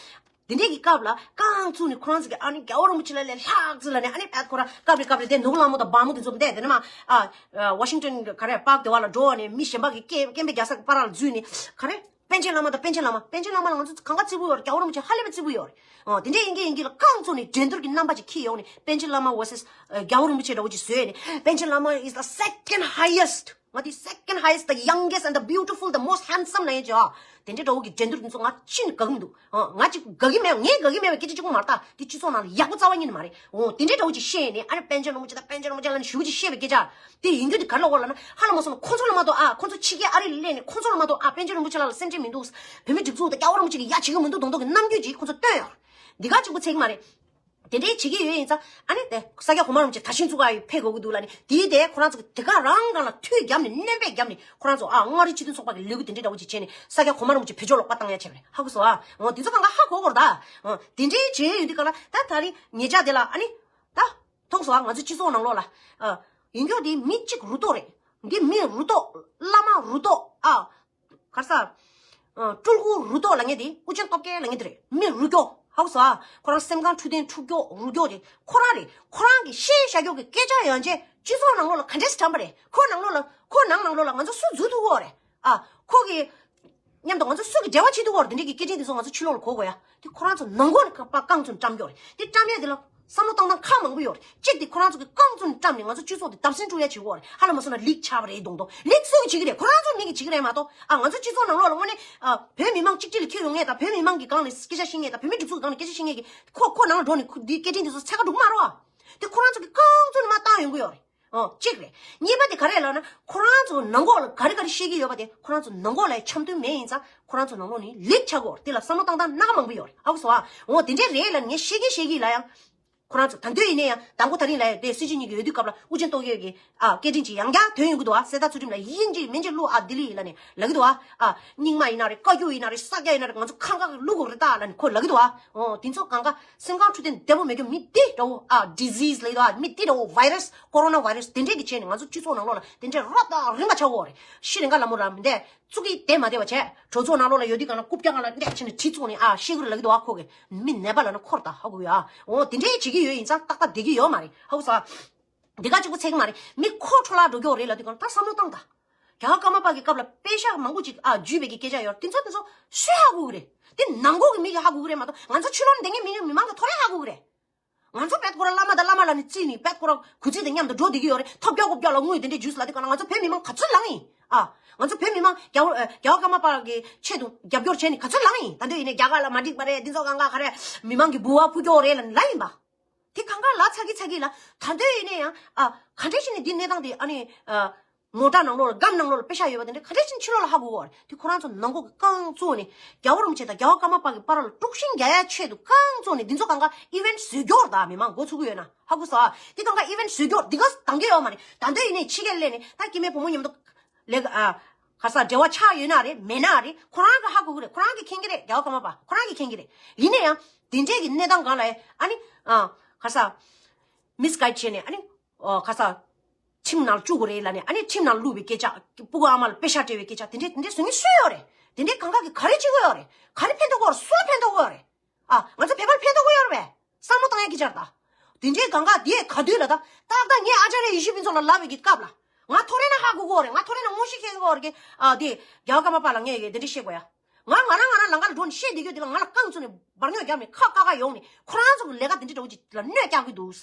དེ་འདྲས་ཀྱི་སྐབས་ལ་རྐང་བཙུགས་ནས་ཁོ་རང་ཚོ་གི་ཨ་ནི་རྒྱལ་བ་རིན་པོ་ཆེ་ལ་ལས་ལྷག་ཙི་ལ་ནས་ཨ་ནི་ཨ་ཁོ་རང་སྐབས་རེ་སྐབས་རེ་དེ་ནོར་བུ་གླང་མ་དང་བ་མོ་དེ་ཚོ་འདས་དེ་ནས་མ་ཨ་ཝ་ཤིང་ཊོན་ག་རེ་པཱག་དེ་བ་ལ་འགྲོ་བ་ནས་མི་གཞན་པ་གི་སྐད་སྐད་འབོད་རྒྱག་ས་གི་བར་ལ་འཛུལ་ནས་ག་རེ་པཎ་ཆེན་བླ་མ་དང་པཎ་ཆེན་བླ་མ་པཎ་ཆེན་བླ་མ་ལ་ང་ཚོ་གང་ག་བརྩི་བོ་ཡོད་རེད། རྒྱལ་བ་རིན་པོ་ཆེ་ཧ་ལས་པ་བརྩི་བོ་ཡོད་རེད། ཨོ་དེ་འདྲས་ཡིན་གྱི་ཡིན་གྱི་ལ་རྐང་བཙུགས་ནས་འགྲན་བསྡུར་གྱི་རྣམ་པ་ཅིག་འཁྱེར་ཡོང་ནས་པཎ་ཆེན་བླ་མ་ཝར་སེ་སི་རྒྱལ་བ་རིན་པོ་ཆེ་འདྲ་བོ་ཅིག་བཟོས་ནས་པཎ་ཆེན་བླ་མ་is the second highest ང་དེ་second highest, the youngest and the beautiful, the most handsome ན་ཡོད་ཅོ། དེ་འདྲའི་འདྲ་བོ་གི་འགྲན་བསྡུར་དེ་ཚོ་ང་ཅི་ནས་དགའ་གི་མི་འདུག་ཨ་ང་ཅིག་དགའ་གི་མེད། ངས་དགའ་གི་མེད་པའི་སྐད་ཆ་གཅིག་པོ་མ་རེད་ད། དེ་སྤྱི་ཚོགས་ནང་ལ་ཡག་པོ་རྩ་བ་ཉིད་ནས་མ་རེད། འོ་དེ་འདྲའི་འདྲ་བོ་ཅིག་བཤད་ནས་ཨ་ནི་པཎ་ཆེན་རིན་པོ་ཆེ་དང་པཎ་ཆེན་རིན་པོ་ཆེ་ལ་ནི་ཞུ་གི་ཅིག་བཤད་པའི་སྐད་ཆ་དེ་ཡིན་རྒྱུ་དེ་ག་རེ་ལབ་དགོས་ལབ་ན་ཧ་ལས་མ་སོང་ན་ཁོ་ཚོ་ལ་མ་གཏོགས་ཨ་ཁོ་ཚོ་ཕྱི་རྒྱལ་ཨ་རི་ལ་སླེབས་ནས་ཁོ་ཚོ་ལ་མ་གཏོགས་ཨ་པཎ་ཆེན་རིན་པོ་ཆེ་ལ་ལ་སེམས་ཁྲལ་མི་འདུག་བོད་མི་སྒྲིག་འཛུགས་དང་རྒྱལ་བ་རིན་པོ་ཆེ་གི་ཡ་བྱེད་ཀྱི་མི་འདུག་གདོང་ཐོག་གི་རྣམ་འགྱུར་ཅིག་ཁོ་ཚོ་སྟོན་ཡོད་རེད། འདི་ག་གཅིག་པོ་ཚད་ཀྱི་མ་རེད། དེ་འདྲའི་བྱེད་ཀྱི་ཡོད་ཡིན་ཙང་ཨ་ནི་དེ་ས་སྐྱ་གོང་མ་རིན་པོ་ཆེ་དར་ཞིང་ཚུགས་ཀ་ཡི་ཕེབས་དགོས་ཀྱི་འདུག་ལབ་ནས་དེའི་དེ་ཁོ་རང་ཚོ་གི་དེ་ག་རང་རང་ལ་མཐུད་བརྒྱབ་ནས་སྣོན་པས་བརྒྱབ་ནས་ཁོ་རང་ཚོ་ཨ་མངའ་རིས་སྤྱི་མཐུན་ཚོགས་པ་གི་ལས་འགུལ་དེ་འདྲའི་འདྲ་བོ་ཅིག་བྱས་ནས་ས་སྐྱ་གོང་མ་རིན་པོ་ཆེ་བེད་སྤྱོད་ལོག་པ་བཏང་ཡ་བྱས་པ་རེད། ཧ་གོ་སོང་ཨ། འོ་དེ་ཚོ་གང་ག་ཧ་གོ་དགོས་རེད་ད། འོ་དེ་འདྲའི་བྱས་ཡོད་དུས་ག་ལ་ད་ད་རིང་ཉེ་ཆར་དེ་ལ་ཨ་ནི་ད་མཐོང་སོང་ཨ། ང་ཚོ་སྤྱི་ཚོགས་ནང་ལོགས་ལ་ཨ་ཡིན་རྒྱུ་དེ་མི་གཅིག་རུ་ཏོག་རེད། འདི་མི་རུ་ཏོག་བླ་མ་རུ་ཏོག་ཨ། ག་རེ་ཟ། ཨ། སྤྲུལ་སྐུ་རུ་ཏོག་ལབ་མཁན་དེ་དབུ་ཅན་སྟོབས་རྒྱལ་ལབ་མཁན་དེ་རེད། མི་རུ་སྐྱོ། ཧ་གོ་སོང་ཨ། ཁོ་རང་སེམས་ཁམས་འཕྲོད་བསྟེན་འཕྲོད་སྐྱོ་རུ་སྐྱོ་དེ་ཁོ་རང་རེད། ཁོ་རང་གི་བཤད་བཞག་རྒྱུ་གི་སྐད་ཆ་ཡང་ཅིག་སྤྱི་ཚོགས་ནང་ལོགས་ལ་ག་འདྲས་སེ་བཀྲམ་པ་རེད། ཁོ་ནང་ལོགས་ལ་ཁོ་ནང་ནང་ལོགས་ལ་ང་ཚོ་སུ་འཛུལ་ཐུབ་ཀྱི་ཡོད་རེད། ཨ། ཁོ་གི་མཉམ་དུ་ང་ཚོ་སུ་གི་འབྲེལ་བ་བྱེད་ཐུབ་ཀྱི་ཡོད་རེད། དེ་འདྲས་ཀྱི་སྐད་ཆ་དེ་ཚོ་ང་ཚོ་ཕྱི་ལོགས་ལ་གོ་དགོས་ཡ། དེ་ཁོ་རང་ཚོ་ནང་ཁོག་ནས་ཀ་པ་རྐང་བཙུགས་བཀྲམ་རྒྱུ་རེད། དེ་བཀྲམ་ཡ་དེ་ལ་ བསམ་བློ་བཏང་སྟངས་ཁག་མང་པོ་ཡོད་རེད། གཅིག་དེ་ཁོ་རང་ཚོ་གི་རྐང་བཙུགས་ནས་བཀྲམ་ནས་ང་ཚོ་སྤྱི་ཚོགས་དེ་བརྡབ་གསིག་འགྲོ་ཡ་བྱེད་ཀྱི་ཡོད་རེད། ཧ་ལས་མ་སོང་ན་ལིག་ཆགས་པ་རེད་གདོང་གདོང་། ལིག་སུས་བྱེད་ཀྱི་རེད། ཁོ་རང་ཚོ་མི་གིས་བྱེད་ཀྱི་རེད་མ་གཏོགས། ཨ་ང་ཚོ་སྤྱི་ཚོགས་ནང་ལོགས་ལ་དངོས་གནས་ཨ་བོད་མི་མང་གཅིག་སྒྲིལ་ཁྱེར་ཡོང་མཁན་དང་། བོད་མི་མང་གི་སྒང་ནས་སྐད་ཆ་བཤད་མཁན་དང་། བོད་མི་སྒྲིག་འཛུགས་སྒང་ནས་སྐད་ཆ་བཤད་མཁན་གྱི་ཁོ་ཁོ་ནང་ལ་འགྲོ་ནས་ཁོ་འདི་སྐད་འཕྲིན་དེ་ཚོ་འཚོལ་ག་འགྲོ་གི་མ་རེད་བ། དེ་ཁོ་རང་ཚོ་གི་རྐང་བཙུགས་ནས་མར་བཏང་ཡོང་གི་ཡོད་རེད། ཨོ་གཅིག་རེད། གཉིས་པ་དེ་ག་རེ་ལབ་ན། ཁོ་རང་ཚོ་ནང་ལོགས་ལ་ག་རེ་ག་རེ་བཤད་ཀྱི་ཡོད་པ་དེ་ཁོ་རང་ཚོ་ནང་ལོགས་ལ་འཆམ་མཐུན་མེད་ཡིན་ཙང་། ཁོ་རང་ཚོ་ནང་ལོགས་ནས་ལིག་ཆགས་ཀྱི་ཡོད་རེད། དེ་ལ་བསམ་བློ་བཏང་སྟངས་སྣ་ཁ་མང་པོ་ཡོད་རེད། ཧ་གོ་སོང་ཨ། འོ་དེ་འདྲའི་རེད་ལབ་ནས་ངས་བཤད་ཀྱིན་བཤད་ཀྱིན་ལབ་ཡང་། ཁོ་རང་ཚོ་ད་འདོད་ཡིན་ནའི་ཡང་དང་པོ་དེ་རིང་ལབ་ཡ་དེ། སྲིད་སྤྱི་གཉིས་ཀྱི་འོས་བསྡུ་སྐབས་ལ་དབུ་ཅན་ཏོག་དབྱིབས་ཀྱི་ཨ་སྐད་འཕྲིན་ཅིག་ཡང་བསྐྱར་ཐོན་ཡོང་གི་འདུག་ཨ། གསལ་ཐག་ཚུལ་ཁྲིམས་ལ་ཡིན་གཅིག་མིན་གཅིག་བླུག་ཨ། ལྡི་ལི་ཡིན་ལབ་ནས་ལབ་ཀྱི་འདུག་ཨ། ཨ་རྙིང་མ་ཡིན་ན་རེད། བཀའ་བཀྱོན་ཡིན་ན་རེད། ས་སྐྱ་ཡིན་ན་རེད། ང་ཚོ་ཁ་ཁ་བླུག་དགོས་རེད་ད་ལབ་ནས་ཁོས་ལབ་ཀྱི་འདུག་ཨ། འོ་དེ་ཚོ་གང་ག་སེམས་ཁམས་འཕྲོད་བསྟེན་བདེ་པོ་མེད་རྒྱུ་མི་འདི་འདྲ་བོ་ཨ། ཌི་ཟིས་ལབ་ཀྱི་འདུག་ཨ། མི་འདི་འདྲ་བོ། བྷའི་རས། ཀོ་རོ་ན་བྷའི་རས། དེ་འདྲས་ཀྱི་བྱས་ནས་ང་ཚོ་སྤྱི་ཚོགས་ནང་ལོགས་ལ་དེ་འདྲས་རབ་དང་རིམ་པ་ཆགས་ཀྱི་ཡོད་རེད། ཤི་རེ་འགའ་ལ་མོ་ར་མི་འདས། བཙུགས་ཀྱི་དེ་མ་བདེ་བ་བྱས། གྲོས་ཚོགས་ནང་ལོགས་ལ་ཡོད་དུས་གང་ན་རྐུབ་བཀྱག་སྒང་ལ་བསྡད་བྱས་ནས་གྲི་བཙུགས་ནས་ཨ་བཤད་ཀྱི་རེད་ལབ་ཀྱི་འདུག་ཨ། ཁོ་གིས་མི་ནད་པ་ལབ་ན་ཁོ་རེད་ད། ཧ་གོ་གི་ཨ། འོ་དེ་འདྲས་བྱེད་ཀྱི་ཡོད་ཡིན་ཙང་ཏག་ཏག་བསྡད་ཀྱི་ཡོད་མ་རེད། ཧ་གོ་སོང་ཨ། འདི་ག་གཅིག་པུ་ཚད་ཀྱི་མ་རེད། མི་ཁོ་འཕྲོ་བརླག་འགྲོ་གི་ཡོད་རེད་ལབ་དུས་གང་ན་ད་བསམ་བློ་བཏང་ད། རྒྱལ་བ་ཀརྨ་པ་གི་སྐབས་ལ་པེ་ཤག་མང་པོ་ཅིག་ཨ་བརྒྱུད་པའི་གི་སྐད་ཆ་ཡོད་རེད། དེ་ཚོ་དེ་ཚོ་སུས་ཧ་གོ་གི་རེད། དེ་ནང་ཁུལ་གྱི་མི་གིས་ཧ་གོ་གི་རེད་མ་གཏོགས། ང་ཚོ་ཕྱི་ལོགས་ནས་བསྡད་མཁན་མི་མི་མང་གིས་ཐོ་རེ་ཧ་གོ་གི་རེད། ང་ཚོ་བེད་ཁོ་ར་བླ་མ་དང་བླ་མ་ལབ་ནས་བརྩིས་ནས་བེད་ཁོ་ར་གུས་བརྩི་དང་མཉམ་དུ་འགྲོ་བསྡད་ཀྱི་ཡོད་རེད། ཐོབ་རྒྱག་རྐུབ་བཀྱག་ལ་དངུལ་དེ་འདྲས་འཇུས་ལབ་དུས་གང་ན་ང་ཚོ་བོད་མི་མང་ག་ཚོད་ལངས་ཡིན། ཨ། ང་ཚོ་བོད་མི་མང་རྒྱལ་བ་ཨ་རྒྱལ་བ་ཀརྨ་པ་གི་ཆེད་དུ་རྒྱབ་སྐྱོར་བྱས་ནས་ག་ཚོད་ལངས་ཡིན། ད་འདོད་ཡིན་ནའི་རྒྱ་གར་ལ་མ་འགྲིག་པ་རེད། འདི་ཚོ་གང་ག་ག་རེ་མི་མང་གི་འབུལ་བ་ཕུལ་རྒྱུ་རེད་ལབ་ནས་ལབ་ཡིན་པ། དེ་གང་ག་ལབ་ཚར་གི་ཚར་གི་ལ། ད་འདོད་ཡིན་ནའི་ཡང་ཨ་ག་འདྲས་ཞིག་ནས་འདི་གནས་སྟངས་དེ་ཨ་ནི་ཨ། མོ་ཊ་ནང་ལོགས་ལ་སྒམ་ནང་ལོགས་ལ་པེ་ཤག་ཡོད་པ་དེ་འདྲ་ག་འདྲས་ཕྱིན་ཕྱི་ལོགས་ལ་ཧ་གོ་གི་ཡོད་རེད། དེ་ཁོ་རང་ཚོ་ནང་ཁུལ་གྱི་རྐང་བཙུགས་ནས་རྒྱལ་བ་རིན་པོ་ཆེ་དང་རྒྱལ་བ་ཀརྨ་པ་གི་བར་ལ་དཀྲུག་ཤིང་རྒྱག་ཡ་ཆེད་དུ་རྐང་བཙུགས་ནས་འདི་ཚོ་གང་ག་ཨི་ཝེན་ཊི་བཟོས་ཀྱི་ཡོད་རེད། ད་མི་མང་མགོ་ཚོས་ཀྱི་ཡོད་ན་ཧ་གོ་སོང་ཨ། དེ་གང་ག་ཨི་ཝེན་ཊི་བཟོས་ཀྱི་ཡོད་རེད། འདི་ག་འདང་གི་ཡོད་མ་རེད། ད་འདོད་ཡིན་ནའི་ཕྱི་རྒྱལ་སླེབས་ནས་ད་སྐྱེ་དམན་བུ་མོ་མཉམ་དུ་ལས་ཀ་ཨ་ག་ས་འབྲེལ་བ་ཆགས་ཡོད་ན་རེད་མེད་ན་རེད། ཁོ་རང་གི་ཧ་གོ་གི་རེད། ཁོ་རང་གི་མཁྱེན་གི་རེད། རྒྱལ་བ་ཀརྨ་པ་ཁོ་རང་གི་མཁྱེན་གི་རེད། ཡིན་ན་ཡང་དེ་འདྲས་ཀྱི་གནས་སྟངས་སྒང་ལ་ཨ་ནི་ཨ་ག་ས་མིས་གའིཌ་བྱས་ནས་ཨ་ནི། ཨོ་ག་ས། ཁྲིམས་ནང་བཅུག་དགོས་རེད་ལབ་ནས་ཨ་ནི་ཁྲིམས་ནང་བླུགས་པའི་སྐད་ཆ། སྤུ་གུ་ཨ་མ་ལ་པེ་ཤག་སྤྲད་པའི་སྐད་ཆ་དེ་འདྲས་དེ་འདྲས་བཟོ་མཁན་སུ་ཡོད་རེད། དེ་འདྲས་གང་ག་གིས་ག་རེ་བྱེད་ཀྱི་ཡོད་རེད། ག་རེ་ཕན་ཐོགས་ཀྱི་ཡོད་རེད། སུ་ལ་ཕན་ཐོགས་ཀྱི་ཡོད་རེད། ཨ་ང་ཚོ་བོད་པར་ཕན་ཐོགས་ཀྱི་ཡོད་རེད་པས། བསམ་བློ་བཏང་ཡ་སྐད་ཆ་རེད་ད། དེ་འདྲས་གང་ག་དེ་ག་དུས་ལ་ད་ཏག་ཏག་ངས་ཨ་ཅཱརྱ་ཡེ་ཤེས་ཕུན་ཚོགས་ལ་ལབ་པའི་གི་སྐབས་ལ་ང་ཐོ་རེ་ན་ཧ་གོ་གི་ཡོད་རེད། ང་ཐོ་རེ་ན་དངོས་གཞི་མཁྱེན་གྱི་ཡོད་རེད། ཨ་དེ་རྒྱལ་བ་ཀརྨ་པ་ལ་ངས་དེ་འདྲས་བཤད་དགོས་ཡ། ང་ང་རང་ང་རང་ལམ་ཁ་ལ་འགྲོ་ནས་བཤད་བསྡད་རྒྱུ་དེ་ལ་ང་ལ་རྐང་བཙུགས་ནས་འབར་རྙོག་བརྒྱབ་ནས་ཁ་བཀག་ག་ཡོང་ནས་ཁོ་རང་ཚོ་གི་ལས་ཀ་དེ་འདྲ་འདྲ་བོ་ཅིག་ལ་གནོད་བསྐྱལ་གི་འདུག་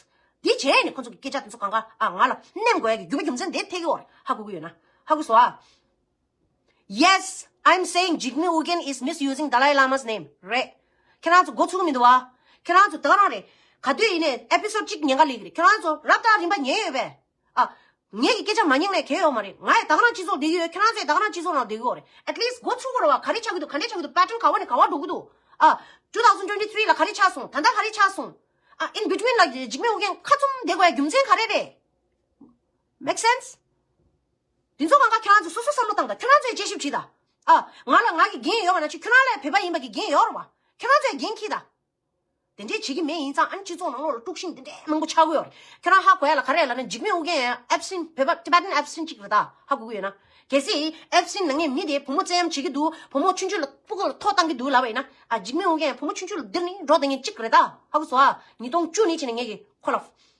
འདི་བྱས་ནས་ཁོ་ཚོ་གི་སྐད་ཆ་དེ་ཚོ་གང་ག་ཨ་ང་ལ་ནེམ་དགོས་ཡ་གི་རྒྱུ་མ་རྒྱུ་མཚན་དེ་ཐེག་གི་ཡོད་རེད། ཧ་གོ་གི་ཡོད་ན་ཧ་གོ་སོང་ཨ། Yes, I'm saying Jigme Ugeen is misusing Dalai Lama's name. རེད། ཁྱེད་རང་ཚོ་མགོ་ཚོས་ཀྱི་མི་འདུག་བ། ཁྱེད་རང་ཚོ་ད་ག་རང་རེད། ག་དུས་ཡིན་ནའི་ཨེ་པི་སོ་ཌི་གཅིག་ཉན་ག་སླེབས་ཀྱི་རེད། ཁྱེད་རང་ཚོ་རབ་དང་རིམ་པ་ཉན་ཡོད་པས། ཨ། ངེད་ཀྱི་སྐད་ཆ་མ་ཉན་ནའི་གལ་ཡོད་མ་རེད། ང་ཡི་ད་ག་རང་སྤྱི་ཚོགས་བསྡད་ཀྱི་ཡོད། ཁྱེད་རང་ཚོ་ཡི་ད་ག་རང་སྤྱི་ཚོགས་ནང་བསྡད་ཀྱི་ཡོད་རེད། At least་མགོ་ཚོས་དགོས་རེད་བ། ག་རེ་ཆགས་ཀྱི་འདུག་ག་འདྲས་ཆགས་ཀྱི་འདུག pattern་ག་བ་ནས་ག་བ་འགྲོ་གི་འདུག་ཨ། two thousand twenty three་ལ་ག་རེ་ཆགས་སོང་། ད་ལྟ་ག་རེ་ཆགས་སོང་། ཨ། in between་ལ་Jigme Ugeen་ཁ་བཙུམ་བསྡད་དགོས་ཡ་རྒྱུ་མཚན་ག་རེ་རེད། Make sense? དེ་ཚོ་གང་ག་ཁྱེད་རང་ཚོ་སོ་སོ་བསམ་བློ་བཏང་དང་། ཁྱེད་རང་ཚོས་དཔྱད་ཞིབ་བྱེད་དང་། ཨ། ང་ལ་ང་གི་འགན་ཡོད་པ་ན་ཅི་ཁྱེད་རང་ལ་བོད་པ་ཡིན་པ་གི་འགན་ཡོད་རེད་བ། ཁྱེད་རང་ཚོས་འགན་འཁྱེར་དང་། དེ་འདྲས་བྱེད་ཀྱི་མེད་ཡིན་ཙང་ཨ་ནི་སྤྱི་ཚོགས་ནང་ལོགས་ལ་དཀྲུག་ཤིང་དེ་འདྲས་མང་པོ་ཆགས་ཀྱི་ཡོད་རེད། ཁྱེད་རང་ཧ་གོ་ཡ་ལ་ག་རེ་ལབ་ན་Jigme Ugeen་ཡང་ཨེབ་སིན་བོད་པ་Tibetan་ཨེབ་སིན་གཅིག་རེད་ད། ཧ་གོ་གི་ཡོད་ན། གལ་སྲིད་ཨེབ་སིན་ནང་ངའི་མི་དེ་བུ་མོ་བཙན་གཡེམ་བྱེད་ཀྱི་འདུག་བུ་མོ་ཆུང་ཆུང་ལ་སྤུ་གུ་ལ་ཐོ་བཏང་གི་འདུག་ལབ་པ་ཡིན་ན། ཨ། Jigme Ugeen་ཡང་བུ་མོ་ཆུང་ཆུང་ལ་འདིར་ནི་འགྲོ་བསྡད་མཁན་གཅིག་རེད་ད། ཧ་གོ་སོང་ཨ། ཉིས་སྟོང་བཅུ་ནས་བྱས་ནས་ངས་ཀྱི་ཁོ་ལ་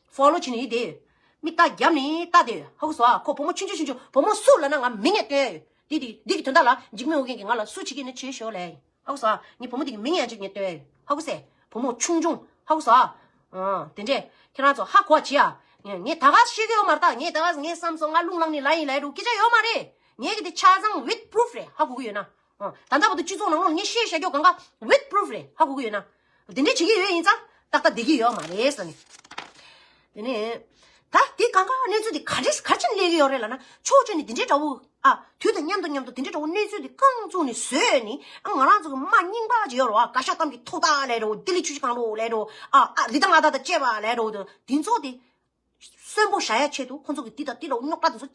ཕོ་ལོ་བྱས་ནས་ཡིན་བསྡད་ཡོད། མིག་ལྟ་བརྒྱབ་ནས་ལྟ་བསྡད་ཡོད། ཧ་གོ་སོང་ཨ། ཁོ་བུ་མོ་ཆུང་ཆུང་ཆུང་ཆུང་བུ་མོ་སུ་ལབ་ན་ང་མིང་ཡང་བཏོན་ཡ་ཡོད། འདི་འདི་འདི་གི་དོན་དག་ལ་Jigme Ugeen་གིས་ང་ལ་སུ་བྱེད་ཀྱི་ཡིན་ན་བྱེད་ཤོག་ལབ་ཡ་ཡིན། ཧ་གོ་སོང་ཨ། ངའི་བུ་མོ་འདི་གི་མིང་ཡང་ཅིག་ངས་བཏོན་ཡ་ཡོད། ཧ་གོ་སོང་། བུ་མོ་ཆུང་ཆུང་། ཧ་གོ་སོང་ཨ། ཨ། དེ་འདྲས་ཁྱེད་རང་ཚོ་ཧ་གོ་བྱེད་ཨ། ངས་ངས་ད་ག་ཤེས་ཀྱི་ཡོད་མ་རེད་ད། ངས་ད་ག་ངས་བསམ་སོང་། ང་རླུང་ལངས་ནས་ལབ་ཡིན་ལབ་རུང་སྐད་ཆ་ཡོད་མ་རེད། ངས་ཀྱི་དེ་ཆ་ཚང་with proof་རེད། ཧ་གོ་གི་ཡོད་ན། ཨ། ད་ལྟ་བར་དུ་སྤྱི་ཚོགས་ནང་ལོགས་ངས་བཤད་བཞག་རྒྱུ་གང་ག་with proof་རེད། ཧ་གོ་གི་ཡོད་ན། དེ་འདྲས་བྱེད་ཀྱི་ཡོད་ཡིན་ཙང་ཏག་ཏག་བསྡད་ཀྱི་ཡོད་མ་རེད་ཟེར་ནས། དེ་ནས། ད་དེ་གང་ག་གནས་ཚུལ་དེ་ག་འདྲས་ག་རེ་བྱས་ནས་སླེབས་ཀྱི་ཡོད་རེད་ལབ་ན། ཕྱོགས་གཅིག་ནས་དེ་འདྲའི་འདྲ་བོ་ཨ། དུས་དང་མཉམ་དུ་མཉམ་དུ་དེ་འདྲའི་འདྲ་བོ་གནས་ཚུལ་དེ་རྐང་བཙུགས་ནས་བཟོས་ནས། ཨ། ང་རང་ཚོ་གི་དམག་རྙིང་པ་ཅིག་ཡོད་རེད་བ། བཀའ་ཤག་གཏམ་གྱི་ཐོག་ཐག་ལབ་རེད་བ། ལྡི་ལི་ཆུ་བཞི་སྒང་ལོགས་ལབ་རེད་བ། ཨ། ཨ། རི་ཐང་ཨ་ཐང་དང་བཅས་པ་ལབ་རེད་བ། དེ་ཚོ་དེ་གསོན་པོ་བཞག་ཡ་ཆེད་དུ་ཁོ་ཚོ་གི་དེ་དང་དེ་ལ་རྙོག་དྲ་དེ་ཚོ་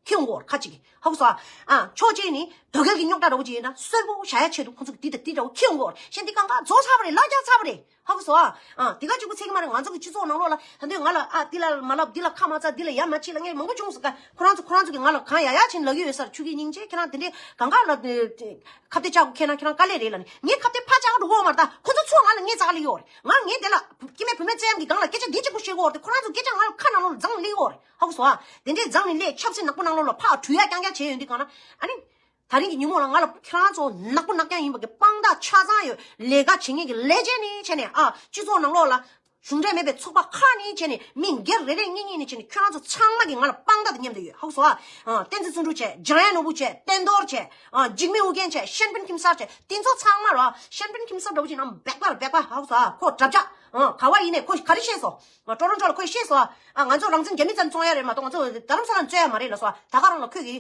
ཁྱེར་ཡོང་གི་ཡོད་རེད། ཁ་ཅིག་གིས། ཧ་གོ་སོང་ཨ། ཨ། ཕྱོགས་གཅིག་ནས་དོལ་རྒྱལ་གྱི་རྙོག་དྲ་འདྲ་བོ་ཅིག་ཡིན་ན་གསོན་པོ་བཞག་ཡ་ཆེད་དུ་ཁོ་ཚོ་གི་དེ་དང་དེ་འདྲ་བོ་ཁྱེར་ཡོང་གི་ཡོད་རེད། གཞན་དེ་གང་ག་རྫོགས་ཚར་བ་རེད། ལག་རྒྱག་ཚར་བ་རེད། ཧ་གོ་སོང་ཨ། ཨ། དེ་ག་གཅིག་པུ་ཚད་ཀྱི་མ་རེད། ང་ཚོ་གི་སྤྱི་ཚོགས་ནང་ལོགས་ལ་ད་དུང་ང་ལ་ཨ་འདི་ལ་མ་ལབ། འདི་ལ་ཁ་མ་ཚ། འདི་ལ་ཡ་མ་བྱེད་ལབ་མཁན་མང་པོ་བྱུང་སོང་། ཁོ་རང་ཚོ་ཁོ་རང་ཚོ་གི་ང་ལ་གང་ཡ་ཡ་བྱས་ནས་ལབ་ཀྱི་ཡོད་ས་རེད། ཆོས་སྐྱིད་སྙིང་རྗེ། ཁྱེད་རང་དེ་འདྲའི་གང་ག་ལ་ཁ་གཏད་བཅག་དགོས། ཁྱེད་རང་ཁྱེད་རང་དཀའ་ལས་རེད་ལབ་ནས་ངས་ཁ་གཏད་ཕར་བཅག་འགྲོ་གི་ཡོད་མ་རེད། ད་ཁོ་ཚོ་ཚུར་ང་ལ་ངའི་རྩ་ཁ་སླེབས་ཀྱི་ཡོད་རེད། ང་ངས་དེ་ལ་སྐྱེ་དམན་བུད་མེད་བཙན་གྱི་སྒང་ལ་སྐད་ཆ་འདི་གཅིག་པུ་བཤད་ཀྱི་ཡོད་རེད་དེ། ཁོ་རང་ཚོ་སྐད་ཆ་ང་ལ་ཁ་ནང་ལོགས་ལ་འཛིང་སླེབས་ཀྱི་ཡོད་རེད། ཧ་གོ་སོང་ཨ། དེ་འདྲའི་འཛིང་ནས་སླེབས། ཆབ་སྲིད་ནག་པོ་ནང་ལོགས་ལ་ཕར་བྲུས་ཡ་རྐྱང་རྐྱང་བྱས་ཡོད་དུས་གང་ན། ཨ་ནི། ད་རིང་གི་ཉིན་མོ་ལ་ང་ལ་ཁྱེད་རང་ཚོ་ནག་པོ་ནག་རྐྱང་ཡིན་པ་གི་དཔང་རྟགས་ཆ་ཚང་ཡོད། ལས་ཀ་བྱེད་མཁན་གྱི་ལས་བྱེད་ནས་བྱས་ནས་ཨ། སྤྱི་ཚོགས་ནང་ལོགས་ལ་ གཞུང་འབྲེལ་མེད་པའི་ཚོགས་པ་ཁག་ནས་བྱས་ནས་མི་སྒེར་རེ་རེ་གཉིས་གཉིས་ནས་བྱས་ནས་ཁྱོད་རང་ཚོ་ཚང་མ་གིས་ང་ལ་དཔང་རྟགས་དང་མཉམ་དུ་ཡོད། ཧ་གོ་སོང་ཨ། ཨ། བསྟན་འཛིན་བརྩོན་འགྲུས་བྱས། འཇམ་དབྱངས་ནོར་བུ་བྱས། བསྟན་རྡོར་བྱས། ཨ། འཇིགས་མེད་ཨོ་རྒྱན་བྱས། ཤན་པན་ཁྱིམ་གསར་བྱས། དེ་ཚོ་ཚང་མ་ར་ཤན་པན་ཁྱིམ་གསར་འདྲ་བོ་ཅིག་ནང་སྦེག་པར་སྦེག་པ། ཧ་གོ་སོང་ཨ། ཁོ་གྲབས་ཆག་ཨ། ག་བ་ཡིན་ནས་ཁོ་ག་རེ་བཤད་སོང་། ཨ། ཀྲོ་རོན་ཀྲོ་ལ་ཁོས་བཤད་སོང་ཨ། ང་ཚོ་རང་བཙན་རྒྱ་མི་ཙམ་བཙོང་ཡ་རེད་མ་གཏོགས་ང་ཚོ་རྡ་རམ་ས་ལ་བཙོང་ཡ་མ་རེད་ལབ་སོང་ཨ། ད་ག་རང་ལ་ཁོས་གི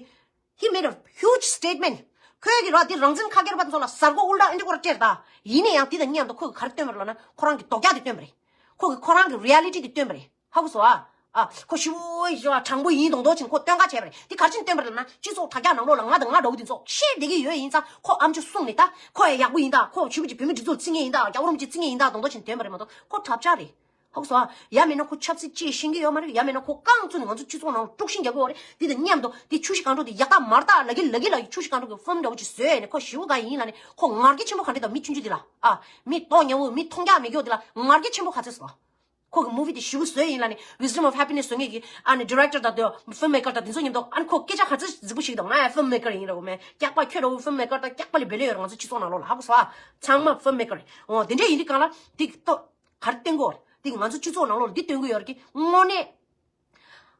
He made a huge statement. ཁོས་ཀྱི་ར་འདི་རང་བཙན་ཁ་སྐྱེར་པ་ཚོ་ལ་གཟའ་སྒོ་ཨུལ་ཏྲ་ཨེ་འདྲི་སྐོར་སྤྲད་ད། ཡིན་ནའི་ཡང་འདི་དང་མཉམ་དུ་ཁོས་ག་རེ་སྟོན་པ་རེད་ལབ་ན་ཁོ་རང་གི་རྡོག་རྒྱག་དེ་སྟོན་པ་རེད། ཁོ་གི་ཁོ་རང་གི་རི་ཡ་ལི་ཊི་དེ་སྟོན་པ་རེད། ཧ་གོ་སོང་ཨ། ཨ། ཁོ་ཞི་བོ་ཞི་བ་དྲང་པོ་ཡིན་མདོག་མདོག་བྱས་ཁོ་སྟོན་ཁ་བྱས་པ་རེད། འདི་ག་རེ་བྱས་ནས་སྟོན་པ་རེད་ལབ་ན་སྤྱི་ཚོགས་དྲ་རྒྱ་ནང་ལོགས་ལ་ང་དང་ང་འདྲ་བོ་འདི་ཚོ་ཤེས་བསྡད་ཀྱི་ཡོད་ཡིན་ཙང་ཁོ་ཨམ་ཅོག་གསུངས་ནས་ད་ཁོ་ཡང་ཡག་པོ་ཡིན་ད། ཁོ་ཞི་བོ་ཅིག་བོད་མི་སྒྲིག་འཛུགས་ལ་བརྩི་མཁན་ཡིན་ད། རྒྱལ་བ་རིན་པོ་ཆེ་བརྩི་མཁན་ཡིན་ད་མདོག་མདོག་བྱས་ནས་སྟོན་པ་རེད་མ་གཏོགས་ཁོ་གྲབས་ཆག་རེད། ཧ་གོ་སོང་ཨ། ཡང་མིན་ན་ཁོ་ཆབ་སྲིད་ཅིག་ཤེས་ཀྱི་ཡོད་མ་རེད། ཡང་མིན་ན་ཁོ་རྐང་བཙུགས་ནས་ང་ཚོ་སྤྱི་ཚོགས་ནང་ལ་དཀྲུག་ཤིང་རྒྱག་གི་ཡོད་རེད། འདི་དང་མཉམ་དུ་འདི་ཆུ་བཞི་སྒང་དྲུག་འདི་ཡག་ཐག་མ་རེད་ད་ལབ་ཀྱི་ལབ་ཀྱི་ལབ་ཀྱི། ཆུ་བཞི་སྒང་དྲུག་གི་ཕིལམ་འདྲ་བོ་ཅིག་བཟོས་ནས་ཁོ་ཞི་བོ་ག་ཡིན་ལབ་ནས་ཁོ་ངར་སྐད་ཆེན་པོ་ག་འདྲ་དང་མི་ཆུང་ཆུང་འདི་ལ་ཨ། མི་མདོག་ཉེས་པོ་མི་མཐོང་རྒྱ་མེད་ཀྱོག་འདི་ལ་ངར་སྐད་ཆེན་པོ་ག་ཚོད་སོང་། ཁོ་གི་མུ་ཝི་དེ་ཞི་བོ་བཟོས་ཡིན་ལབ་ནས་Wisdom of Happiness བཟོ་མཁན་གྱི་ཨ་ནི་ཌི་རེག་ཊར་དང་དེ་ཕིལམ་མེ་ཀར་དང་དེ་ཚོ་མཉམ་དུ་ཨ་ནི་ཁོ་སྐད་ཆ་ག་ཚོད་རྫིག་པོ་ཞིག་དང་ང་ཡང་ཕིལམ་མེ་ཀར་ཡིན་ར་འོ་མེ་སྐྱག་པ་ཁྱོད་འདྲ་བོ་ཕིལམ་མེ་ཀར་དང་སྐྱག་པ་ལས་བེད་ལོས་ཡོད་ར། ང་ཚོ་སྤྱི་ཚོགས་ནང་ལོགས་ལ་ཧ་གོ་སོང་ཨ། ཚང་མ་ཕིལམ་མེ་ཀར་རེད། འོ་དེ་འདྲས་ཡིན་དུས་གང་ལ་དེ་ཏོ། ག་རེ་བསྟན་དགོས་རེད། དེ་ང་ཚོ་སྤྱི་ཚོགས་ནང་ལོགས་ལ་འདི་སྟོན་གི་ཡོད་རེད་ཀི་དངོས་གནས།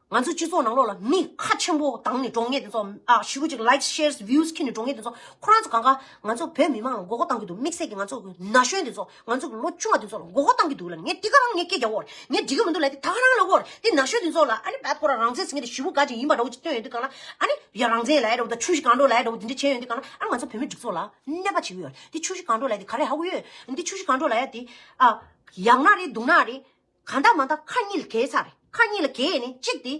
ང་ཚོ་སྤྱི་ཚོགས་ནང་ལོགས་ལ་མི་ཁ་ཆེན་པོ་དང་ནི་འགྲོ་ངེས་དེ་ཚོ་ཨ་ཞི་བོ་ཅིག་ལའིག་ཤེར་བིའུ་ཁྱེར་ནི་འགྲོ་ངེས་དེ་ཚོ་ཁོ་རང་ཚོ་གང་ག་ང་ཚོ་བོད་མི་མང་ལ་མགོ་སྐོར་བཏང་གི་འདུག་དམིགས་བསལ་གྱི་ང་ཚོ་ན་གཞོན་དེ་ཚོ་ང་ཚོ་གི་ལོ་ཆུང་བ་དེ་ཚོ་ལ་མགོ་སྐོར་བཏང་གི་འདུག་ལ་ངས་དེ་ག་རང་ངས་སྐད་རྒྱག་གོ་རེད། ངས་འགྲིག་གི་མི་འདུག་ལ་དེ་ད་ག་རང་ལ་གོ་རེད། དེ་ན་གཞོན་དེ་ཚོ་ལ་ཨ་ནི་བད་ཁོ་རང་རང་བཙན་ཟེར་མཁན་དེ་ཞི་བོ་ག་ཅིག་ཡིན་པ་འདྲ་བོ་ཅིག་སྟོན་ཡོང་དུས་གང་ལ་ཨ་ནི་ཡ་རང་བཙན་ལབ་ཡ་འདྲ་བོ་དང་ཆུ་བཞི་སྒང་དྲུག་ལབ་ཡ་འདྲ་བོ་དེ་འདྲ་བྱས་ཡོང་དུས་གང་ལ་ཨ་ནི་ང་ཚོ་བོད་མི་སྒྲིག་འཛུགས་ལ་གནོད་པ་བྱེད་ཀྱི་ཡོད་རེད། དེ་ཆུ་བཞི་སྒང་དྲུག་ལབ་ཡ་དེ་ག་རེ་ཧ་གོ་ཡོད། འདི་ཆུ་བཞི་སྒང་དྲུག་ལབ་ཡ་དེ་ཨ་ཡག་ན་རེད་སྡུག་ན་རེད། གང་ལྟར་མ་ལྟར་ཁ་གཉིས་ལ་གས་ཚར་རེད། ཁ་གཉིས་ལ་གས་ནི་གཅིག་དེ།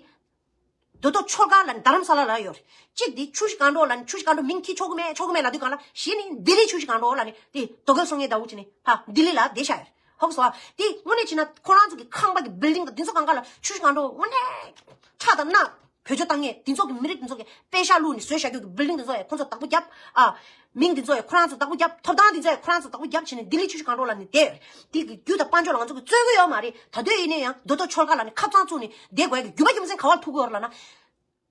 རྡོ་རྡོ་ཆོལ་ཁ་ལབ་ནི་རྡ་རམ་ས་ལ་ལ་ཡོད་རེད། གཅིག་དེ་ཆུ་བཞི་སྒང་དྲུག་ལབ་ནི་ཆུ་བཞི་སྒང་དྲུག་མིང་འཁྱེར་ཆོག་གི་མེད་ཆོག་གི་མེད་ལབ་དུས་གང་ལ་གཞི་ནི་ལྡི་ལི་ཆུ་བཞི་སྒང་དྲུག་ལབ་ནི་དེ་རྡོ་རྒོལ་སོང་ངེས་ཟླ་བོ་ཅི་ནི་ཕ་ལྡི་ལི་ལ་བསྡད་བཞག་ཡོད་རེད། ཧོབ་སོ། དེ་དངོས་གནས་བྱས་ན་ཁོ་རང་ཚོ་གི་ཁང་པ་གི་བིལ་ཌིང་དང་དེ་ཚོ་གང་ག་ལ་ཆུ་བཞི་སྒང་དྲུག་དངོས་གནས་ཁྲག་དང་སྣ། བེད་སྤྱོད་བཏང་ངེས་དེ་ཚོ་གི་མི་རིགས་དེ་ཚོ་གི་པེ་ཤ་བླུགས་ནས་བཟོས་བཞག་རྒྱུ་གི་བིལ་ཌིང་དེ་ཚོ་ཡ་ཁོ་ཚོ་བདག་པོ་རྒྱབ་ཨ། མིང་དེ་ཚོ་ཡ་ཁོ་རང་ཚོ་བདག་པོ་རྒྱབ། ཐོབ་ཐང་དེ་ཚོ་ཡ་ཁོ་རང་ཚོ་བདག་པོ་རྒྱབ་བྱས་ནས་ལྡི་ལི་ཆུ་བཞི་སྒང་དྲུག་ལབ་ནས་བསྡད་ཡོད་རེད། དེ་གི་རྒྱུ་དང་དཔལ་འབྱོར་ལ་ང་ཚོ་གི་བརྩོན་གི་ཡོད་མ་རེད། ད་དུང་ཡིན་ན་ཡང་རྡོ་རྡོ་ཆོལ་ཁ་ལབ་ནས་ཁ་བྱང་བཙུགས་ནས་བསྡད་དགོས་ཡ་གི་རྒྱུ་མ་རྒྱུ་མཚན་ག་བ་ལ་ཐུག་གི་ཡོད་རེད་ལབ་ན།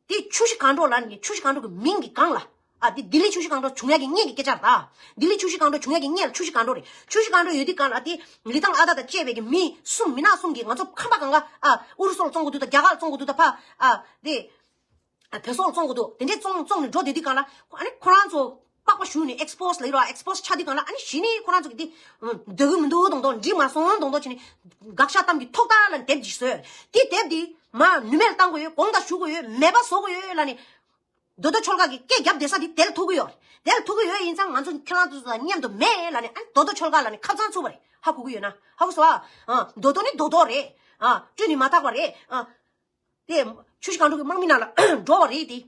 དེ་ཆུ་བཞི་སྒང་དྲུག་ལབ་ནས་ཆུ་བཞི་སྒང་དྲུག་གི་མིང་གི་སྒང་ལ། ཨ་དེ་ལྡི་ལི་ཆུ་བཞི་སྒང་དྲུག་བྱུང་ཡ་གི་སྔོན་གྱི་སྐད་ཆ་རེད་ད། ལྡི་ལི་ཆུ་བཞི་སྒང་དྲུག་བྱུང་ཡ་གི་སྔོན་ལ་ཆུ་བཞི་སྒང་དྲུག་རེད། ཆུ་བཞི་སྒང་དྲུག་ཡོད་དུས་སྒང་ལ་དེ་ལི་ཐང་ཨ་ད་དང་བཅས་པའི་གི་མི་གསུམ་མི་ནག་གསུམ་གྱིས་ང་ཚོ་ཁམས་པ་གང་ག་ཨ་ཨུ་རུ་སུ་ལ་བཙོང་གི་འདུག་ད་རྒྱ་གར་ལ་བཙོང་གི་འདུག་ད་ཕ་ཨ་དེ་ཨ་བོད་སོག་ལ་བཙོང་གི་འདུག་དེ་འདྲས་བཙོང་བཙོང་ནས་འགྲོ་བསྡད་དུས་སྒང་ལ་ཨ་ནི་ཁོ་རང་ཚོ་པགས་པ་བཤུས་ནས་ཨེགས་པོ་སི་ལབ་ཀྱི་རེད་བ། ཨེགས་པོ་སི་ཆགས་དུས་སྒང་ལ་ཨ་ནི་གཞི་ནས་ཁོ་རང་ཚོ་གི་དེ་འདོད་གི་མི་འདུག་མདོག་མདོག་འགྲིག་མ་སོང་མདོག་མདོག་བྱས་ནས་དགག་བཞག་གཏམ་གྱི་ཐོག་ཐག་ལ་དེབ་ཅིག་བཟོས། དེ་དེབ་དེ་མར་ནུ་མས་བཏང་དགོས་ཡོད། དགོངས་དག་ཞུ་དགོས་ཡོད། མོས་པ་བཟོ་དགོས་ཡོད་ལབ་ནས། རྡོ་རྡོ་ཆོལ་ཁ་གི་སྐད་རྒྱབ་བསྡད་ས་དེ་དེར་ཐུག་གི་ཡོད། དེར་ཐུག་གི་ཡོད་ཡིན་ཙང་ང་ཚོ་ཁྱེད་རང་ཚོ་དང་མཉམ་དུ་མེད་ལབ་ནས་ཨ་ནི་རྡོ་རྡོ་ཆོལ་ཁ་ལབ་ནས་ཁ་བྱང་བཙུགས་པ་རེད། ཧ་གོ་གི་ཡོད་ན་ཧ་གོ་སོང་ཨ། ཨ་རྡོ་རྡོ་ནི་རྡོ་རྡོ་རེད། ཨ་བཀྲུས་ནས་མ་དག་པ་རེད། ཨ་དེ་ཆུ་བཞི་སྒང་དྲུག་གི་དམག་མི་ནང་ལ་འགྲོ་བ་རེད་དེ།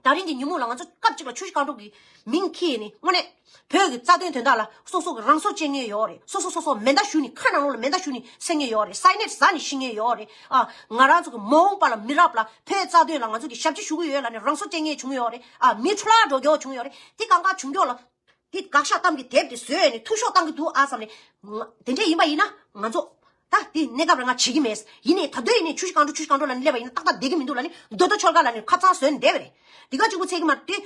ད་རིང་གི་ཉིན་མོ་ལ་ང་ཚོ་སྐབས་གཅིག་ལ་ཆུ་བཞི་སྒང་དྲུག་གི་མིང་འཁྱེར་ནས་དངོས་གནས་བོད་ཀྱི་རྩ་དོན་དོན་དག་ལ་སོ་སོ་གི་རང་སྲོག་གཅོད་མཁན་ཡོད་རེད། སོ་སོ་སོ་སོ་མེ་མདའ་གཞུས་ནས་ཁ་ནང་ལོགས་ལ་མེ་མདའ་གཞུས་ནས་བསད་མཁན་ཡོད་རེད། སའི་ནེཌ་ཟ་ནས་ཤི་མཁན་ཡོད་རེད། ཨ་ང་རང་ཚོ་གི་མ་འོངས་པ་ལ་མི་རབས་ལ་བོད་རྩ་དོན་ལ་ང་ཚོ་གི་ཞབས་ཕྱི་ཞུ་གི་ཡོད་ལབ་ནས་རང་སྲོག་གཅོད་མཁན་བྱུང་ཡོད་རེད། ཨ་མི་འཕྲོ་བརླག་འགྲོ་རྒྱུ་བྱུང་ཡོད་རེད། དེ་གང་ག་བྱུང་རྒྱུ་ལ་དེ་དགག་བཞག་གཏམ་གྱི་དེབ་དེ་བཟོས་ནས་འཐུས་ཤོར་བཏང་གི་འདུག་ཨ་བསམ་ནས། དེ་འདྲ་ཡིན་པ་ཡིན་ན་ང་ཚོ་ད་དེ་གནས་སྐབས་རང་ང་བྱེད་ཀྱི་མེད། ཡིན་ནའི་ད་དུང་ཡིན་ནའི་ཆུ་བཞི་སྒང་དྲུག་ཆུ་བཞི་སྒང་དྲུག་ལབ་ནས་སླེབས་པ་ཡིན་ན་ཏག་ཏག་བསྡད་ཀྱི་མི་འདུག་ལབ་ནས་རྡོ་རྡོ་ཆོལ་ཁ་ལབ་ནས་ཁ་བྱང་བཟོས་ནས་བསྡད་པ་རེད། དེ་ག་གཅིག་པུ་ཚད་ཀྱི་མ་རེད་དེ།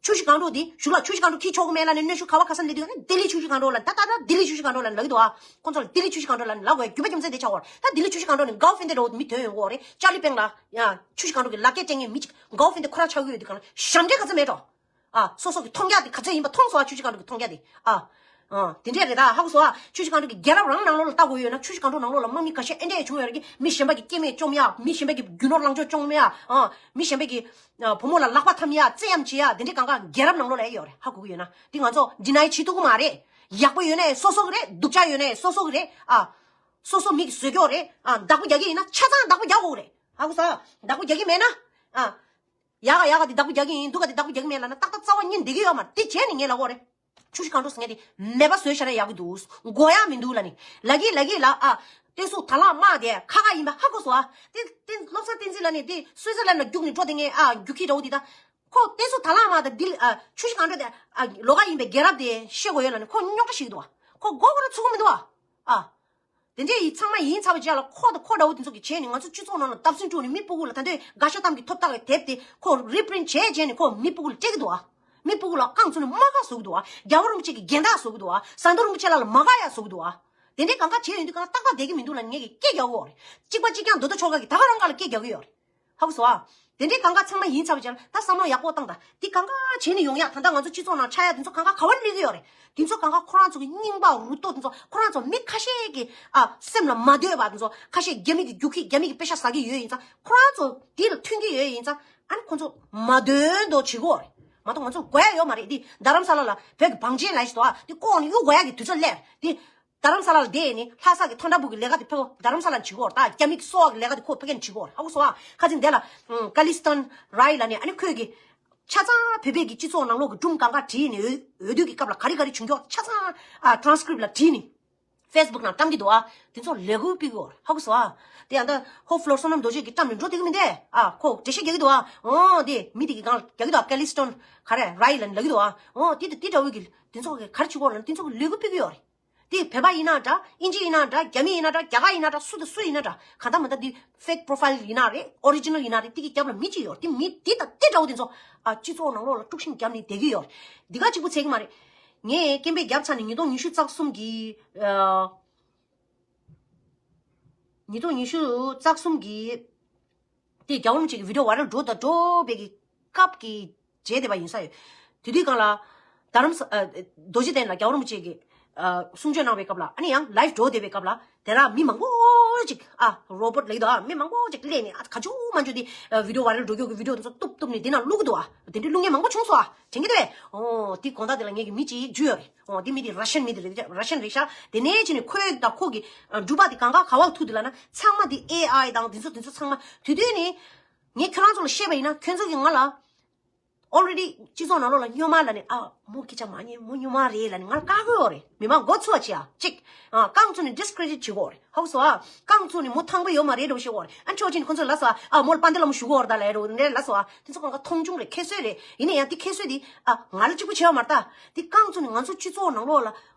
ཆུ་བཞི་སྒང་དྲུག་དེ་གཞུག་ལ་ཆུ་བཞི་སྒང་དྲུག་འཁྱེར་ཆོག་གི་མེད་ལབ་ནས་གནོན་ཤུགས་ག་བ་ག་ས་སླེབས་དུས་ནི་ལྡི་ལི་ཆུ་བཞི་སྒང་དྲུག་ལབ་ད་ད་ད་ལྡི་ལི་ཆུ་བཞི་སྒང་དྲུག་ལབ་ལབ་ཀྱི་འདུག་ཨ། ཁོང་ཚོ་ལ་ལྡི་ལི་ཆུ་བཞི་སྒང་དྲུག་ལབ་ནས་ལབ་དགོས་རྒྱུ་མ་རྒྱུ་མཚན་དེ་ཆགས་འོར་ད་ལྡི་ལི་ཆུ་བཞི་སྒང་དྲུག་ནས་གའོ་ཧྥིན་ཏེ་འདྲ་བོ་མི་ཐོན་ཡོང་གི་འོ་རེད། ཅར་ལི་པེང་ལ་ཡ་ཆུ་བཞི་སྒང་དྲུག་གི་ལག་སྐྱེས་སྤྲད་མཁན་མི་གཅིག་གའོ་ཧྥིན་ཏེ་ཁོ་རང་ཆགས་ཀྱི་ཡོད་དུས་གང་ལ་ཞབས་འདྲེན་ག་ཚོད་མེད་འགྲོ། ཨ་སོ་སོ་གི་མཐོང་རྒྱ་དེ་ག་ཚོད་ཡིན་པ་མཐོང་སོང་ཨ། ཆུ་བཞི་སྒང་དྲུག་གི་མཐོང་རྒྱ་དེ་ཨ། ཨ་དེ་འདྲས་རེད་ད་ཧ་གོ་སོང་ཨ། ཆུ་བཞི་སྒང་དྲུག་གི་རྒྱལ་རབས་རང་ནང་ལོགས་ལ་ལྟ་དགོས་ཡོད་ན་ཆུ་བཞི་སྒང་དྲུག་ནང་ལོགས་ལ་དམག་མི་ཁ་ཤས་ཨེ་འདྲས་བྱུང་ཡོད་རེད་གི། མི་གཞན་པ་གི་སྐྱེ་དམན་བཅོམ་ཡ། མི་གཞན་པ་གི་རྒྱུ་ནོར་ལང་ཕྱོགས་བཅོམ་ཡ། ཨ་མི་གཞན་པ་གི་ཨ་བུ་མོ་ལ་ལག་པ་འཐམ་ཡ་བཙན་གཡེམ་བྱེད་ཡ་དེ་འདྲས་གང་ག་རྒྱལ་རབས་ནང་ལོགས་ལ་ཨེ་ཡོད་རེད། ཧ་གོ་གི་ཡོད་ན་དེ་ང་ཚོ་ཌི་ནའི་བྱེད་ཐུབ་ཀྱི་མ་རེད། ཡག་པོ་ཡོད་ན་སོ་སོ་གི་རེད། སྡུག་ཅག་ཡོད་ན་སོ་སོ་གི་རེད། ཨ་སོ་སོ་མི་གི་བཟོས་ཀྱོག་རེད། ཨ་བདག་པོ་རྒྱག་གི་ཡིན་ན་ཆ་ཚང་བདག་པོ་རྒྱག་དགོས་རེད། ཧ་གོ་སོང་། བདག་པོ་རྒྱག་གི་མེད་ན་ཨ། ཡག་ག་ཡག་ག་དེ་བདག་པོ་རྒྱག་གི་ཡིན། སྡུག་ག་དེ་བདག་པོ་རྒྱག་གི་མེད་ལབ་ན་ཏག་ཏག་རྩ་བ་ཉིད་འགྲིག་གི་ཡོད་མ་རེད། དེ་བྱས་ནས་ངས་ལབ་ཀྱི་ཡོད་རེད། ཆུ་བཞི་སྒང་དྲུག་ཟེར་མཁན་དེ་མེད་པ་བཟོས་བཞག་ན་ཡག་གི་འདུག་དགོས་ཡག་མི་འདུག་ལབ་ནི། ལབ་ཀྱི་ལབ་ཀྱི་ལ་ཨ། བསྟན་སྲུང་དང་བླངས་དམག་དེ་ཁག་ཁག་ཡིན་པ་ཧ་གོ་སོང་ཨ། དེ་དེ་བློ་བཟང་བསྟན་འཛིན་ལབ་ནི་དེ་སུའི་ཙི་ལན་ལ་རྒྱུགས་ནས་འགྲོ་དེ་ངས་ཨ་རྒྱུག་ཁྱི་འདྲ་བོ་དེ་ད། ཁོ་བསྟན་སྲུང་དང་བླངས་དམག་དང་འདི་ཨ་ཆུ་བཞི་སྒང་དྲུག་དེ་ཨ་ལོགས་ཀ་ཡིན་པའི་རྒྱལ་རབས་དེ་ཤེས་དགོས་ཡོད་ལབ་ནི་ཁོ་རྙོག་དྲ་ཞིག་འདུག་ཨ། ཁོ་མགོ་ཁོ་ར་ཚུགས་ཀྱི་མི་འདུག་ཨ། ཨ། དེ་འདྲས་ཡིན་ཚང་མ་ཡིན་ཚར་བ་རྗེས་ལ་ཁོ་དང་ཁོ་འདྲ་བོ་དེ་ཚོ་གིས་བྱས་ནས་ང་ཚོ་སྤྱི་ཚོགས་ནང་ལ་བརྡབ་གསིག་བཙུགས་ནས་མི་སྤུ་གུ་ལ་ད་ལྟའི་དགག་བཞག་གཏམ་གྱི་ཐོབ་ཐང་གི་དེབ་དེ་ཁོ་རི་པི་རིན་བྱས་བྱས་ནས་ཁོ་མི་སྤུ་གུ་ལ་སྤྲད་ཀྱི་འདུག་ཨ། མི་སྤུ་གུ་ལ་རྐང་བཙུགས་ནས་དམག་སྒར་བཟོ་གི་འདུག་ཨ། རྒྱལ་བ་རིན་པོ་ཆེ་གི་རྒྱན་དར་བཟོ་གི་འདུག་ཨ། ཟམ་གདོང་རིན་པོ་ཆེ་ལགས་ལ་དམག་སྒར་ཡར་བཟོ་གི་འདུག་ཨ། དེ་འདྲའི་གང་ག་བྱས་ཡོང་དུས་གང་ལྟག་པ་བསྡད་ཀྱི་མི་འདུག་ལབ་ངས་ཀྱི་སྐད་རྒྱག་གི་ཡོད་རེད། གཅིག་པ་གཅིག་རྐྱང་རྡོ་རྡོ་ཆོ་ག་གི་ད་ག་རང་ག་ལ་སྐད་རྒྱག་གི་ཡོད་རེད། ཧ་གོ་སོང་ཨ། དེ་འདྲའི་གང་ག་ཚང་མ་ཡིན་ཚར་བ་ཅིག་ལ་ད་བསམ་བློ་ཡག་པོ་བཏང་དང་། འདི་གང་ག་བྱས་ནས་ཡོང་ཡག་ད་ལྟ་ང་ཚོ་སྤྱི་ཚོགས་ནང་ཆགས་ཡག་དེ་ཚོ་གང་ག་ག་བར་སླེབས་ཀྱི་ཡོད་རེད། དེ་ཚོ་གང་ག་ཁོ་རང་ཚོ་གི་རྙིང་པ་རུ་ཏོ་དེ་ཚོ་ཁོ་རང་ཚོ་མི་ཁ་ཤས་ཀྱི་ཨ་སེམས་ལ་མ་འདོད་པ་དེ་ཚོ་ཁ་ཤས་རྒྱ་མི་གི་རྒྱུག་ཁྱི་རྒྱ་མི་གི་པེ་ཤ་ཟ་གི་ཡོད་ཡིན་ཙང་ཁོ་རང་ཚོ་དེ་ལ་མཐུན་གྱི་ཡོད་ཡིན་ཙང་ཨ་ནི་ཁོ་ཚོ་མ་འདོད་མདོག་བྱེད་ཀྱི་ཡོད་རེད། མ་གཏོགས་ང་ཚོ་དགོས་ཡག་ཡོད་མ་རེད། འདི་རྡ་རམ་ས་ལ་ལ་བོད་ཀྱི་བང་ཆེན་ལ་ཞིག་འདུག་ཨ། འདི་ལྐོག་ནས་གཡུག་དགོས་ཡག་གི་དུས་ཚོད་སླེབས་རེད། འདི་རྡ་རམ་ས་ལ་ལ་བསྡད་ནས་ལྷ་ས་གི་ཐོན་ཁྲ་བུ་གི་ལས་ཀ་དེ་ཕེ་རྡ་རམ་ས་ལ་བྱེད་ཀྱི་ཡོད་རེད། ད་རྒྱ་མི་གི་སོག་གི་ལས་ཀ་དེ་ཁོ་ཕེ་ཁན་བྱེད་ཀྱི་ཡོད་རེད། ཧ་གོ་སོང་ཨ། ཁ་ཅིག་འདི་ལ་ཀ་ལི་སྟན་རའི་ལ་ནས་ཨ་ནི་ཁོས་གི་ཆ་ཚང་བོད་པའི་གི་སྤྱི་ཚོགས་ནང་ལོགས་ཀྱི་སྒྲུང་གང་ག་བྲིས་ནས་འོས་འོས་བསྡུ་གི་སྐབས་ལ་ག་རེ་ག་རེ་བྱུང་ཀྱོག་ཆ་ཚང་ཨ་ཊ་རན་སི་ཀི་རིབ་ལ་བྲིས་ནས་ཕེ་སི་བུག་ནང་བཀྲམ་གྱི་འདུག་ཨ། དེ་ཚོ་ལས་འགུལ་སྤེལ་གྱི་ཡོད་རེད། ཧ་གོ་སོང་ཨ། དེ་ཡང་ད་ཧོ་ཕི་ལོ་བསོད་ནམས་རྡོ་རྗེ་གི་བཀྲམ་ནས་འགྲོ་བསྡད་ཀྱི་མི་འདུག་ཨ། ཁོ་འགྲེལ་བཤད་རྒྱག་གི་འདུག་ཨ། འོ་དེ་མི་དེ་གི་སྒང་ལ་རྒྱག་གི་འདུག་ཨ། ཀ་ལི་སྟན་ག་རེ་རའི་ལ་ནས་ལབ་ཀྱི་འདུག་ཨ། འོ་དེ་དེ་དེ་འདྲ་བོ་གི་དེ་ཚོ་གི་ག་རེ་བྱེད་ཀྱི་ཡོད་རེད་ལབ་ན་དེ་ཚོ་གི་ལས་འགུལ་སྤེལ་གྱི་ཡོད་རེད། དེ་བོད་པ་ཡིན་ན་འདྲ། དབྱིན་ཇི་ཡིན་ན་འདྲ། རྒྱ་མི་ཡིན་ན་འདྲ། རྒྱ་གར་ཡིན་ན་འདྲ། སུ་དང་སུ་ཡིན་ན་འདྲ། གང་ལྟར་མ་ལྟར་འདི་ཕེག་པོ་རོ་ཕའིལ་ཡིན་ན་རེད། ཨོ་རི་ཇི་ནལ་ཡིན་ན་རེད། དེ་གི་རྒྱབ་ལ་མི་གཅིག་ཡོད་རེད། དེ་མི་དེ་དང་དེ་འདྲ་བོ་དེ་ཚོ་ཨ་སྤྱི་ཚོགས་ནང་ལོགས་ལ་དཀྲུག་ཤིང་བརྒྱབ་ནས་བསྡད་ཀྱི་ཡོད་རེད། འདི་ག་གཅིག་པུ་ཚད་ཀྱི་མ་རེད། ངས་སྐད་འབོད་བརྒྱབ་ཚར་ནས་ཉིས་སྟོང་ཉི་ཤུ་རྩ་གསུམ་གི་ཨ་ཉིས་སྟོང་ཉི་ཤུ་རྩ་གསུམ་གི་དེ་རྒྱལ་བ་རིན་པོ་ཆེ་གི་བི་ཌིའོ་ཝའི་རལ་འགྲོ་དང་འགྲོ་བའི་གི་སྐབས་ཀྱི་རྗེས་དེ་བ་ཡིན་ས་ཡོད། དེ་དུས་སྒང་ལ་རྡ་རམ་ས་ཨ་རྡོ་རྗེ་གདན་ལ་རྒྱལ་བ་རིན་པོ་ཆེ་གི་ཨ་གསུང་ཆོས་གནང་བའི་སྐབས་ལ་ཨ་ནི་ཡང་ལའིབ་འགྲོ་བསྡད་པའི་སྐབས་ལ་དེ་ལ་མི་མང་པོ་ཅིག་ཨ་རོ་བོ་ཊི་ལབ་ཀྱི་འདུག་ཨ། མི་མང་པོ་ཅིག་སླེབས་ནས་ཨ་ག་ཅུང་མ་ཅུང་དེ་ཨ་བི་ཌིའོ་ཝའི་རལ་འགྲོ་རྒྱུ་གི་བི་ཌིའོ་དེ་ཚོ་གཏུབ་གཏུབ་ནས་དེ་ནང་བླུག་གི་འདུག་ཨ། དེ་འདྲའི་བླུག་མཁན་མང་པོ་བྱུང་སོང་ཨ། དྲན་གྱི་འདུག་ཨེ། ཨོ་དེ་དགོང་དག་དེ་ལ་ངེད་ཀྱི་མི་གཅིག་འཇུས་ཡོད་རེད། འོ་དེ་མི་དེ་ར་ཤན་མི་དེ་རེད། ར་ཤན་རེད་ཤག། དེ་ནས་ཕྱིན་ནས་ཁོས་དང་ཁོ་གི་ཨ་འབྲུག་པ་དེ་གང་ག་ག་བ་ཐུག་དེ་ལ་ན་ཚང་མ་དེ་ཨེ་ཨའི་དང་དེ་ཚོ་དེ་ཚོ་ཚང་མ་དུས་དུས་ནས་ངས་ཁྱོད་རང་ཚོ་ལ་བཤད་པ་ཡིན་ན་ཁྱོད་ཚོ་གིས་ང་ལ་ཨོ་རེ་ཌི་སྤྱི་ཚོགས་ནང་ལོགས་ལ་སྨྱོན་མ་ལབ་ནས་ཨ་མོ་སྐད་ཆ་མ་ཉན་མོ་སྨྱོན་མ་རེད་ལབ་ནས་ང་ལ་བཀག་གི་ཡོད་རེད། མི་མང་མགོ་ཚོས་པ་བྱེད་ཨ་ཅིག། ཨ་རྐང་བཙུགས་ནས་ཌི་སི་ཀི་རེ་ཌི་ཊི་བྱེད་གི་ཡོད་རེད། ཧ་གོ་སོང་ཨ། རྐང་བཙུགས་ནས་མོ་ཐང་པོ་ཡོད་མ་རེད་འགྲོ་བཤད་གི་ཡོད་རེད། ཨ་ཕྱོགས་གཅིག་ནས་ཁོ་ཚོས་ལབ་སོང་ཨ། ཨ་མོ་ལ་དཔལ་ལྡན་ལྷ་མོ་ཞུ་གི་ཡོད་རེད་ད་ལབ་རེད་འདྲ་ལབ་སོང་ཨ། དེ་ཚོ་གང་ག་མཐོང་ཆུང་རེད། ཁྱད་གསོད་རེད། ཡིན་ན་ཡང་དེ་ཁྱད་གསོད་དེ་ཨ་ང་ལ་གཅིག་པུ་བྱས་པ་མ་རེད་ད། དེ་རྐང་བཙུགས་ནས་ང་ཚོ་སྤྱི་ཚོགས་ནང་ལོགས་ལ་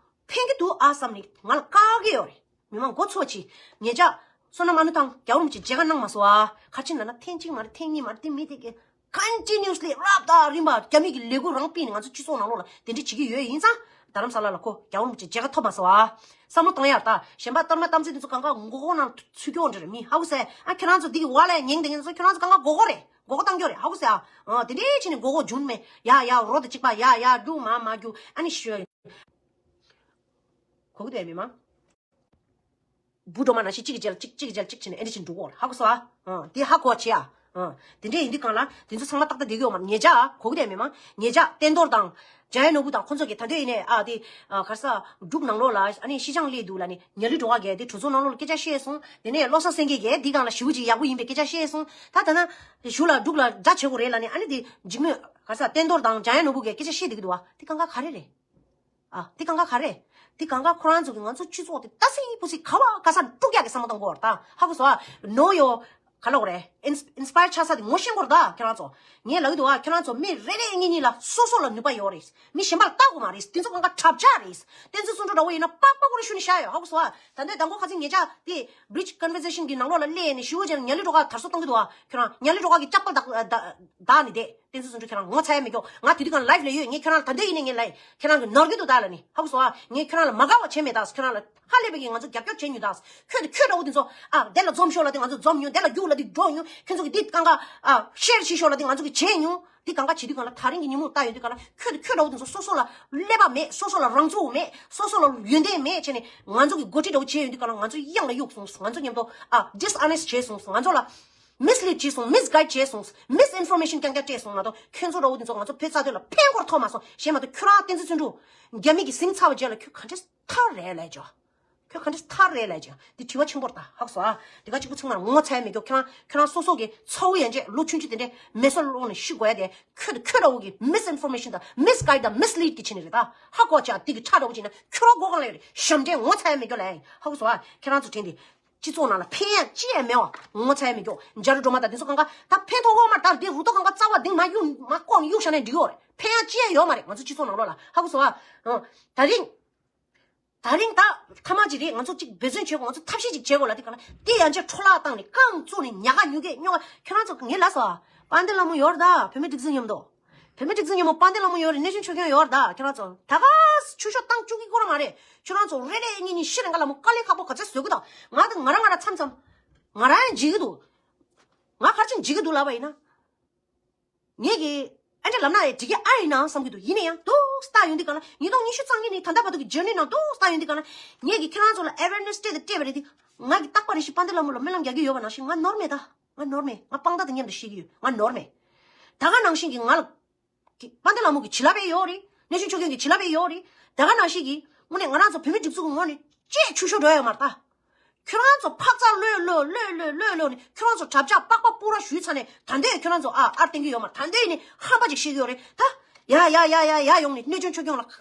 ཕན་གྱི་འདུག་ཨ་བསམ་ནས་ང་ལ་བཀག་གི་ཡོད་རེད། མི་མང་མགོ་ཚོས་པ་བྱེད། ངེད་ཅག་བསོད་ནམས་ཨ་ནུ་དང་རྒྱལ་བ་རིན་པོ་ཆེ་མཇལ་ཁ་གནང་མ་སོང་ཨ། ག་རེ་བྱས་ནས་ལབ་ན་ཐེངས་གཅིག་མ་རེད། ཐེངས་གཉིས་མ་རེད། དེ་མི་དེ་གི་ཀོན་ཊི་ནིའུ་སི་ལི་རབ་དང་རིམ་པ་རྒྱ་མི་གི་ལས་འགུལ་རང་སྤེལ་ནས་ང་ཚོ་སྤྱི་ཚོགས་ནང་ལོགས་ལ་དེ་འདྲ་བྱེད་ཀྱི་ཡོད་ཡིན་ཙང་རྡ་རམ་ས་ལ་ལ་ཁོ་རྒྱལ་བ་རིན་པོ་ཆེ་མཇལ་ཁ་ཐོབ་མ་སོང་ཨ། བསམ་བློ་བཏང་ཡ་ད། གཞན་པ་སྟོར་མ་གཏམ་ཚིག་དེ་ཚོ་གང་ག་མགོ་སྐོར་ནང་ཚུད་ཀྱི་ཡོད་འདྲ་རེད། མི་ཧ་གོ་སོང་ཨ། ཁྱེད་རང་ཚོ་འདི་གི་བ་ལས་ཉན་བསྡད་མཁན་ཚོ་ཁྱེད་རང་ཚོ་གང་ག་མགོ་སྐོར་རེད། མགོ་སྐོར་བཏང་རྒྱུ་རེད། ཧ་གོ་སོང་ཨ། དེ་འདྲའི་བྱས་ནས་མགོ་སྐོར་རྒྱུ་མེད། ཡ་ཡ་རོ་དང་གཅིག་པ་ཡ་ཡ་རྒྱུག་མ་མ་རྒྱུག་ཨ་ནི་ཞུ། གོ་གི་འདུག་ཨ་མི་མང་། འབུ་སྒྲོལ་མ་ནང་བཞིན་གཅིག་གི་རྗེས་ལ་གཅིག་གཅིག་གི་རྗེས་ལ་གཅིག་བྱས་ནས་ཨེ་འདྲ་བྱས་འགྲོ་གི་ཡོད་རེད། ཧ་གོ་སོང་ཨ། ཨ་དེ་ཧ་གོ་བ་བྱེད་ཨ། ཨ་དེ་འདྲས་ཡིན་དུས་གང་ལ་དེ་ཚོ་ཚང་མ་ཏག་ཏག་བསྡད་ཀྱི་ཡོད་མ་རེད། ཉེ་ཆར་གོ་གི་འདུག་མི་མང་། ཉེ་ཆར་བསྟན་རྡོར་དང་འཇམ་དབྱངས་ནོར་བུ་དང་ཁོ་ཚོ་གིས་ད་དུང་ཡིན་ནའི་ཨ་དེ་ཨ་ག་རེ་ཟ་འབྲུག་ནང་ལོགས་ལ་ཨ་ནི་ཤིན་ཅང་སླེབས་འདུག་ལབ་ནས་ཉ་ལི་སྒྲོལ་དཀར་གིས་དེ་གྲོས་ཚོགས་ནང་ལོགས་ལ་སྐད་ཆ་བཤད་སོང་། དེ་ནས་བློ་བཟང་སེང་གེ་གིས་དེའི་སྒང་ལ་ཞེ་པོ་ཅིག་ཡག་པོ་ཡིན་པའི་སྐད་ཆ་བཤད་སོང་། ད་ད་ན་གཞུག་ལ་འབྲུག་ལ་དགྲ་བྱེད་དགོས་རེད་ལབ་ནས་ཨ་ནི་དེ་འཇིགས་མེད་ག་རེ་ཟ་བསྟན་རྡོར་དང་འཇམ་དབྱངས་ནོར་བུ་གིས་སྐད་ཆ་བཤད་བསྡད་ཀྱི་འདུག་བ། དེ་གང་ག་ག་རེ་རེད། ཨ། དེ་གང་ག་ག་རེ། དེ་གང་ག་ཁོ་རང་ཚོ་གི་ང་ཚོ་སྤྱི་ཚོགས་དེ་ཏ་སི་ཕུ་སི་ག་བ་ག་ས་དཀྲུག་ཡག་གི་བསམ་བློ་གཏོང་གི་ཡོད་རེད་ད། ཧ་གོ་སོང་ཨ། Know your ག་ལབ་དགོས་རེད། ཨིན་ཨིན་སི་པ་ཡར་ཆགས་ས་དེ་ངོ་ཤེས་དགོས་རེད་ད་ཁྱེད་རང་ཚོ། ངས་ལབ་ཀྱི་འདུག་ཨ། ཁྱེད་རང་ཚོ་མི་རེ་རེ་གཉིས་གཉིས་ལ་སོ་སོ་ལ་ནུས་པ་ཡོད་རེད། མི་གཞན་པ་ལ་ལྟ་དགོས་མ་རེད། དེ་ཚོ་གང་ག་གྲབས་ཆག་རེད། བསྟན་འཛིན་བརྩོན་འགྲུས་འདྲ་བོ་ཡིན་ན་པག་པག་པོ་རེ་ཞུ་ནས་བཞག་ཡོད། ཧ་གོ་སོང་ཨ། ད་ལྟའི་མདང་དགོང་ཁ་སང་ཉེ་ཆར་དེ་Bridge Conversation གི་ནང་ལོགས་ལ་སླེབས་ནས་ཞུ་བ་བྱས་ན་ཉ་ལི་སྒྲོལ་དཀར་དར་སྲོལ་གཏོང་གི་འདུག་ཨ། ཁྱེད་རང་ཉ་ལི་སྒྲོལ་དཀར་གི་ལྕགས་པ་བདག་བདག་བདག་ནས་བསྡད། བསྟན་འཛིན་བརྩོན་འགྲུས་ཁྱེད་རང་ངོ་ཚ་ཡ་མེད་ཀྱོག་ང་དེ་དུས་གང་ལའིབ་ལ་ཡོད། ངས་ཁྱེད་རང་ལ་ད་ལྟ་ཡིན་ནས་ངས་ལབ་ཡིན། ཁྱེད་རང་གི་ནོར་གྱི་འདུག་ད་ལ་ནི། ཧ་གོ་སོང་ཨ། ངས་ཁྱེད་རང་ལ་མ་དགའ་བ་བྱས་མེད་ད། ཁྱེད་རང་ལ་ཧ་ལས་པའི་གི་ང་ཚོ་རྒྱབ་སྐྱོར་བྱས་མྱོང་ད། ཁྱོད་དེ་ཁྱོད་འདྲ་བོ་དེ་ཚོ་ཨ་དེ་ལ་འཛོམས་ཤོག་ལ་དེ་ང་ཚོ་འཛོམས་མྱོང་། དེ་ལ་རྒྱུགས་ལ་དེ་འགྲོ་མྱོང་། ཁྱོད་ཚོ་གི་དེ་གང་ག་ཨ་ཤེར་བྱེད་ཤོག་ལ་དེ་ང་ཚོ་གི་བྱས་མྱོང་། དེ་གང་ག་བྱེད་དུས་གང་ལ་ད་རིང་གི་ཉིན་མོ་ལྟ་ཡོང་དུས་གང་ལ་ཁྱོད་དེ་ཁྱོད་འདྲ་བོ་དེ་ཚོ་སོ་སོ་ལ་ཀླད་པ་མེད། སོ་སོ་ལ་རང་ཚུགས་མེད། སོ་སོ་ལ་ཡོན་ཏན་མེད་བྱས་ནས་ང་ཚོ་གི་འགོ་ཁྲིད་འདྲ་བོ་བྱས་ཡོང་དུས་གང་ལ་ང་ཚོ་གཡང་ལ་གཡུགས་སོང་། ང་ཚོ་མཉམ་དུ་ཨ་ཌིས་ཨོ་ནེ་སི་བྱས་སོང་། ང་ཚོ་ལ། མིས་ལིཌ་བྱས་སོང་། མིས་གའིཌ་བྱས་སོང་། མིས་ཨིན་ཕོར་མེ་ཤན་རྐྱང་རྐྱང་སྤྲད་སོང་། མ་གཏོགས་ཁྱོད་ཚོ་འདྲ་བོ་འདི་ཚོ་ང་ཚོ་བོད་རྩ་དོན་ལ་ཕན་ཁོར་ཐོགས་མ་སོང་། གཞན་མ་གཏོགས་ཁྱོད་རང་བསྟན་འཛིན་བརྩོན་འགྲུས་རྒྱ་མི་གིས་ཟིན་ཚར་བའི་རྗེས་ལ་ཁྱོད་ག་འདྲས་ཐར་རེད་ལབ་ཅོ། ཁྱོད་ག་འདྲས་ཐར་རེད་ལབ་ཅོ། འདི་དྲི་བ་ཆེན་པོ་རེད་ད། ཧ་གོ་སོང་ཨ། འདི་ག་གཅིག་པུ་ཚང་མར་ངོ་ཚ་ཡ་མེད་ཀྱོག་ཁྱོད་རང་ཁྱོད་རང་སོ་སོ་གི་ཚ་བོ་ཡན་ཆད་ལོ་ཆུང་ཆུང་དེ་འདྲས་མེ་སོར་སློག་ནས་ཤི་དགོས་ཡ་དེ་ཁྱོད་དང་ཁྱོད་འདྲ་བོ་གི་མིས་ཨིན་ཕོར་མེ་ཤན་དང་མིས་གའིཌ་དང་མིས་ལིཌ་གི་ཕྱིན་ནས་རེད་ད། ཧ་གོ་ཅག་འདི་གི་ཁྲག་འདྲ་བོ་བྱས་ན་ཁྱོད་རང་མགོ་གང་ལ་ཡོད་རེད། ཞབས་འདྲེན་ངོ་ཚ་ཡ་མེད་ཀྱོག་ལབ་ཡ་ཡིན། ཧ་གོ་སོང་ཨ། ཁྱེད་རང་ཚོ་དྲན་ཏེ། སྤྱི་ཚོགས་ནང་ལ་ཕན་ཡག་ཅི་ཡང་མེད་པ་ངོ་ཚ་ཡ་མེད་ཀྱོག་འཇའ་རི་སྒྲོལ་མ་དང་དེ་ཚོ་གང་ག་ད་ཕན་ཐོགས་ཀྱོག་མ་རེད། ད་དེ་རུ་ཏོ་གང་ག་རྩ་བ་གདིང་མ་གཡུག་མ་ལྐོག་ནས་གཡུག་བཞག་ན་འགྲིག་ཡོད་རེད། ཕན་ཡག་ཅི་ཡང་ཡོད་མ་རེད། ང་ཚོ་སྤྱི་ཚོགས་ནང་ལོགས་ལ་ཧ་གོ་སོང་ཨ། ཨ། ད་རིང་། ད་རིང་ད་ཐ་མག་ཅིག་རེད། ང་ཚོ་གཅིག་འབད་བརྩོན་བྱེད་དགོས། ང་ཚོ་ཐབས་ཤེས་ཅིག་བྱེད་དགོས་ལ། དེ་ག་ལ་དེ་ཡང་ཅིག་འཕྲོ་བརླག་བཏང་ནས་རྐང་བཙུགས་ནས་ཉག་ག་ཉུག་གེ་སྨྱོ་ག་ཁྱོད་རང་ཚོ་ངས་ལབ་སོང་ཨ། དཔལ་ལྡན་ལྷ་མོ་ཡོད་རེད་ད། བུད་མེད་སྒྲིག་འཛུགས་མཉམ་དུ། བུད་མེད་སྒྲིག་འཛུགས་མཉམ་དུ་དཔལ་ལྡན་ལྷ་མོ་ཡོད་རེད། གནས་ཆུང་ཆོས་སྐྱོང་ཡོད་རེད་ད། ཁྱོད་རང་ཚོ་ད་ག་ཆུ་ཤོག་བཏང་བཅུག་གི་སྐོར་མ་རེད། ཁྱོད་རང་ཚོ་རེ་རེ་གཉིས་གཉིས་ཤི་རེ་ང་ལ་མོ་དཀའ་ལས་ཁག་པོ་ག་ཚད་བཟོ་གི་དང་། ང་དང་ང་རང་ང་རང་མཚམས་མཚམས་ང་རང་ཡང་འཇིགས་གི་འདུག་ང་ག་རེ་བྱས་འཇིགས་གི་འདུག་ལབ་པ་ཡིན་ན། ངས་ཀྱི་ཨ་འདྲ་ལབ་ན་ཡང་འགྲིག་གི་ཨ་ཡིན་ནའང་བསམ་གྱི་འདུག་ཡིན་ན་ཡང་འདུག་སྟག་ཡོང་དུས་ག་ལ་ཉིས་སྟོང་ཉི་ཤུ་རྩ་གཉིས་ནས་ད་ལྟ་བར་དུ་གི་ཇར་ནི་ནང་འདུག་སྟག་ཡོང་དུས་ག་ལ་ངས་ཀྱི་ཁྱེད་རང་ཚོ་ལ་ཨེ་ཝེར་ནེ་སི་སྤྲད་དང་སྤྲད་པ་རེད་དེ། ང་གི་རྟག་པར་རེ་ཞིག་དཔལ་ལྡན་ལྷ་མོ་ལ་སྨོན་ལམ་རྒྱག་གི་ཡོད་པ་ནང་བཞིན་ང་ནོར་མེད་ད། ང་ནོར་མེད། ང་དཔང་རྟགས་དང་མཉམ་དུ་བཤད་ཀྱི་ཡོད། ང་ནོར་མེད། ད་ག་ནང་བཞིན་གྱི་ང་ལ་དཔལ་ལྡན་ལྷ་མོ་གི་བྱིན་རླབས་ཡོད་རེད། གནོད་སྦྱིན་ཆོས་སྐྱོང་གི་བྱིན་རླབས་ཡོད་རེད། ད་ག་ནང་བཞིན་གྱི་དངོས་གནས་ང་རང་ཚོ་བོད་མི་སྒྲིག་འཛུགས་ཀྱི་ངོས་ནས་ཅེས་ཆུ་ཤོར་འགྲོ་ཡོད་མ་རེད་ད། ཁྱོད་རང་ཚོ་འཕག་འཚག་ལོས་ལོས་ལོས་ལོས་ལོས་ལོས་ནས་ཁྱོད་རང་ཚོ་དྲ་ཕྱག་པག་པག་སྤུ་ར་ཞུས་ཚར་ནས་ད་འདོད་ཁྱོད་རང་ཚོ་ཨ་ཨར་བསྟན་གྱི་ཡོད་མ་རེད། ད་འདོད་ནས་ཧམ་པ་ཅིག་བཤད་ཀྱི་ཡོད་རེད་ད། ཡ་ཡ་ཡ་ཡ་ཡ་ཡོང་ནས་གནོད་སྦྱིན་ཆོས་སྐྱོང་ལ་ཁ་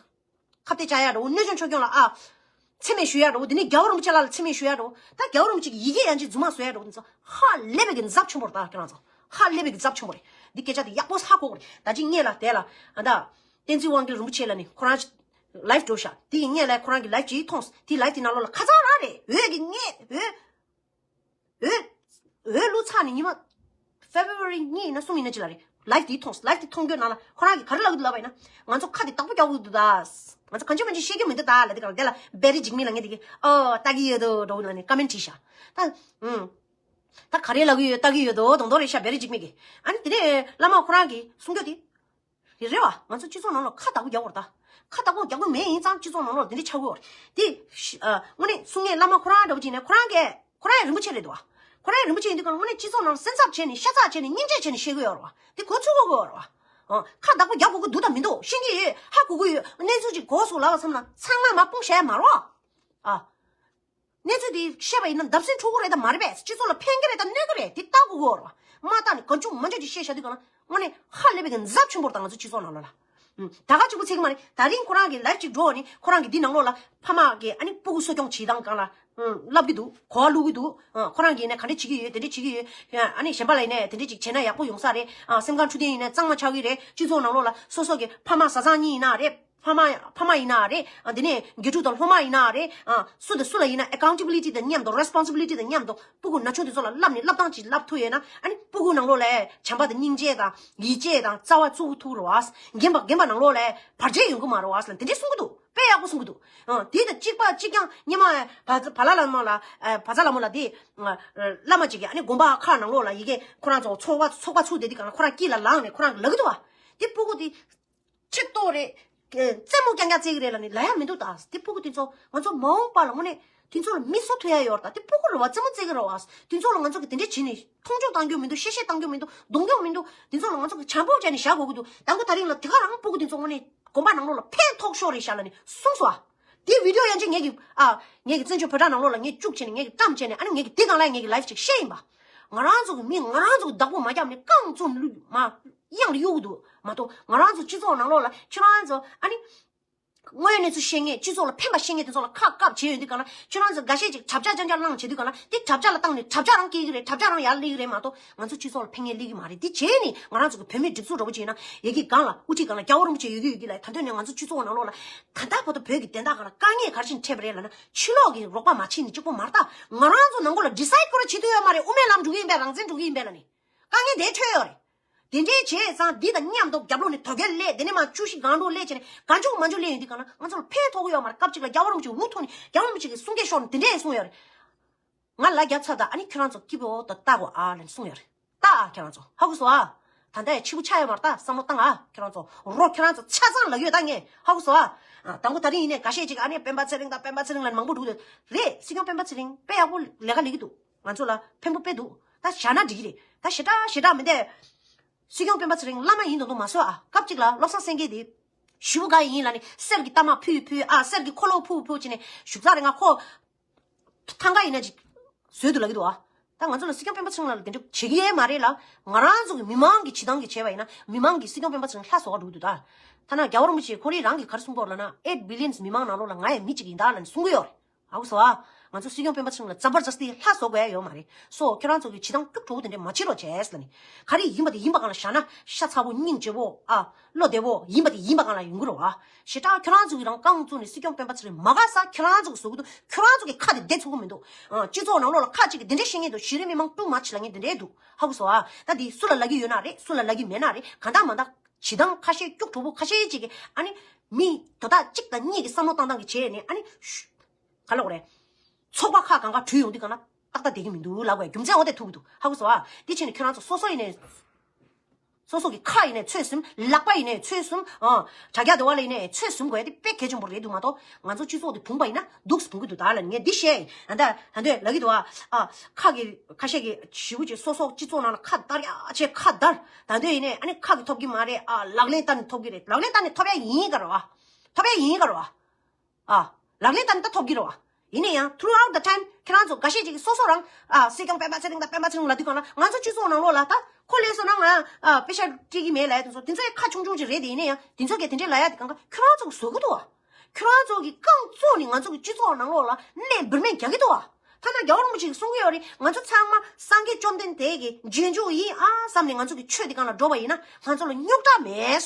གཏད་བཅག་ཡ་འགྲོ། གནོད་སྦྱིན་ཆོས་སྐྱོང་ལ་ཨ་མཚན་སྨད་ཞུ་ཡ་འགྲོ། དེ་ནས་རྒྱལ་བ་རིན་པོ་ཆེ་ལ་ལ་མཚན་སྨད་ཞུ་ཡ་འགྲོ། ད་རྒྱལ་བ་རིན་པོ་ཆེ་གི་ཡི་གེ་ཡང་ཅིག་རྫུན་མ་བཟོ་ཡ་འགྲོ། དེ་ཚོ་ཧ་ལས་པའི་གི་འཛབ་ཆེན་པོ་རེད་ད། ཁྱོད་རང་ཚོ་ཧ་ལས་པའི་གི་འཛབ་ཆེན་པོ་རེད། འདི་སྐད་ཆ་དེ་ཡག་པོ་ཧ་གོ་དགོས་རེད། ད་ཅིག་སྔས་ལ་དེ་ལ་ཨ་ད་བསྟན་འཛིན་དབང་རྒྱལ་རིན་པོ་ཆེ་ལ་ནི་ཁོ་རང་ལའིབ་འགྲོ་ཤག་དེ་ཡི་སྔས་ལ་ཁོ་རང་གི་ལའིབ་ཅིག་མཐོང་། དེ་ལའིབ་དེ་ནང་ལོགས་ལ་ཁ་སང་རང་རེད། འོད་ཀྱི་སྔས་འོད་འོད་འོད་བླུགས་ཚར་ནས་ཉི་མ་ཕེབ་རུ་ཝ་རི་གཉིས་ཡིན་ན་གསུམ་ཡིན་ན་ཅི་ལ་རེད། ལའིབ་དེ་མཐོང་། ལའིབ་དེ་མཐོང་རྒྱུ་ནང་ལ་ཁོ་རང་གིས་ག་རེ་ལབ་ཀྱི་འདུག་ལབ་པ་ཡིན་ན། ང་ཚོ་ཁ་དེ་བདག་པོ་རྒྱག་དགོས་འདུག་ད། ང་ཚོ་གང་བྱུང་མང་བྱུང་བཤད་རྒྱུ་མི་འདུག་ད་ལབ། དེ་ག་ལ་དེ་ལ་བེ་རི་འཇིགས་མེད་ལ་ངས་དེ་གི་ཨོ་ལྟ་གི་ཡོད་དོ་འགྲོ་ནང་ནས་ཀ་མེན་བྲིས་ཤག་ད་ཨུམ། ད་ག་རེ་ལབ་ཀྱི་ཡོད་ལྟ་གི་ཡོད་དོ་དོང་དོ་རེད་ཤག་བེ་རི་འཇིགས་མེད་ཀྱིས། ཨ་ནི་དེ་ནས་བླ་མ་ཁོ་རང་གིས་གསུང་རྒྱུ་དེ། རེད་རེད་བ། ང་ཚོ་སྤྱི་ཚོགས་ནང་ལ་ཁ་བདག་པོ་རྒྱག་དགོས་རེད་ད། ཁ་བདག་པོ་རྒྱག་དགོས་མེད་ཡིན་ཙང་སྤྱི་ཚོགས་ནང་ལ་དེ་འདྲ་ཆགས་ཀྱི་ཡོད་རེད་དེ། ཨ་དངོས་གནས་གསུང་མཁན་བླ་མ་ཁོ་རང་འདྲ་པོ་ཅིག་ནས་ཁོ་རང་གིས་ཁོ་རང་ཡང་རིན་པོ་ཆེ་རེད་འདུག་བ། ཁོ་རང་ཡང་རིན་པོ་ཆེ་ཡིན་དུས་གང་ལ་དངོས་གནས་སྤྱི་ཚོགས་ནང་ལ་སེམས་འཚབ་བྱས་ནས་ཤ་ཚ་བྱས་ནས་སྙིང་རྗེ་བྱས་ནས་བཤད་ཀྱི་ཡོད་རེད་བ། དེ་གོ་ཚུགས་དགོས་ཀྱི་ཡོད་རེད་བ། ཨ་ཁ་བདག་པོ་རྒྱག་དགོས་ཀྱི་འདུག་དང་མི་འདུག་ཤེས་ཀྱི་ཡོད། ཧ་གོ་གི་ཡོད། གནས་ཚུལ་ཅིག་གོ་སོང་ལབ་པ་མཚམས་ལ་ཚང་མ་མ་སྤུངས་བཞག་ཡ་མ་རེད་བ། ཨ། གནས་ཚུལ་དེ་བཤད་པ་ཡིན་ན་འདབ་སེང་འཁྲུག་གི་རེད་དང་མ་རེད་པས། སྤྱི་ཚོགས་ལ་ཕན་གྱི་རེད་དང་གནོད་ཀྱི་རེད། དེ་ལྟ་དགོས་ཀྱི་ཡོད་རེད་བ། མ་བལྟས་ནས་གང་བྱུང་མང་བྱུང་ཅིག་བཤད་བཞག་དུས་གང་ལ་དངོས་གནས་ཧ་ལས་པའི་གི་འཛབ་ཆེན་པོ་རེད་ད་ང་ཚོ་སྤྱི་ཚོགས་ནང་ལོགས་ལ། ཨུམ། ད་ག་གཅིག་པུ་ཚིག་གི་མ་རེད། ད་རིང་ཁོ་རང་གི་ལའིབ་ཅིག་འགྲོ་ནས་ཁོ་རང་གི་འདི་ནང་ལོགས་ལ་ཕ་མ་གི་ཨ་ནི་སྤུ་གུ་གསོ་སྐྱོང་བྱེད་སྟངས་སྒང་ལ་ཨུམ་ལབ་ཀྱི་འདུག་གོ་བ་བླུག་གི་འདུག་ཨ་ཁོ་རང་གིས་ནས་ག་འདྲ་བྱེད་ཀྱི་ཡོད། དེ་འདྲ་བྱེད་ཀྱི་ཡོད། ཨ་ནི་གཞན་པ་ལ་ཡིན་ནས་དེ་འདྲ་ཅིག་བྱས་ན་ཡག་པོ་ཡོང་ས་རེད། ཨ་སེམས་ཁམས་འཕྲོད་བསྟེན་ཡིན་ནས་གཙང་མ་ཆགས་ཀྱི་རེད། སྤྱི་ཚོགས་ནང་ལོགས་ལ་སོ་སོ་གི་ཕ་མ་བཟའ་ཚང་གཉིས་ཡིན་ན་རེད། ཕ་མ་ཕ་མ་ཡིན་ན་རེད། ཨ་དེ་ནས་དགེ་ཕྲུག་དང་སློབ་མ་ཡིན་ན་རེད། ཨ་སུ་དང་སུ་ལ་ཡིན་ན་ཨེ་ཀའུན་ཊེ་བི་ལི་ཊི་དང་མཉམ་དུ་རེ་སི་པོན་སི་བི་ལི་ཊི་དང་མཉམ་དུ་སྤུ་གུ་ན་ཆུང་དེ་ཚོ་ལ་བསླབ་ནས་བསླབ་སྟངས་ཅིག་བསླབ་ཐུབ་ཡོད་ན། ཨ་ནི་སྤུ་གུ་ནང་ལོགས་ལ་བྱམས་པ་དང་སྙིང་རྗེ་དང་ཡིད་ཆེས་དང་རྩ་བ་བཙུགས་ཐུབ་རེད་བ། རྒན་པ་རྒན་པ་ནང་ལོགས་ལ་བར་ཆད་ཡོང་གི་མ་རེད་བ་ཟེར་ལ་དེ་འདྲས་གསུང་གི་འདུག་དཔེ་ཡག་པོ་གསུང་གི་འདུག་ཨ་དེ་དང་གཅིག་པ་གཅིག་རྐྱང་སྔོན་མ་བ་བ་ལ་ལ་མོ་ལ་ཨ་བ་ཚ་ལ་མོ་ལ་དེ་ཨ་བླ་མ་ཅིག་གིས་ཨ་ནི་དགོན་པ་ཁག་ནང་ལོགས་ལ་ཡི་གེ་ཁོ་རང་ཚོ་ཚོགས་པ་ཚོགས་པ་ཚུགས་བསྡད་དུས་གང་ལ་ཁོ་རང་དཀྱིལ་ལ་ལངས་ནས་ཁོ་རང་གིས་ལབ་ཀྱི་འདུག་བ། དེ་སྤུ་གུ་དེ་ཁྲིད་གཏོང་རེད། རྩེད་མོ་རྐྱང་རྐྱང་རྩེ་གི་རེད་ལབ་ནས་ལབ་ཡ་མི་འདུག་ད་དེ་སྤུ་གུ་དེ་ཚོ་ང་ཚོ་མ་འོངས་པ་ལ་དངོས་གནས་དེ་ཚོ་ལ་མིག་སོ་ཐུབ་ཡ་ཡོད་རེད་ད། དེ་སྤུ་གུ་ལ་བ་རྩེད་མོ་རྩེ་གི་རེད་བ། དེ་ཚོ་ལ་ང་ཚོ་གི་དེ་འདྲས་བྱས་ནས་མཐོང་ཆུང་གཏང་རྒྱུ་མི་འདུག་གཤེ་གཤེ་གཏང་རྒྱུ་མི་འདུག་གདོང་རྒྱུ་མི་འདུག་དེ་ཚོ་ལ་ང་ཚོ་གི་བྱམས་པོ་བྱས་ནས་བཞག་དགོས་ཀྱི་འདུག་དང་པོ་ད་རིང་ལ་དེ་ག་རང་སྤུ་གུ་དེ་ཚོ་དངོས་གནས་དགོན་པ་ནང་ལོགས་ལ་ཕན་ཐོགས་ཤོག་རེད་ཤག་ལབ་ནས་གསུངས་སོང་ཨ། དེ་བི་ཌི་ཡོ་ཡང་ཅིག་ངེད་ཀྱི་ཨ་ངེད་ཀྱི་བཙན་བྱོལ་བོད་དྲ་ནང་ལོགས་ལ་ངས་བཅུག་བྱས་ནས་ངེད་ཀྱི་བཀྲམ་བྱས་ནས་ཨ་ནི་ངེད་ཀྱི་དེ་སྒང་ལ་ངེད་ཀྱི་ལའིབ་ཅིག་བཤད་ཡིན་པ། ང་རང་ཚོ་གི་མི་ང་རང་ཚོ་གི་བདག་པོ་མ་བརྒྱབ་ནས་རྐང་བཙུགས་ལུས་མ་གཡང་ལ་གཡུག་གི་འདུག་མ་གཏོགས་ང་རང་ཚོ་སྤྱི་ཚོགས་ནང་ལོགས་ལ་ཁྱོད་རང་ཚོ་ཨ་ནི། དངོས་ཡོད་གནས་ཚུལ་ཤེས་མཁན་སྤྱི་ཚོགས་ལ་ཕན་པ་ཤེས་མཁན་དེ་ཚོ་ལ་ཁག་བཀབ་བྱས་ཡོང་དུས་གང་ལ་ཁྱོད་རང་ཚོ་འགའ་ཤས་ཅིག་གྲབས་ཆག་རྐྱང་རྐྱང་བླངས་བྱེད་དུས་གང་ལ་དེ་གྲབས་ཆག་ལ་བཏང་ནས་གྲབས་ཆག་རང་སྐྱེ་གི་རེད། གྲབས་ཆག་རང་ཡར་སླེབས་ཀྱི་རེད་མ་གཏོགས་ང་ཚོ་སྤྱི་ཚོགས་ལ་ཕན་ངེས་སླེབས་ཀྱི་མ་རེད། དེ་བྱས་ནས་ང་རང་ཚོ་གི་བོད་མིའི་སྒྲིག་འཛུགས་འདྲ་པོ་བྱས་ན་ཡ་གི་སྒང་ལ་དབུ་ཁྲིད་སྒང་ལ་རྒྱལ་བ་རིན་པོ་ཆེ་ཡོད་ཀྱི་ཡོད་ཀྱི་ལ་ད་དོན་ནས་ང་ཚོ་སྤྱི་ཚོགས་ནང་ལོགས་ལ་ད་ལྟ་བར་དུ་བོད་ཀྱི་བདེན་མཐའ་སྒང་ལ་དཀའ་ངལ་ག་རེ་བྱས་ནས་འཕྲད་པ་རེད་ལབ་ན་ཕྱི་ལོགས་ཀྱི་རོགས་པ་མ་བྱས་ནས་གཅིག་པོ་མ་རེད། ད་ང་རང་ཚོ་ནང་ཁུལ་ལ་ཌི་སའིཌ་ཁོ་རང་བྱེད་ཐུབ་ཡོད་མ་རེད། དབུ་མའི་ལམ་འགྲོ་གི་ཡིན་པས་རང་བཙན་འགྲོ་གི་ཡིན་པས་ལབ་ནས་དཀའ་ངལ་དེ་འཕྲད་ཡོད་རེད། དེ་འདྲའི་བྱས་ཙང་འདི་དང་མཉམ་དུ་རྒྱབ་ལོགས་ནས་དོལ་རྒྱལ་སླེབས། དེ་ནས་མར་བཅུ་བཞི་སྒང་དྲུག་སླེབས་བྱས་ནས་གང་བྱུང་མང་བྱུང་སླེབས་ཡོང་དུས་གང་ན་ང་ཚོ་ལ་ཕན་ཐོགས་ཀྱི་ཡོད་མ་རེད། སྐབས་གཅིག་ལ་རྒྱལ་བ་རིན་པོ་ཆེ་འུ་ཐུག་ནས་རྒྱལ་བ་རིན་པོ་ཆེ་གིས་གསུང་སྐད་ཤོར་ནས་དེ་འདྲ་ཡང་གསུངས་ཡོད་རེད། ང་ལ་རྒྱབ་ཚར་དང་ཨ་ནི་ཁྱོད་རང་ཚོ་སྐྱིད་པོ་དང་ལྟ་དགོས་ཨ་ལབ་ནས་གསུངས་ཡོད་རེད། ལྟ་ཨ་ཁྱོད་རང་ཚོ་ཧ་གོ་སོང་ཨ། ད་ལྟ་ཡང་ཕྱི་པོ་ཆགས་ཡོད་མ་རེད། ད་བསམ་བློ་བཏང་ཨ་ཁྱོད་རང་ཚོ། རོགས་ཁྱོད་རང་ཚོ་ཆ་ཚང་ལབ་ཡོད་ད་ངས་ཧ་གོ་སོང་ཨ། ཨ་དང་པོ་ད་རིང་ཡིན་ནས་འགའ་ཤས་ཅིག་ཨ་ནི་སྤེན་པ་ཚེ་རིང་དང་སྤེན་པ་ཚེ་རིང་ལབ་ནས་མང་པོ་འདུག་རེད། སྲིད་སྐྱོང་སྤེན་པ་ཚེ་རིང་དཔེ་ཡག་པོ་ལས་ཀ་ལས་ཀྱི་འདུག་ང་ཚོ་ལ་ཕན་པོ་དཔེ་འདུག་ད་བཞག་ན་འགྲིག་གི་རེད། ད་ཞེ་དྲག་ཞེ་དྲག་མི་འདུག་སྲིད་སྐྱོང་སྤེན་པ་ཚེ་རིང་བླ་མ་ཡིན་མདོག་མདོག་མ་བཟོ་ཨ། སྐབས་གཅིག་ལ་བློ་བཟང་སེང་གེ་དེ་ཞུ་བ་ག་ཡིན་ལབ་ནས་གསེར་གྱི་རྟགས་མ་ཕུལ་ཕུལ་ཨ། གསེར་གྱི་འཁོར་ལོ་ཕུལ་ཕུལ་བྱས་ནས་བཞུགས་ས་རེད། ང་ཁོ་ཐང་ག་ཡིན་ན་ཅིག་བཟོས་འདུག་ལབ་ཀྱི་འདུག་ཨ། ད་ང་ཚོ་ལ་སྲིད་སྐྱོང་སྤེན་པ་ཚེ་རིང་ལ་དེ་འདྲ་བྱེད་ཀྱི་ཡོད་མ་རེད་ལ། ང་རང་ཚོ་གི་མི་མང་གི་བྱེད་སྟངས་ཀྱི་བྱས་པ་ཡིན་ན་མི་མང་གིས་སྲིད་སྐྱོང་སྤེན་པ་ཚེ་རིང་ལྷ་བཟོ་བ་འགྲོ་གི་འདུག་ད་ཐ་ན་རྒྱལ་བ་རིན་པོ་ཆེ་ཁོ་རང་རང་གིས་ག་རེ་གསུངས་པ་ལབ་ན་eight billions མི་མང་ནང་ལོགས་ལ་ང་ཡང་མི་གཅིག་ཡིན་ད་ལབ་ནས་གསུང་གི་ཡོད་རེད། ཨའུ་སོ་ཨ། ང་ཚོ་སྲིད་སྐྱོང་སྤེན་པ་ཚེ་རིང་ལ་ཛ་བར་ཛ་སྟི་ལྷ་བཟོ་དགོས་ཡ་ཡོད་མ་རེད། སོ་ཁྱོད་རང་ཚོ་གི་བྱེད་སྟངས་སྐྱུག་བྲོ་བོ་དེ་འདྲས་མ་བྱེད་རོགས་བྱས་ཟེར་ནི། ག་རེ་ཡིན་པ་དེ་ཡིན་པ་གང་ལ་བཞག་ན་ཤ་ཚ་པོ་སྙིང་རྗེ་པོ་ཨ། བློ་བདེ་པོ་ཡིན་པ་དེ་ཡིན་པ་གང་ལ་ཡོང་གི་རེད་བ། ཞེ་དྲག་ཁྱོད་རང་ཚོ་གི་རང་རྐང་བཙུགས་ནས་སྲིད་སྐྱོང་སྤེན་པ་ཚེ་རིང་མ་དགའ་ས་ཁྱོད་རང་ཚོ་གི་བཟོ་གི་འདུག་ཁྱོད་རང་ཚོ་གི་ཁ་དེ་བདེ་ཚུགས་གི་མི་འདུག་ཨ། སྤྱི་ཚོགས་ནང་ལོགས་ལ་ཁ་ཅིག་གི་དེ་འདྲས་བཤད་མཁན་འདུག་གཞི་རིམ་མི་མང་དཀྲུག་མ་བྱེད་ལབ་མཁན་དེ་འདྲས་འདུག་ཧ་གོ་སོང་ཨ། ད་དེ་སུ་ལ་ལབ་ཀྱི་ཡོད་ན་རེད། སུ་ལ་ལབ་ཀྱི་མེད་ན་རེད། གང་ལྟར་མ་ལྟར། བྱེད་སྟངས་ཁ་ཤས་སྐྱུག་བྲོ་པོ་ཁ་ཤས་ཅིག་གིས་ཨ་ནི་མི་དོ་བདག་གཅིག་དང་གཉིས་ཀྱི་བསམ་བློ་བཏང་སྟངས་ཀྱི་བྱས་ནས་ཨ་ནི་ཤུ་ག་ལ་འོ་རེད། ཚོགས་པ་ཁག་གང་ག་བྲུས་ཡོང་དུས་གང་ན་ཏག་ཏག་བསྡད་ཀྱི་མི་འདུག་ལབ་དགོས་རྒྱུ་མཚན་འོ་དེ་ཐུག་གི་འདུག་ཧ་གོ་སོང་ཨ། དེ་བྱས་ནས་ཁྱོད་རང་ཚོ་སོ་སོ་ཡིན་ནས། སོ་སོ་གི་ཁ་ཡིན་ནས་ཚོད་ཟིན། ལག་པ་ཡིན་ནས་ཚོད་ཟིན། ཨ། དྲ་རྒྱ་དེ་བ་ལ་ཡིན་ནས་ཚོད་ཟིན་དགོས་ཡ་དེ་དཔེ་གལ་ཆེན་པོ་རེད་འདུག་མ་གཏོགས་ང་ཚོ་སྤྱི་ཚོགས་དེ་བུང་བ་ཡིན་ན་སྡུག་སེ་བུང་གི་འདུག་ད་ལ་ངས་འདི་བཤད་ཡིན། ད་ལྟ་ད་ལྟ་ལབ་ཀྱི་འདུག་ཨ། ཨ། ཁ་གི་ཁ་ཤས་ཀྱི་ཞི་བོ་ཅིག་སོ་སོ་སྤྱི་ཚོགས་ནང་ལ་ཁ་བརྡར་ཡ་ཆེ་ཁ་བརྡར། ད་ལྟ་ཡིན་ནས་ཨ་ནི་ཁ་གི་ཐོབ་ཀྱི་མ་རེད། ཨ། ལག་ལེན་བསྟར་ནས་ཐོབ་ཀྱི་རེད། ལག་ལེན་བསྟར་ནས་ཐོབ་ཡ་ཡིན་ག་རེད་བ། ཐོབ་ཡ་ཡིན་ག་རེད་བ། ཨ། ལག་ལེན་བསྟར་ནས་ད་ཐོབ་ཀྱི་རེད་བ། ཡིན་ན་ཡང་throughout the time ཁྱེད་རང་ཚོ་འགའ་ཤས་ཅིག་གིས་སོ་སོ་རང་ཨ་སྲིད་སྐྱོང་སྤེན་པ་ཚེ་རིང་དང་སྤེན་པ་ཚེ་རིང་ལབ་དུས་གང་ལ་ང་ཚོ་སྤྱི་ཚོགས་ནང་ལོགས་ལ་ད་ཁོ་སླེབས་སོང་ན་ང་ཨ་པེ་ཤ་སྤྲད་ཀྱི་མེད་ལབ་ཡ་དེ་ཚོ་དེ་ཚོ་ཡང་ཁ་ཆུང་ཆུང་ཅིག་རེད་དེ། ཡིན་ན་ཡང་དེ་ཚོ་གིས་དེ་འདྲས་ལབ་ཡ་དེ་གང་ག་ཁྱེད་རང་ཚོ་གིས་བཟོ་གི་འདུག་བ། ཁྱེད་རང་ཚོ་གིས་རྐང་བཙུགས་ནས་ང་ཚོ་གི་སྤྱི་ཚོགས་ནང་ལོགས་ལ་སྨད་འབུར་སྨད་རྒྱག་གི་འདུག་བ། ཐ་ན་རྒྱལ་བ་རིན་པོ་ཆེ་གིས་གསུང་གི་ཡོད་རེད། ང་ཚོ་ཚང་མ་སངས་རྒྱས་བཅོམ་ལྡན་འདས་ཀྱི་རྗེས་འཇུག་ཡིན་ཨ་བསམ་ནས་ང་ཚོ་གི་ཆོས་དེ་སྒང་ལ་འགྲོ་བ་ཡིན་ན་ང་ཚོ་ལ་རྙོག་དྲ་མེད།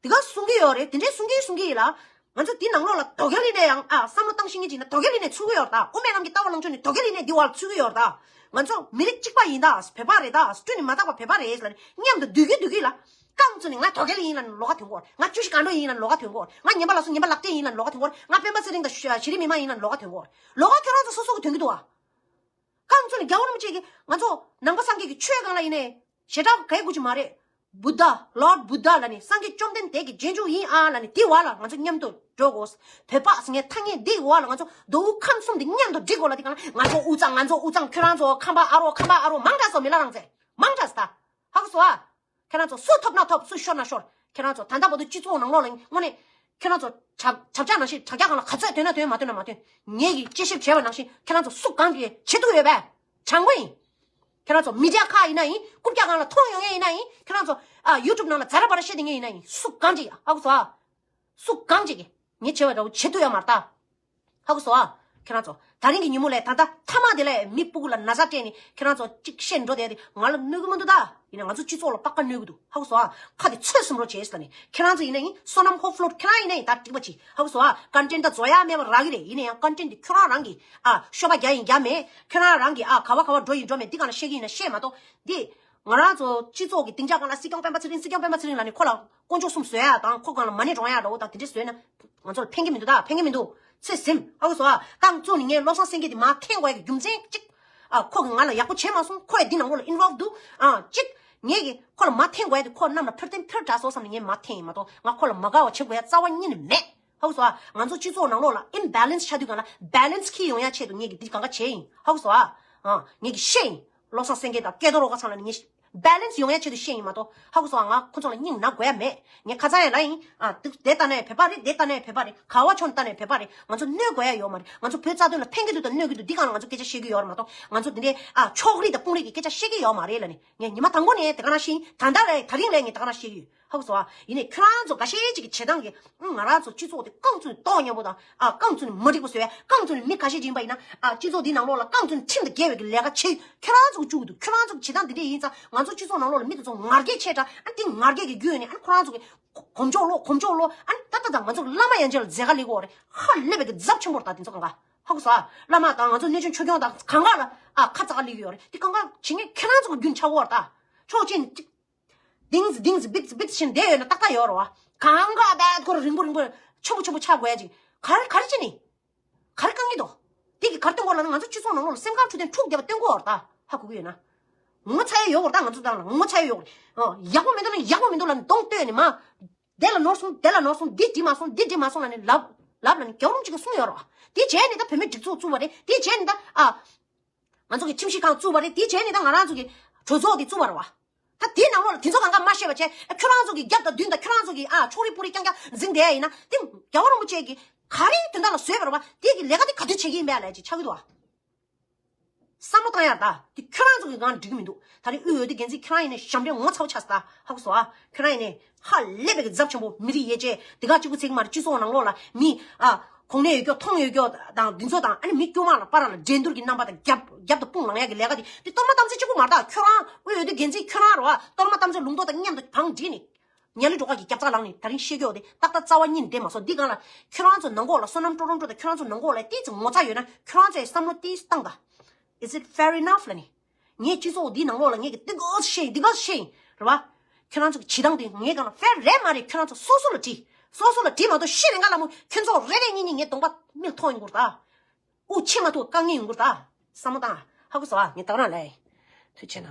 དེ་ག་གསུང་གི་ཡོད་རེད། དེ་འདྲའི་གསུང་གི་གསུང་གི་ཡིན་ལ། ང་ཚོ་འདི་ནང་ལོགས་ལ་དོ་གལ་ཡིན་ནས་ཡང་ཨ་བསམ་བློ་བཏང་ཤེས་ཀྱི་ཅིག་ན་དོ་གལ་ཡིན་ནས་ཚུགས་ཀྱི་ཡོད་རེད་ད། དབུ་མའི་ལམ་གྱི་ལྟ་བ་ལངས་ཕྱོགས་ནས་དོ་གལ་ཡིན་ནས་འདི་བར་ཚུགས་ཀྱི་ཡོད་རེད་ད། ང་ཚོ་མི་རིགས་གཅིག་པ་ཡིན་ད། བོད་པ་རེད་ད། སྤྲུལ་ནས་མ་དག་པ་བོད་པ་རེད་ལ་ནི་མཉམ་དུ་སྡོད་ཀྱི་སྡོད་ཀྱི་ལ། རྐང་བཙུགས་ནས་ང་དོ་གལ་ཡིན་ལ་ནི་ལོགས་ཀ་ཐོན་གོ། ང་བཅུ་བཞི་ག་འགྲོ་ཡིན་ལ་ནི་ལོགས་ཀ་ཐོན་གོ། ང་ངན་པ་ལགས་སོ་ངན་པ་ལག་སྟེང་ཡིན་ལ་ནི་ལོགས་ཀ་ཐོན་གོ། ང་སྤེན་པ་ཚེ་རིང་དང་གཞི་རིམ་མི་མང་ཡིན་ལ་ནི་ལོགས་ཀ་ཐོན་གོ། ལོགས་ཀ་ཁྱོད་རང་ཚོ་སོ་སོ་གི་ཐོན་གྱི་འདུག་བ། རྐང་བཙུགས་ནས་རྒྱལ་བ་རིན་པོ་ཆེ་གིས་ང་ཚོ་ནང་པ་སངས་རྒྱས་ཀྱི་ཆོས་སྒང་ལ་ཡིན་ནའི་ཞེ་དྲག་ག་ཡེ་དགོས་ཀྱི་མ་རེད། Buddha, Lord Buddha ལ་ནི་སངས་རྒྱས་བཅོམ་ལྡན་འདས་ཀྱི་རྗེས་འཇུག་ཡིན་ཨ་ལ་ནི་དེ་བ་ལ་ང་ཚོ་མཉམ་དུ་འགྲོ་དགོས། བོད་པ་ཟེར་མཁན་ཐ་སྙད་འདི་བ་ལ་ང་ཚོ་མདོ་དབུས་ཁམས་གསུམ་འདི་མཉམ་དུ་སྒྲིག་དགོས་ལ། དེ་གང་ལ་ང་ཚོ་དབུས་གཙང་ང་ཚོ་དབུས་གཙང་ཁྱོད་རང་ཚོ་ཁམས་པ་ཨ་རོ་ཁམས་པ་ཨ་རོ་མང་དྲགས་སོ་མི་ལ་རང་ཚེ་མང་དྲགས་ད། ཧ་གོ་སོང་ཨ། ཁྱེད་རང་ཚོ་སུ་ཐོབ་ན་ཐོབ་སུ་ཤོར་ན་ཤོར། ཁྱེད་རང་ཚོ་ད་ལྟ་བར་དུ་སྤྱི་ཚོགས་ནང་ལོགས་ལ་དངོས་གནས་ཁྱེད་རང་ཚོ་བྱ་བྱ་བྱ་ནང་བཞིན་དྲ་རྒྱ་སྒང་ལ་ག་ཚོད་ཐོན་ན་ཐོན་མ་ཐོན་ན་མ་ཐོན། ངེད་ཀྱིས་དཔྱད་ཞིབ་བྱས་པ་ནང་བཞིན་ཁྱེད་རང་ཚོ་སུ་གང་གིས་བྱེད་ཐུབ་ཡོད་པས། དྲང་པོ་ཡིན། ཁྱེད་རང་ཚོ་མི་ཌི་ཡ་ཁག་ཡིན་ན་ཡིན། རྐུབ་བཀྱག་སྒང་ལ་མཐོང་ཡོང་ཡས་ཡིན་ན་ཡིན། ཁྱེད་རང་ཚོ་ཨ་ཡུ་ཊུབ་ནང་ལ་ཛ་ར་བ་ར་བཤད་བསྡད་མཁན་ཡིན་ན་ཡིན། སུ་གང་ཅིག་ཧ་གོ་སོང་ཨ། སུ་གང་ཅིག་གིས་ངས་བྱས་པ་འདྲ་བོ་བྱེད་ཐུབ་ཡོད་མ་རེད་ད། ཧ་གོ་སོང་ཨ། ཁྱེད་རང་ཚོ་ད་རིང་གི་ཉིན་མོ་ལས་ད་ལྟ་མཐའ་མ་དེ་ལས་མི་སྤུ་གུ་ལ་ན་ཚ་སྤྲད་ནས་ཁྱེད་རང་ཚོ་གཅིག་བཤད་འགྲོ་བསྡད་དེ་ང་ལ་གནོད་གི་མི་འདུག་ད། ཡིན་ན་ང་ཚོ་སྤྱི་ཚོགས་ལ་པགས་ཀ་གནོད་གི་འདུག་ཧ་གོ་སོང་ཨ། ཁ་དེ་ཚོད་ཟིན་རོགས་བྱེད་ཟེར་ནས་ཁྱེད་རང་ཚོ་ཡིན་ན་ཡིན། བསོད་ནམས་ཧོབ་ཕློ་ཁྱེད་རང་ཡིན་ན་ཡིན། ད་འགྲིག་པ་ཅིག་ཧ་གོ་སོང་ཨ། ཀོན་ཊེན་ཊི་ད་བཟོ་ཡ་མེད་པ་རག་གི་རེད། ཡིན་ན་ཡང་ཀོན་ཊེན་ཊི་དེ་ཁྱོད་རང་རང་གིས་ཨ་ཤོ་པ་རྒྱག་ཡིན་རྒྱག་མེད། ཁྱོད་རང་རང་གིས་ཨ་ག་བ་ག་བ་འགྲོ་ཡིན་འགྲོ་མེད་འདི་གང་ལ་བཤད་ཀྱི་ཡིན་ན་བཤད་མ་གཏོགས་འདི། ང་རང་ཚོ་སྤྱི་ཚོགས་ཀྱི་སྡིངས་ཆ་སྒང་ལ་སྲིད་སྐྱོང་སྤེན་པ་ཚེ་རིང་། སྲིད་སྐྱོང་སྤེན་པ་ཚེ་རིང་ལབ་ནས་ཁོ་ལ་དཀོན་མཆོག་གསུམ་བཟོ་ཡ་དང་ཁོ་སྒང་ལ་མ་ཎི་བགྲང་ཡ་འདྲ་བོ་དང་དེ་འདྲས་བཟོས་ན་ང་ཚོ་ལ་ཕན་གྱི་མི་འདུག་ད་ཕན་གྱི་མི་འདུག་ཚེ་ཟིན་ཧ་གོ་སོང་ཨ། རྐང་བཙུགས་ནས་ངས་བློ་བཟང་སེང་གེ་དེ་མར་འཐེན་དགོས་ཡ་གི་རྒྱུ་མཚན་གཅིག་ཨ་ཁོ་གིས་ང་ལ་ཡག་པོ་བྱས་མ་སོང་། ཁོ་ཡང་འདི་ནང་ལོགས་ལ་ཨིན་བོལབ་འདུག་ཨ་གཅིག་ངས་གི་ཁོ་ལ་མར་འཐེན་དགོས་ཡ་དེ་ཁོ་གནམ་ལ་འཕུར་འཐེན་འཕུར་དྲགས་སོང་བསམ་ནས་ངས་མར་འཐེན་ཡིན་མ་གཏོགས་ང་ཁོ་ལ་མ་དགའ་བ་བྱེད་དགོས་ཡ་རྩ་བ་ཉིད་ནས་མེད། ཧ་གོ་སོང་ཨ། ང་ཚོ་སྤྱི་ཚོགས་ནང་ལོགས་ལ་ཨིམ་བེ་ལེན་སི་ཆགས་དུས་སྒང་ལ་བེ་ལེན་སི་འཁྱེར་ཡོང་ཡ་ཆེད་དུ་ངས་ཀྱིས་འདི་གང་ག་བྱས་ཡིན། ཧ་གོ་སོང་ཨ། ཨ་ངས་ཀྱིས་བཤད་ཡིན། བློ་བཟང་སེང་གེ་དང་སྐལ་རྡོར་རོགས་ཁ་ཚང་ལ་ནི་ངས་བེ་ལེན་སི་ཡོང་ཡ་ཆེད་དུ་བཤད་ཡིན་མ་གཏོགས་ཧ་གོ་སོང་ཨ། ང་ཁོ་ཚོ་ལ་སྙིང་ན་དགོས་ཡ་མེད། ངས་ཁ་ཚང་ཡ་ལ་ཡིན། ཨ་དེ་དེ་ལྟ་ན་ཡང་བོད་པ་རེད། དེ་ལྟ་ན་ཡང་བོད་པ་རེད། ག་བ་ཕྱོགས་ནས་ལྟ་ན་ཡང་བོད་པ་རེད། ང་ཚོ་གནོད་དགོས་ཡ་ཡོད་མ་རེད། ང་ཚོ་བོད་རྩ་དོན་ལ་ཕན་གྱི་འདུག་དང་གནོད་ཀྱི་འདུག་འདི་གང་ལ་ང་ཚོ་སྐད་ཆ་བཤད་ཀྱི་ཡོད་རེད་མ་གཏོགས་ང་ཚོ་འདི་འདྲའི་ཨ་ཕྱོགས་རིས་དང་དཔུང་རིས་ཀྱི་སྐད་ཆ་བཤད་ཀྱི་ཡོད་མ་རེད་ལབ་ནས། ངས་ཉི་མ་དང་པོ་ནས་དེ་ག་རང་བཤད་ཡིན། ད་ལྟ་རེད། ད་རིང་ལས་ངས་དེ་ག་རང་བཤད་ཀྱི་ཡོད། ཧ་གོ་སོང་ཨ། ཡིན་ནའི་ཁྱོད་རང་ཚོ་འགའ་ཤས་ཅིག་གི་བྱེད་སྟངས་ཀྱིས་ང་རང་ཚོ་སྤྱི་ཚོགས་དེ་རྐང་བཙུགས་ནས་གཏོང་སྙོམས་པོ་དང་ཨ་རྐང་བཙུགས་ནས་མ་འགྲིག་པ་བཟོ་ཡ། རྐང་བཙུགས་ནས་མི་ཁ་ཤས་ཅིག་ཡིན་པ་ཡིན་ན་ཨ་སྤྱི་ཚོགས་འདིའི་ནང་ལོགས་ལ་རྐང་བཙུགས་ནས་ཁྲིམས་དང་འགལ་བའི་གི་ལས་ཀ་བྱེད། ཁྱོད་རང་ཚོ་གི་བཅུག་གི་འདུག་ཁྱོད་རང་ཚོ་གི་བྱེད་སྟངས་འདི་འདྲས་ཡིན་ཙང་ང་ཚོ་སྤྱི་ཚོགས་ནང་ལོགས་ལ་མི་དེ་ཚོ་ང་རྒྱལ་ཆེ་དྲགས། ཨ་དེ་ང་རྒྱལ་གྱི་རྒྱུ་ཡོད་ནས་ཨ་ཁོ་རང་ཚོ་གི་གོམ་ཆོག་ལོ་གོམ་ཆོག་ལོ། ཨ་ནི་ད་ལྟ་དང་ང་ཚོ་བླ་མ་ཡན་ཆད་ལ་མཛད་ཁ་ལས་གོ་རེད། ཧ་ལས་པའི་གི་ཚབས་ཆེན་པོ་རེད། ད་དེ་ཚོ་གང་ག་ཧ་གོ་སོང་ཨ། བླ་མ་དང་ང་ཚོ་གནས་ཆུང་ཆོས་སྐྱོང་དང་གང་ག་ལ་ཨ་ཁ་ཙག་ལས་གི་ཡོད་རེད། དེ་གང་ག་བྱེད་མཁན་ཁྱོད་རང་ཚོ་གི་རྒྱུན་ཆགས་གོ་རེད། ད་ཕྱོགས་གཅིག་ནས་ཅིག་ལྡིང་ཟི་ལྡིང་ཟི་བིག་ཟི་བིག་ཟི་བྱས་ནས་བསྡད་ཡོད་ན་ཏག་ཏག་ཡོད་རེད་བ། གང་ག་བད་ཁོ་ར་རིང་པོ་རིང་པོ་ཆེན་པོ་ཆེན་པོ་ཆགས་དགོས་ཡ་ཅིག་ག་རེ་ག་རེ་བྱས་ནས་ག་རེ་བཀང་གི་འདུག་དེ་གི་ག་རེ་སྟོན་གོ་ལབ་ན་ང་ཚོ་སྤྱི་ཚོགས་ནང་ལོགས་ལ་སེམས་ཁམས་འཕྲོད་བསྟེན་འཁྲུག་བསྡད་པ་སྟོན་གོ་བ་རེད། ད་ཧ་གོ་གི་ཡོད་ན། ངོ་ཚ་ཡ་ཡོད་གོ་རེད། ད་ང་ཚོ་ཏང་ལ་ངོ་ཚ་ཡ་ཡོད་གོ་རེད། ཡག་པོ་མི་འདུག་ན་ཡག་པོ་མི་འདུག་ལབ་ནས་གདོང་གཏོད་ནས་མ། དེ་ལ་ནོར་སོང་། དེ་ལ་ནོར་སོང་། འདི་འགྲིག་མ་སོང་། འདི་འགྲིག་མ་སོང་ལབ་ནས་ལབ་ལབ་ལབ་ནས་རྒྱལ་བ་རིན་པོ་ཆེ་གིས་གསུངས་ཡོད་རེད་བ། དེ་བྱས་ནས་ད་བོད་མིའི་སྒྲིག་འཛུགས་བཙུགས་པ་རེད། དེ་བྱས་ནས་ད་ཨ། ང་ཚོ་གི་ཁྲིམས་ཞིབ་ཁང་བཙུགས་པ་རེད། དེ་བྱས་ནས་ད་ང་རང་ཚོ་གི་གྲོས་ཚོགས་དེ་བཙུགས་པ་རེད་བ། ད་དེའི་ནང་ལོགས་ལ་དེ་ཚོ་གང་ག་མ་ཤེས་པ་བྱས། ཨ་ཁྱོད་རང་ཚོ་གི་རྒྱབ་དང་མདུན་དང་ཁྱོད་རང་ཚོ་གི་ཨ་ཕྱོགས་རིས་པུ་རིས་རྐྱང་རྐྱང་འཛིང་བསྡད་ཡ་ཡིན་ན་དེ་རྒྱལ་བ་རིན་པོ་ཆེ་གིས་ག་རེ་དོན་དག་ལ་བཟོས་པ་རེད་བ། དེ་གི་ལས་ཀ་དེ་ག་དུས་བྱེད་ཀྱི་ཡིན་པས་ལབ་ཅིག་ཆགས་ཀྱི་འདུག་བ། བསམ་བློ་བཏང་ཡ་ད་དེ་ཁྱོད་རང་ཚོ་གི་སྒང་འགྲིག་གི་མི་འདུག་ད་རེས་དབུས་འོས་བསྡུ་འགན་འཛིན་ཁྱོད་རང་ཡིན་ནས་ཞབས་འདྲེན་ངོ་ཚ་བོ་ཆགས་སོང་ད། ཧ་གོ་སོང་ཨ། ཁྱོད་རང་ཡིན་ནས་ཧ་ལས་པའི་གི་ཚབས་ཆེན་པོ། མི་རིགས་ཡར་རྒྱས་དེ་ག་གཅིག་པུ་ཚིག་མ་རེད། སྤྱི་ཚོགས་ནང་ལོགས་ལ་མི་ཨ་གོ་གནས་ཡོད་རྒྱུ་མཐོང་ཡོད་རྒྱུ་དང་འདི་ཚོ་དང་ཨ་ནི་མི་དཀྱུས་མ་ལ་བར་ལ་འགྲན་བསྡུར་གྱི་རྣམ་པ་དང་རྒྱབ་རྒྱབ་དང་དཔུང་ལངས་ཡ་གི་ལས་ཀ་དེ་དེ་གཏོར་མ་གཏམ་ཚིག་གཅིག་པུ་མ་རེད་ད། ཁྱོད་རང་དབུས་འོས་བསྡུ་འགན་འཛིན་ཁྱོད་རང་རེད་བ། གཏོར་མ་གཏམ་ཚིག་ལུང་རྟོགས་དང་མཉམ་དུ་བང་བསྒྲིགས་ནས། ཉ་ལི་སྒྲོལ་དཀར་གྱི་རྒྱབ་རྩ་ལངས་ནས་ད་རིང་བཤད་རྒྱུ་དེ་ཏག་ཏག་རྩ་བ་ཉིད་ནས་བསྡད་མ་སོང་། འདི་སྒང་ལ་ཁྱོད་རང་ཚོ་ནང་ལོགས་ལ་བསོད་ནམས་ཀྲོ་རོང་ཀྲོ་དང་ཁྱོད་རང་ཚོ་ནང་ལོགས་ལ་ཏོག་ཙམ་ངོ་ཚ་ཡོད་ན་ཁྱོད་རང་ཚོས་བསམ་བློ་ཏོག་ཙམ་བཏང་དང་། Is it fair enough ལབ་ནས། ངས་སྤྱི་ཚོགས་འདིའི་ནང་ལོགས་ལ་ངས་ཀྱི་འདི་ག་བཤད་ཡིན། འདི་ག་བཤད་ཡིན་རེད་བ། ཁྱོད་རང་ཚོ་གི་བྱེད་སྟངས་དེ་ངའི་སྒང་ལ་ཧྥེར་རེད་མ་རེད། ཁྱོད་རང་ཚོ་སོ་སོ་ལ་དྲིས། སོ་སོ་ལ་དྲིས་མ་གཏོགས་ཤི་རེ་འགའ་ལ་མོ་ཁྱོད་ཚོ་རེ་རེ་གཉིས་གཉིས་ངའི་གདོང་པ་མིག་མཐོང་ཡོང་གི་རེད་ད། དབུགས་ཆད་མ་ཐུབ་དཀའ་ངལ་ཡོང་གི་རེད་ད། བསམ་བློ་བཏང་། ཧ་གོ་སོང་ཨ། ངས་ད་ག་རང་ལབ་ཡིན། ཐུགས་རྗེ་ཆེ་གནང་།